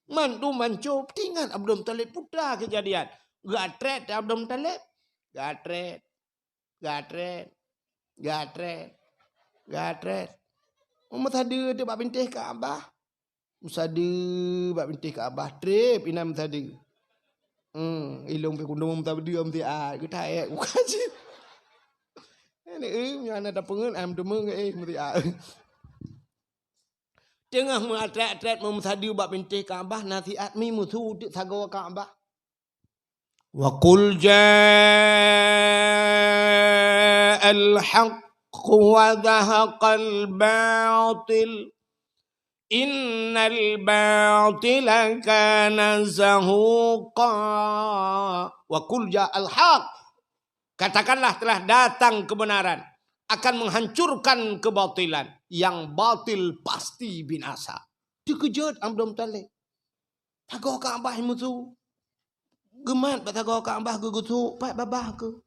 Mandum anco, teuingat Abdul Muthalib putra keujadian. Gatrét Abdul Muthalib. Gatrét. Gatrét. Gatrét. Gatrét. Meusadeue teuh bak bintéh Ka'bah. Meusadeue bak bintéh Ka'bah, trép inan meusadeue. Hmm, ilong pih kundong meusadeue meusiat, geutaék bukan cit. Ini, eh, nyan na tapeungeut, am teumeu, eh, meusiat. Teungoh meuatrét-atrét meumeusadeue bak bintéh Ka'bah, na siat mi musu teuk sagoe Ka'bah. Wa qul ja'al haqq wa zahaqal batil. Innal batila kana zahuqa. Wa qul ja'al haqq. Katakanlah, telah datang kebenaran, akan menghancurkan kebatilan. Yang batil pasti binasa. Teukeujot Abdul Muthalib. Sagoe Ka'bah musu. Geumat bak sagoe Ka'bah geugusuk, pat babah keuh.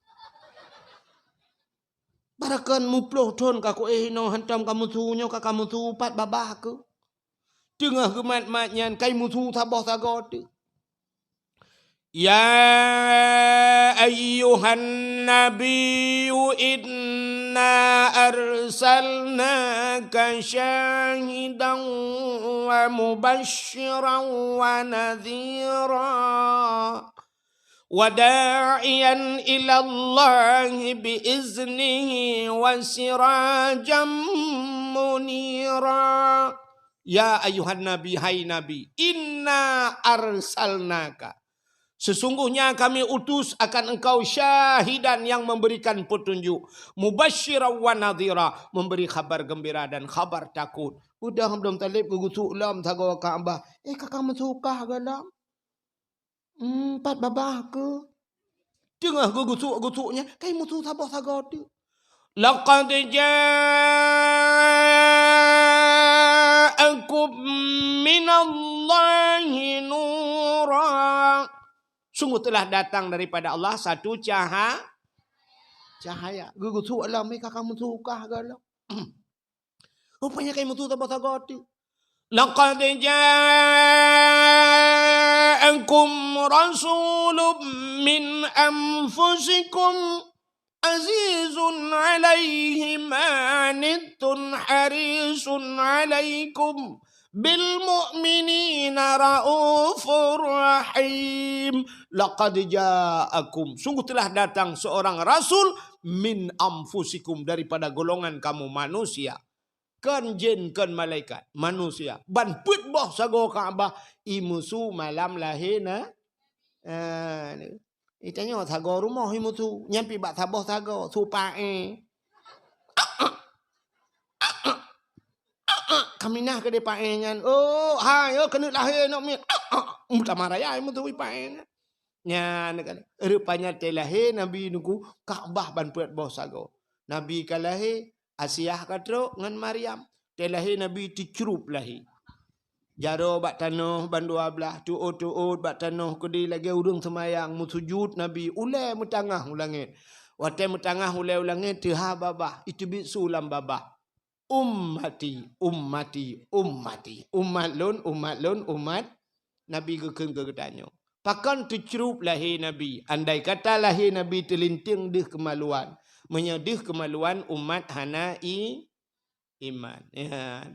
Barakan muploh thon ka kuéh inoe hantom kamusu, nyoe ka kamusu, pat babah keuh. Teungoh geumat-mat nyan, kai musu saboh sagoe teuh. Ya ayyuhan nabiyyu inna arsalnaka syahidan wa mubasysyiran wa nadhira. Wa da'iyan ilallahi bi iznihi wa sirajan munira. Ya ayyuhan nabi, hai Nabi, inna arsalnaka, sesungguhnya kami utus akan engkau syahidan, yang memberikan petunjuk, mubasysyiran wa nadhira, memberi khabar gembira dan khabar takut. Udah Abdul Muthalib geugusuk lom sagoe Ka'bah. Eh, ka kamusu kah goh lom? Hmm, pat babah keuh. Teungoh geugusuk-gusuk nyan, kai musu saboh sagoe teuh. Laqad ja'akum minallahi nura. Sungguh telah datang daripada Allah satu caha-, cahaya. Geugusuk lom, eh, ka kamusu kah goh lom? Rupanya kai musu saboh sagoe teuh. Laqad ja'akum rasulun min anfusikum azizun alaihi ma anittum harisun alaikum bil mu'minina raufur rahim. Laqad ja'akum, sungguh telah datang seorang rasul min anfusikum, daripada golongan kamu manusia. Kon jin, kon malaikat, manusia. Ban peuet boh sagoe Ka'bah, imusu malam lahé na-, ah, ni. Itanyoe sagoe rumoh imusu, nyan pih bak saboh sagoe, su paé. Kaminah keudéh paé nyan. Oh, hai, oh, keuneuk lahé aneuk miet. Meutamah raya imusu paé nyan. Nyan kan. Rupanya watèe lahé Nabi nunggu Ka'bah ban peuet boh sagoe. Nabi ka lahé, Asiah ka trok ngon Maryam. Watèe lahé Nabi teucrup lahé. Jaroe bak tanoh bandua blaih, teuôt-teuôt bak tanoh keudéh lagèe ureueng seumayang, meusujut Nabi, ulèe meutangah u langèt. Watèe meutangah ulèe u langèt, teuhah babah, iteubiet su lam babah. Ummati, ummati, ummati. Umat lôn, umat lôn, umat. Nabi geukheun keu geutanyoe, pakon teucrup lahé Nabi? Andai kata lahé Nabi teulinténg deuh keumaluan, meunyoe deuh keumaluan umat hana i-, iman. Ya,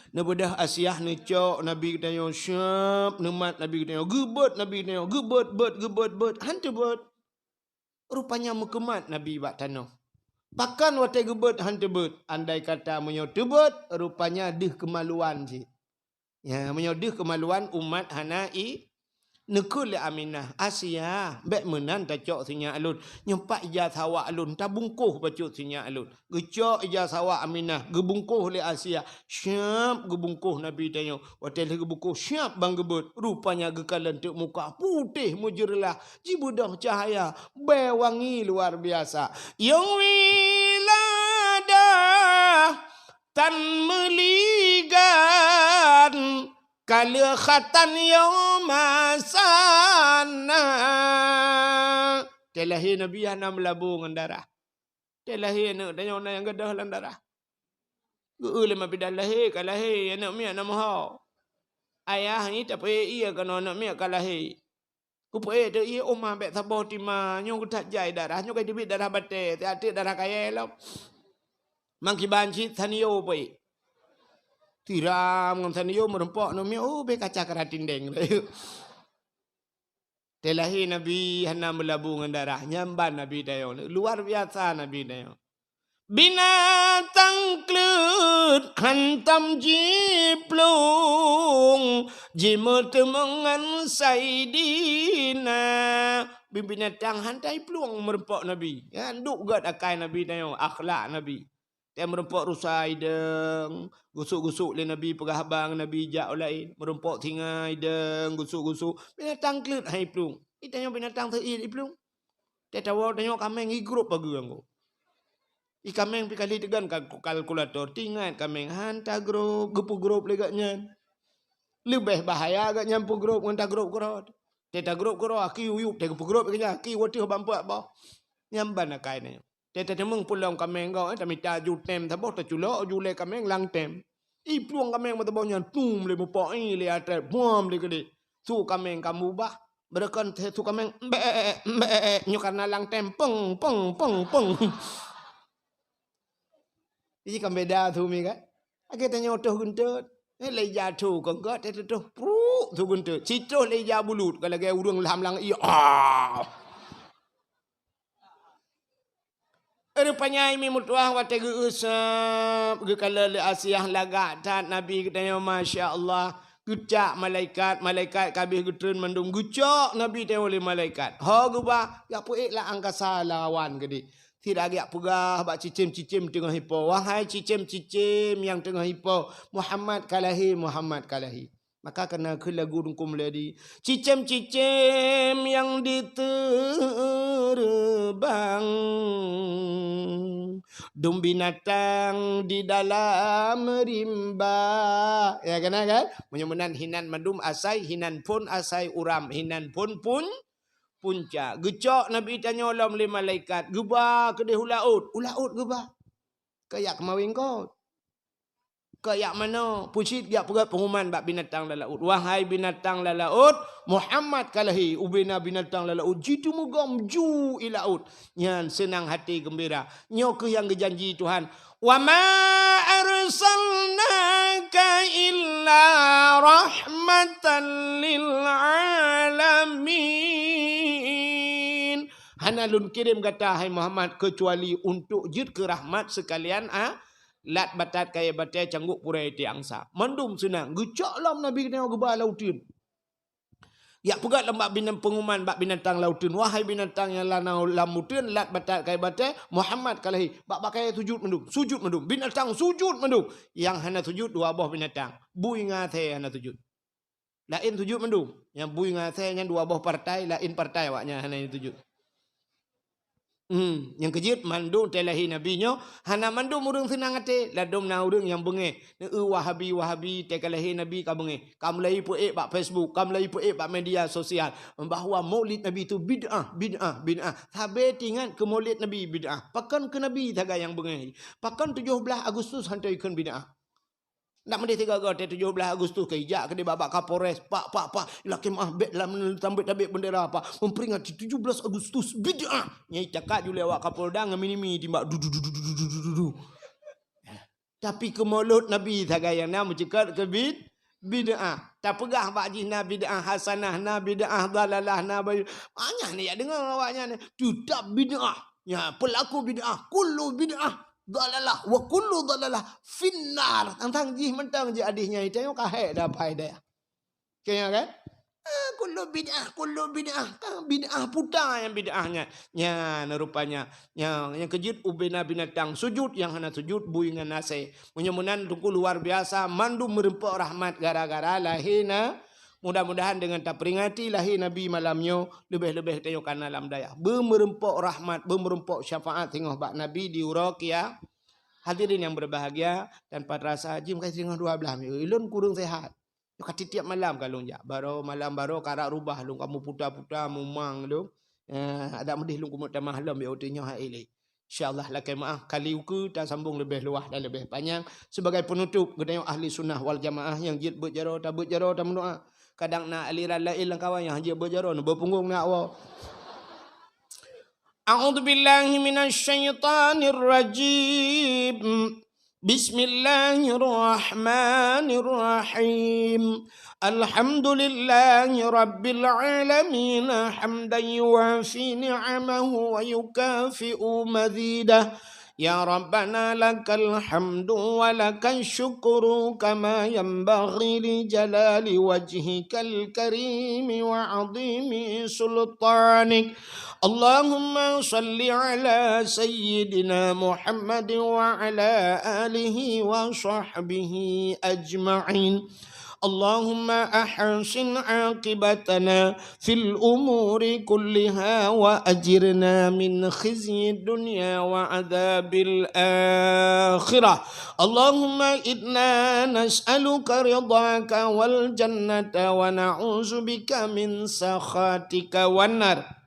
neubeudôh Asiah neucok Nabi geutanyoe, siap neumat Nabi geutanyoe, geubeuet Nabi geutanyoe, geubeuet, beuet, geubeuet, beuet, han teubeuet. Rupanya meukeumat Nabi bak tanoh. Pakon watèe geubeuet han teubeuet? Andai kata meunyoe teubeuet, rupanya deuh keumaluan cit. Ya, meunyoe deuh keumaluan umat hana i-, Neukheun lé Aminah, "Asia, bék meunan tacok sinyak lôn. Nyoe pat ija sawak lôn, tabungkôh bacut sinyak lôn." Geucok ija sawak Aminah, geubungkôh lé Asia. Siap geubungkôh Nabi tanyoe. Watée lheueh geubungkôh, siap ban geubeuet. Rupanya geukalon teuk muka, putéh meujeureulah, jibeudôh cahya, bée wangi luar biasa. Nyang wiladah tan meuligan, ka lheueh khatan yoma sana. Watée lahé Nabi hana meulabô ngon darah. Watée lahé aneuëk tanyoe na nyang gadôh lam darah. Geu-eu lé ma bidan lahé, ka lahé, aneuëk miet na meuho. Ayah nyan tapeuék ié keunoe aneuëk miet ka lahé. Kupeuék teuk ié, "Oh ma, bék saboh tima, nyoe geutat jai darah, nyoe ka teubiet darah batée, siat teuk darah kayée lom." Mangkiban cit Sanyo peuék. Tiram ngon Sanyo meurumpok aneuëk miet, oh, bék kaca kara tindeng. Watée lahé Nabi hana meulabô ngon darah, nyan ban Nabi tanyoe. Luar biasa Nabi tanyoe. Binatang kleuet hantam jiplueng, jimeuteumeung ngon Saidina. Bin-, binatang hantai plueng meurumpok Nabi. Ya, duek gét akai Nabi tanyoe, akhlak Nabi. Watée meurumpok rusa idong, gusuk-gusuk lé Nabi, peugah haba ngon Nabi jak u laén. Meurumpok singa idong, gusuk-gusuk. Binatang kleuet han jiplueng. Itanyoe binatang seuiet jiplueng. Watée tawoe tanyoe kaméng igrôp pageue anggô. I kaméng pih kali teugan kal-, kalkulator, tingat kaméng han tagrôp, geupeugrôp lé gobnyan. Leubeh bahaya gobnyan peugrôp ngon tagrôp keudroe. Watée tagrôp keudroe, aki uyueb, watée geupeugrôp lé gobnyan, aki wateueh bak peuet boh. Nyan ban akai nyoe. Watée tateumeung pulang kaméng gob, eh, tamita ju tem saboh, taculok ju lé kaméng lam tem. Iplueng kaméng meusaboh nyan, tum lé mupok, i lé até, buam lé keudeh. Su kaméng ka mubah, beureukan su kaméng, "Mbek, mbek," nyoe karena lam tem, peng, peng, peng, peng. Iji kan beda su mi kan? Lagée tanyoe toh geuntot. Eh, lé ija toh keu gét, eh, toh pruk su geuntot. Sitoh lé ija bulut, ka lagée ureuëng lam langét, iya. Ah! Rupanya mi meutuah watée geu-eusab, geukalon lé Asiah lagak that Nabi geutanyoe, masya Allah. Geucak malaikat, malaikat ka habéh geutreun mandum, geucok Nabi tanyoe lé malaikat. Ho geuba, geupeuék lam angkasa lawan geudeh. Sira geujak peugah bak cicém-cicém teungoh ipo, "Wahai cicém-cicém nyang teungoh ipo, Muhammad ka lahé, Muhammad ka lahé." Maka kana kheun lagu Teungku Mulyadi, "Cicém-cicém nyang jiteureubang, dum binatang di dalam rimba." Ya, kana kan? Meunyoe meunan hinan mandum asai, hinan phon asai uram, hinan phon pun punca. Geucok Nabi tanyoe lom lé malaikat, geuba keudeh u laôt, u laôt geuba. Keu jak keumawén kot. Keu jak manoe, pucit jak peugét peunguman bak binatang lam laôt. "Wahai binatang lam laôt, Muhammad ka lahé." Ubena binatang lam laôt jiteumugom ju i laôt. Nyan seunang até geumbira. Nyoe kheueh nyang geujanji Tuhan, "Wa ma arsalnaka illa rahmatan lil alamin." Hana lôn kirém gata, hai Muhammad, keucuali untuk jeuet keu rahmat seukalian, a, lat batat kayée batée canggôk purée tiek angsa. Mandum seunang geucok lom Nabi geutanyoe geuba lam uteuen. Jak peugét lom bak binan-, peunguman bak binatang lam uteuen, "Wahai binatang nyang lana lam uteuen, lat batat kayée batée, Muhammad ka lahé." Bak-bak kayée sujut mandum, sujut mandum. Binatang sujut mandum. Nyang hana sujut dua boh binatang. Bui ngon asée hana sujut. Laén sujut mandum. Nyang bui ngon asée nyan dua boh partai, laén partai awaknyan hana sujut. Hmm, nyang keujeuet mandum watée lahé Nabi nyoe, hana mandum ureuëng seunang até, ladôm na ureuëng nyang beungéh. Neu-eu Wahabi-Wahabi, watée ka lahé Nabi ka beungéh. Ka mulai peuék bak Facebook, ka mulai peuék bak media sosial bahwa Maulid Nabi itu bid'ah, bid'ah, bid'ah. Sabe teuingat keu Maulid Nabi bid'ah. Pakon keu Nabi sagai nyang beungéh? Pakon tujoh blaih Agustus han teuikheun bid'ah? Ndak meudeh sigoe-goe teuh tujoh blaih Agustus keu ijak keudeh bak, bak Kapolres, "Pak, pak, pak, lakée meuáh, bék lam, lam tabek bendera, Pak. Memperingati tujuh belas Agustus bid'ah." Nyai cakak julée awak Kapolda ngon minimi timbak du, du, du. Tapi keu Maulud Nabi sagai nyang na meuceukat keu bid-, bid'ah. Tapeugah bak jih na bid'ah hasanah, na bid'ah dalalah, na ba-, banyak ni jak deungoe awaknyan. Teutap bid'ah. Ya, pelaku bid'ah, kullu bid'ah dalalah wa kullu dalalah finnar. Tang-tang jih mantong jih hadih nyan, tanyoe ka hék dah pai dah. Kaya kan? Ah, kullu bid'ah, kullu bid'ah. Ka bid'ah puta nyang bid'ah nyan. Nyan rupanya. Nyang, nyang keujeuet ubena binatang sujud nyang hana sujud, bui ngon asèe. Meunyoe meunan teungku luar biasa, mandum meureumpok rahmat gara-gara lahé na. Mudah-mudahan deungon taperingati lahé Nabi malam nyoe, leubeh-leubeh tanyoe kana lam dayah. Beumeureumpok rahmat, beumeureumpok syafaat singoh bak Nabi di uroe kia. Hadirin yang berbahagia, tanpa terasa jeuem ka singoh dua blah minggu. Ulôn kureueng sehat. Nyoe ka tiep-tiep malam ka lôn jak. Baroe malam baroe karap rubah lôn, ka meuputa-puta, mumang lôn. Eh, adak meudeh lôn kumeutamah lom, ya, uteue nyoe hai lé. Insya Allah, lakèe meu'ah, kali ukeue tasambong leubeh luwah dan leubeh panyang. Sibagai peunutôp, geutanyoe ahli sunnah wal jamaah nyang jeuet beuet jaroe, tabeuet jaroe, tameudoa. Kadang na aliran laén lam kawan nyang jeuet beuet jaroe, neubeuet punggong na awak. A'udzubillahi minasyaitonirrajim. Bismillahirrahmanirrahim. Alhamdulillahi rabbil alamin, hamdan yuwafi ni'amahu wa yukafi'u mazidah. Ya Rabbana lakal hamdu wa lakal syukru kama yanbaghi li jalali wajhikal karimi wa azimi sultanik. Allahumma salli ala sayyidina Muhammad wa ala alihi wa sahbihi ajma'in. Allahumma ahsin aqibatana fil umuri kulliha wa ajirna min khizyid dunya wa adzabil akhirah. Allahumma inna nas'aluka ridhaka wal jannata wa na'udzubika min sakhatika wan nar.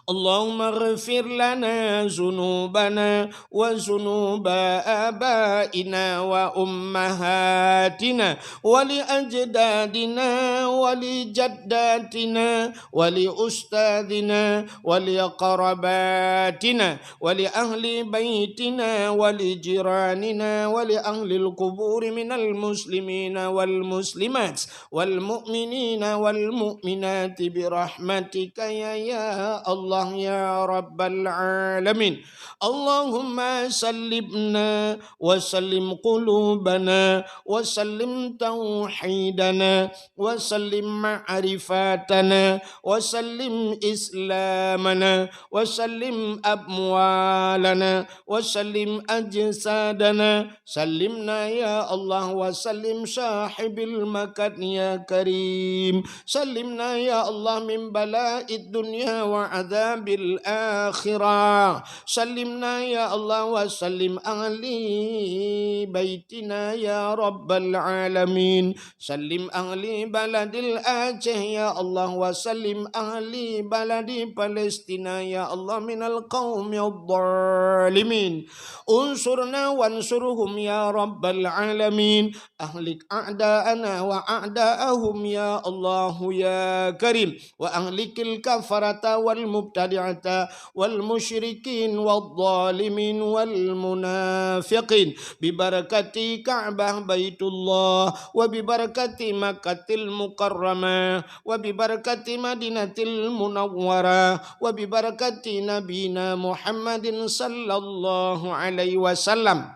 Allahumma ighfir lana dzunubana wa dzunuba abaina wa ummahatina wa li ajdadina wa li jaddatina wa li ustadzina wa li qarabatina wa li ahli baitina wa li jiranina wa li ahlil quburi minal muslimina wal muslimat wal mu'minina wal mu'minati bi rahmatika ya, ya Allah ya rabbal alamin. Allahumma sallimna wa sallim qulubana wa sallim tauhidana wa sallim ma'rifatana wa sallim islamana wa sallim amwalana wa sallim ajsadana. Sallimna ya Allah wa sallim sahibil makan ya karim. Sallimna ya Allah min bala'id dunya wa adzabil akhirah. Sallimna ya Allah wa sallim ahli baitina ya rabbal alamin. Sallim ahli baladil Aceh ya Allah wa sallim ahli baladi Palestina ya Allah minal qaumidh dhalimin. Unsurna wansurhum ya rabbal alamin. Ahlik a'da'ana wa a'da'ahum ya Allahu ya Karim. Wa ahlikil kafarata wal mubtadi'ata wal musyrikin wal zalimin wal munafiqin. Bi barakati Ka'bah Baitullah wa bi barakati Makkatil Mukarramah wa bi barakati Madinatil Munawwarah wa bi barakati Nabina Muhammadin sallallahu alaihi wasallam.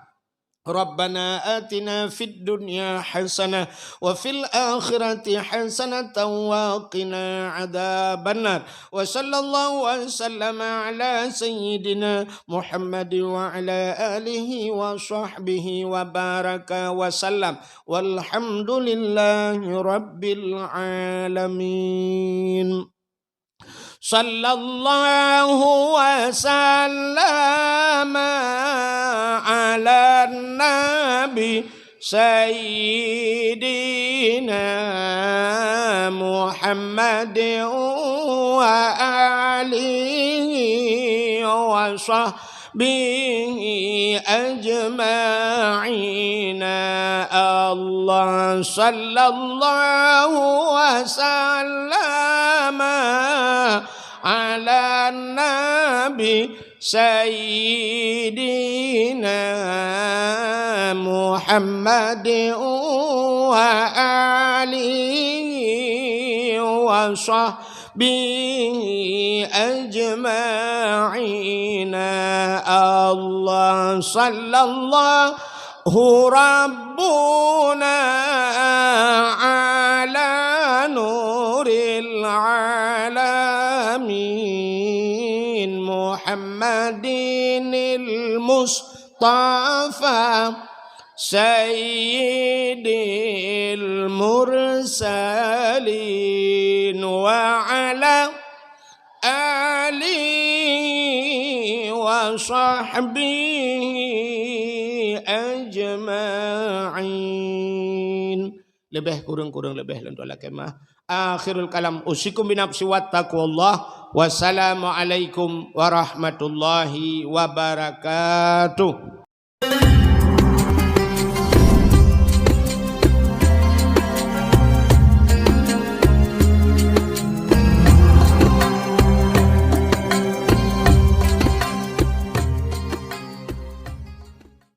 Rabbana atina fid dunya hasanah wa fil akhirati hasanatan wa qina adzabannar. Wa sallallahu wa sallama ala sayyidina Muhammad wa ala alihi wa sahbihi wa baraka wa sallam. Walhamdulillahi rabbil alamin. Sallallahu wa sallama ala nabi sayyidina Muhammad wa alihi wa sahbihi ajma'ina. Allah sallallahu wa sallama ala nabi sayyidina Muhammad wa alihi wa sahbihi ajma'ina. Allah sallallahu rabbuna ala nur محمد المصطفى سيد المرسلين وعلى آله وصحبه أجمعين. Leubeh kureueng-kureueng leubeh lôn tuan lakée meu'ah. Akhirul kalam, usikum binafsi wattaqwallah. Wassalamualaikum warahmatullahi wabarakatuh.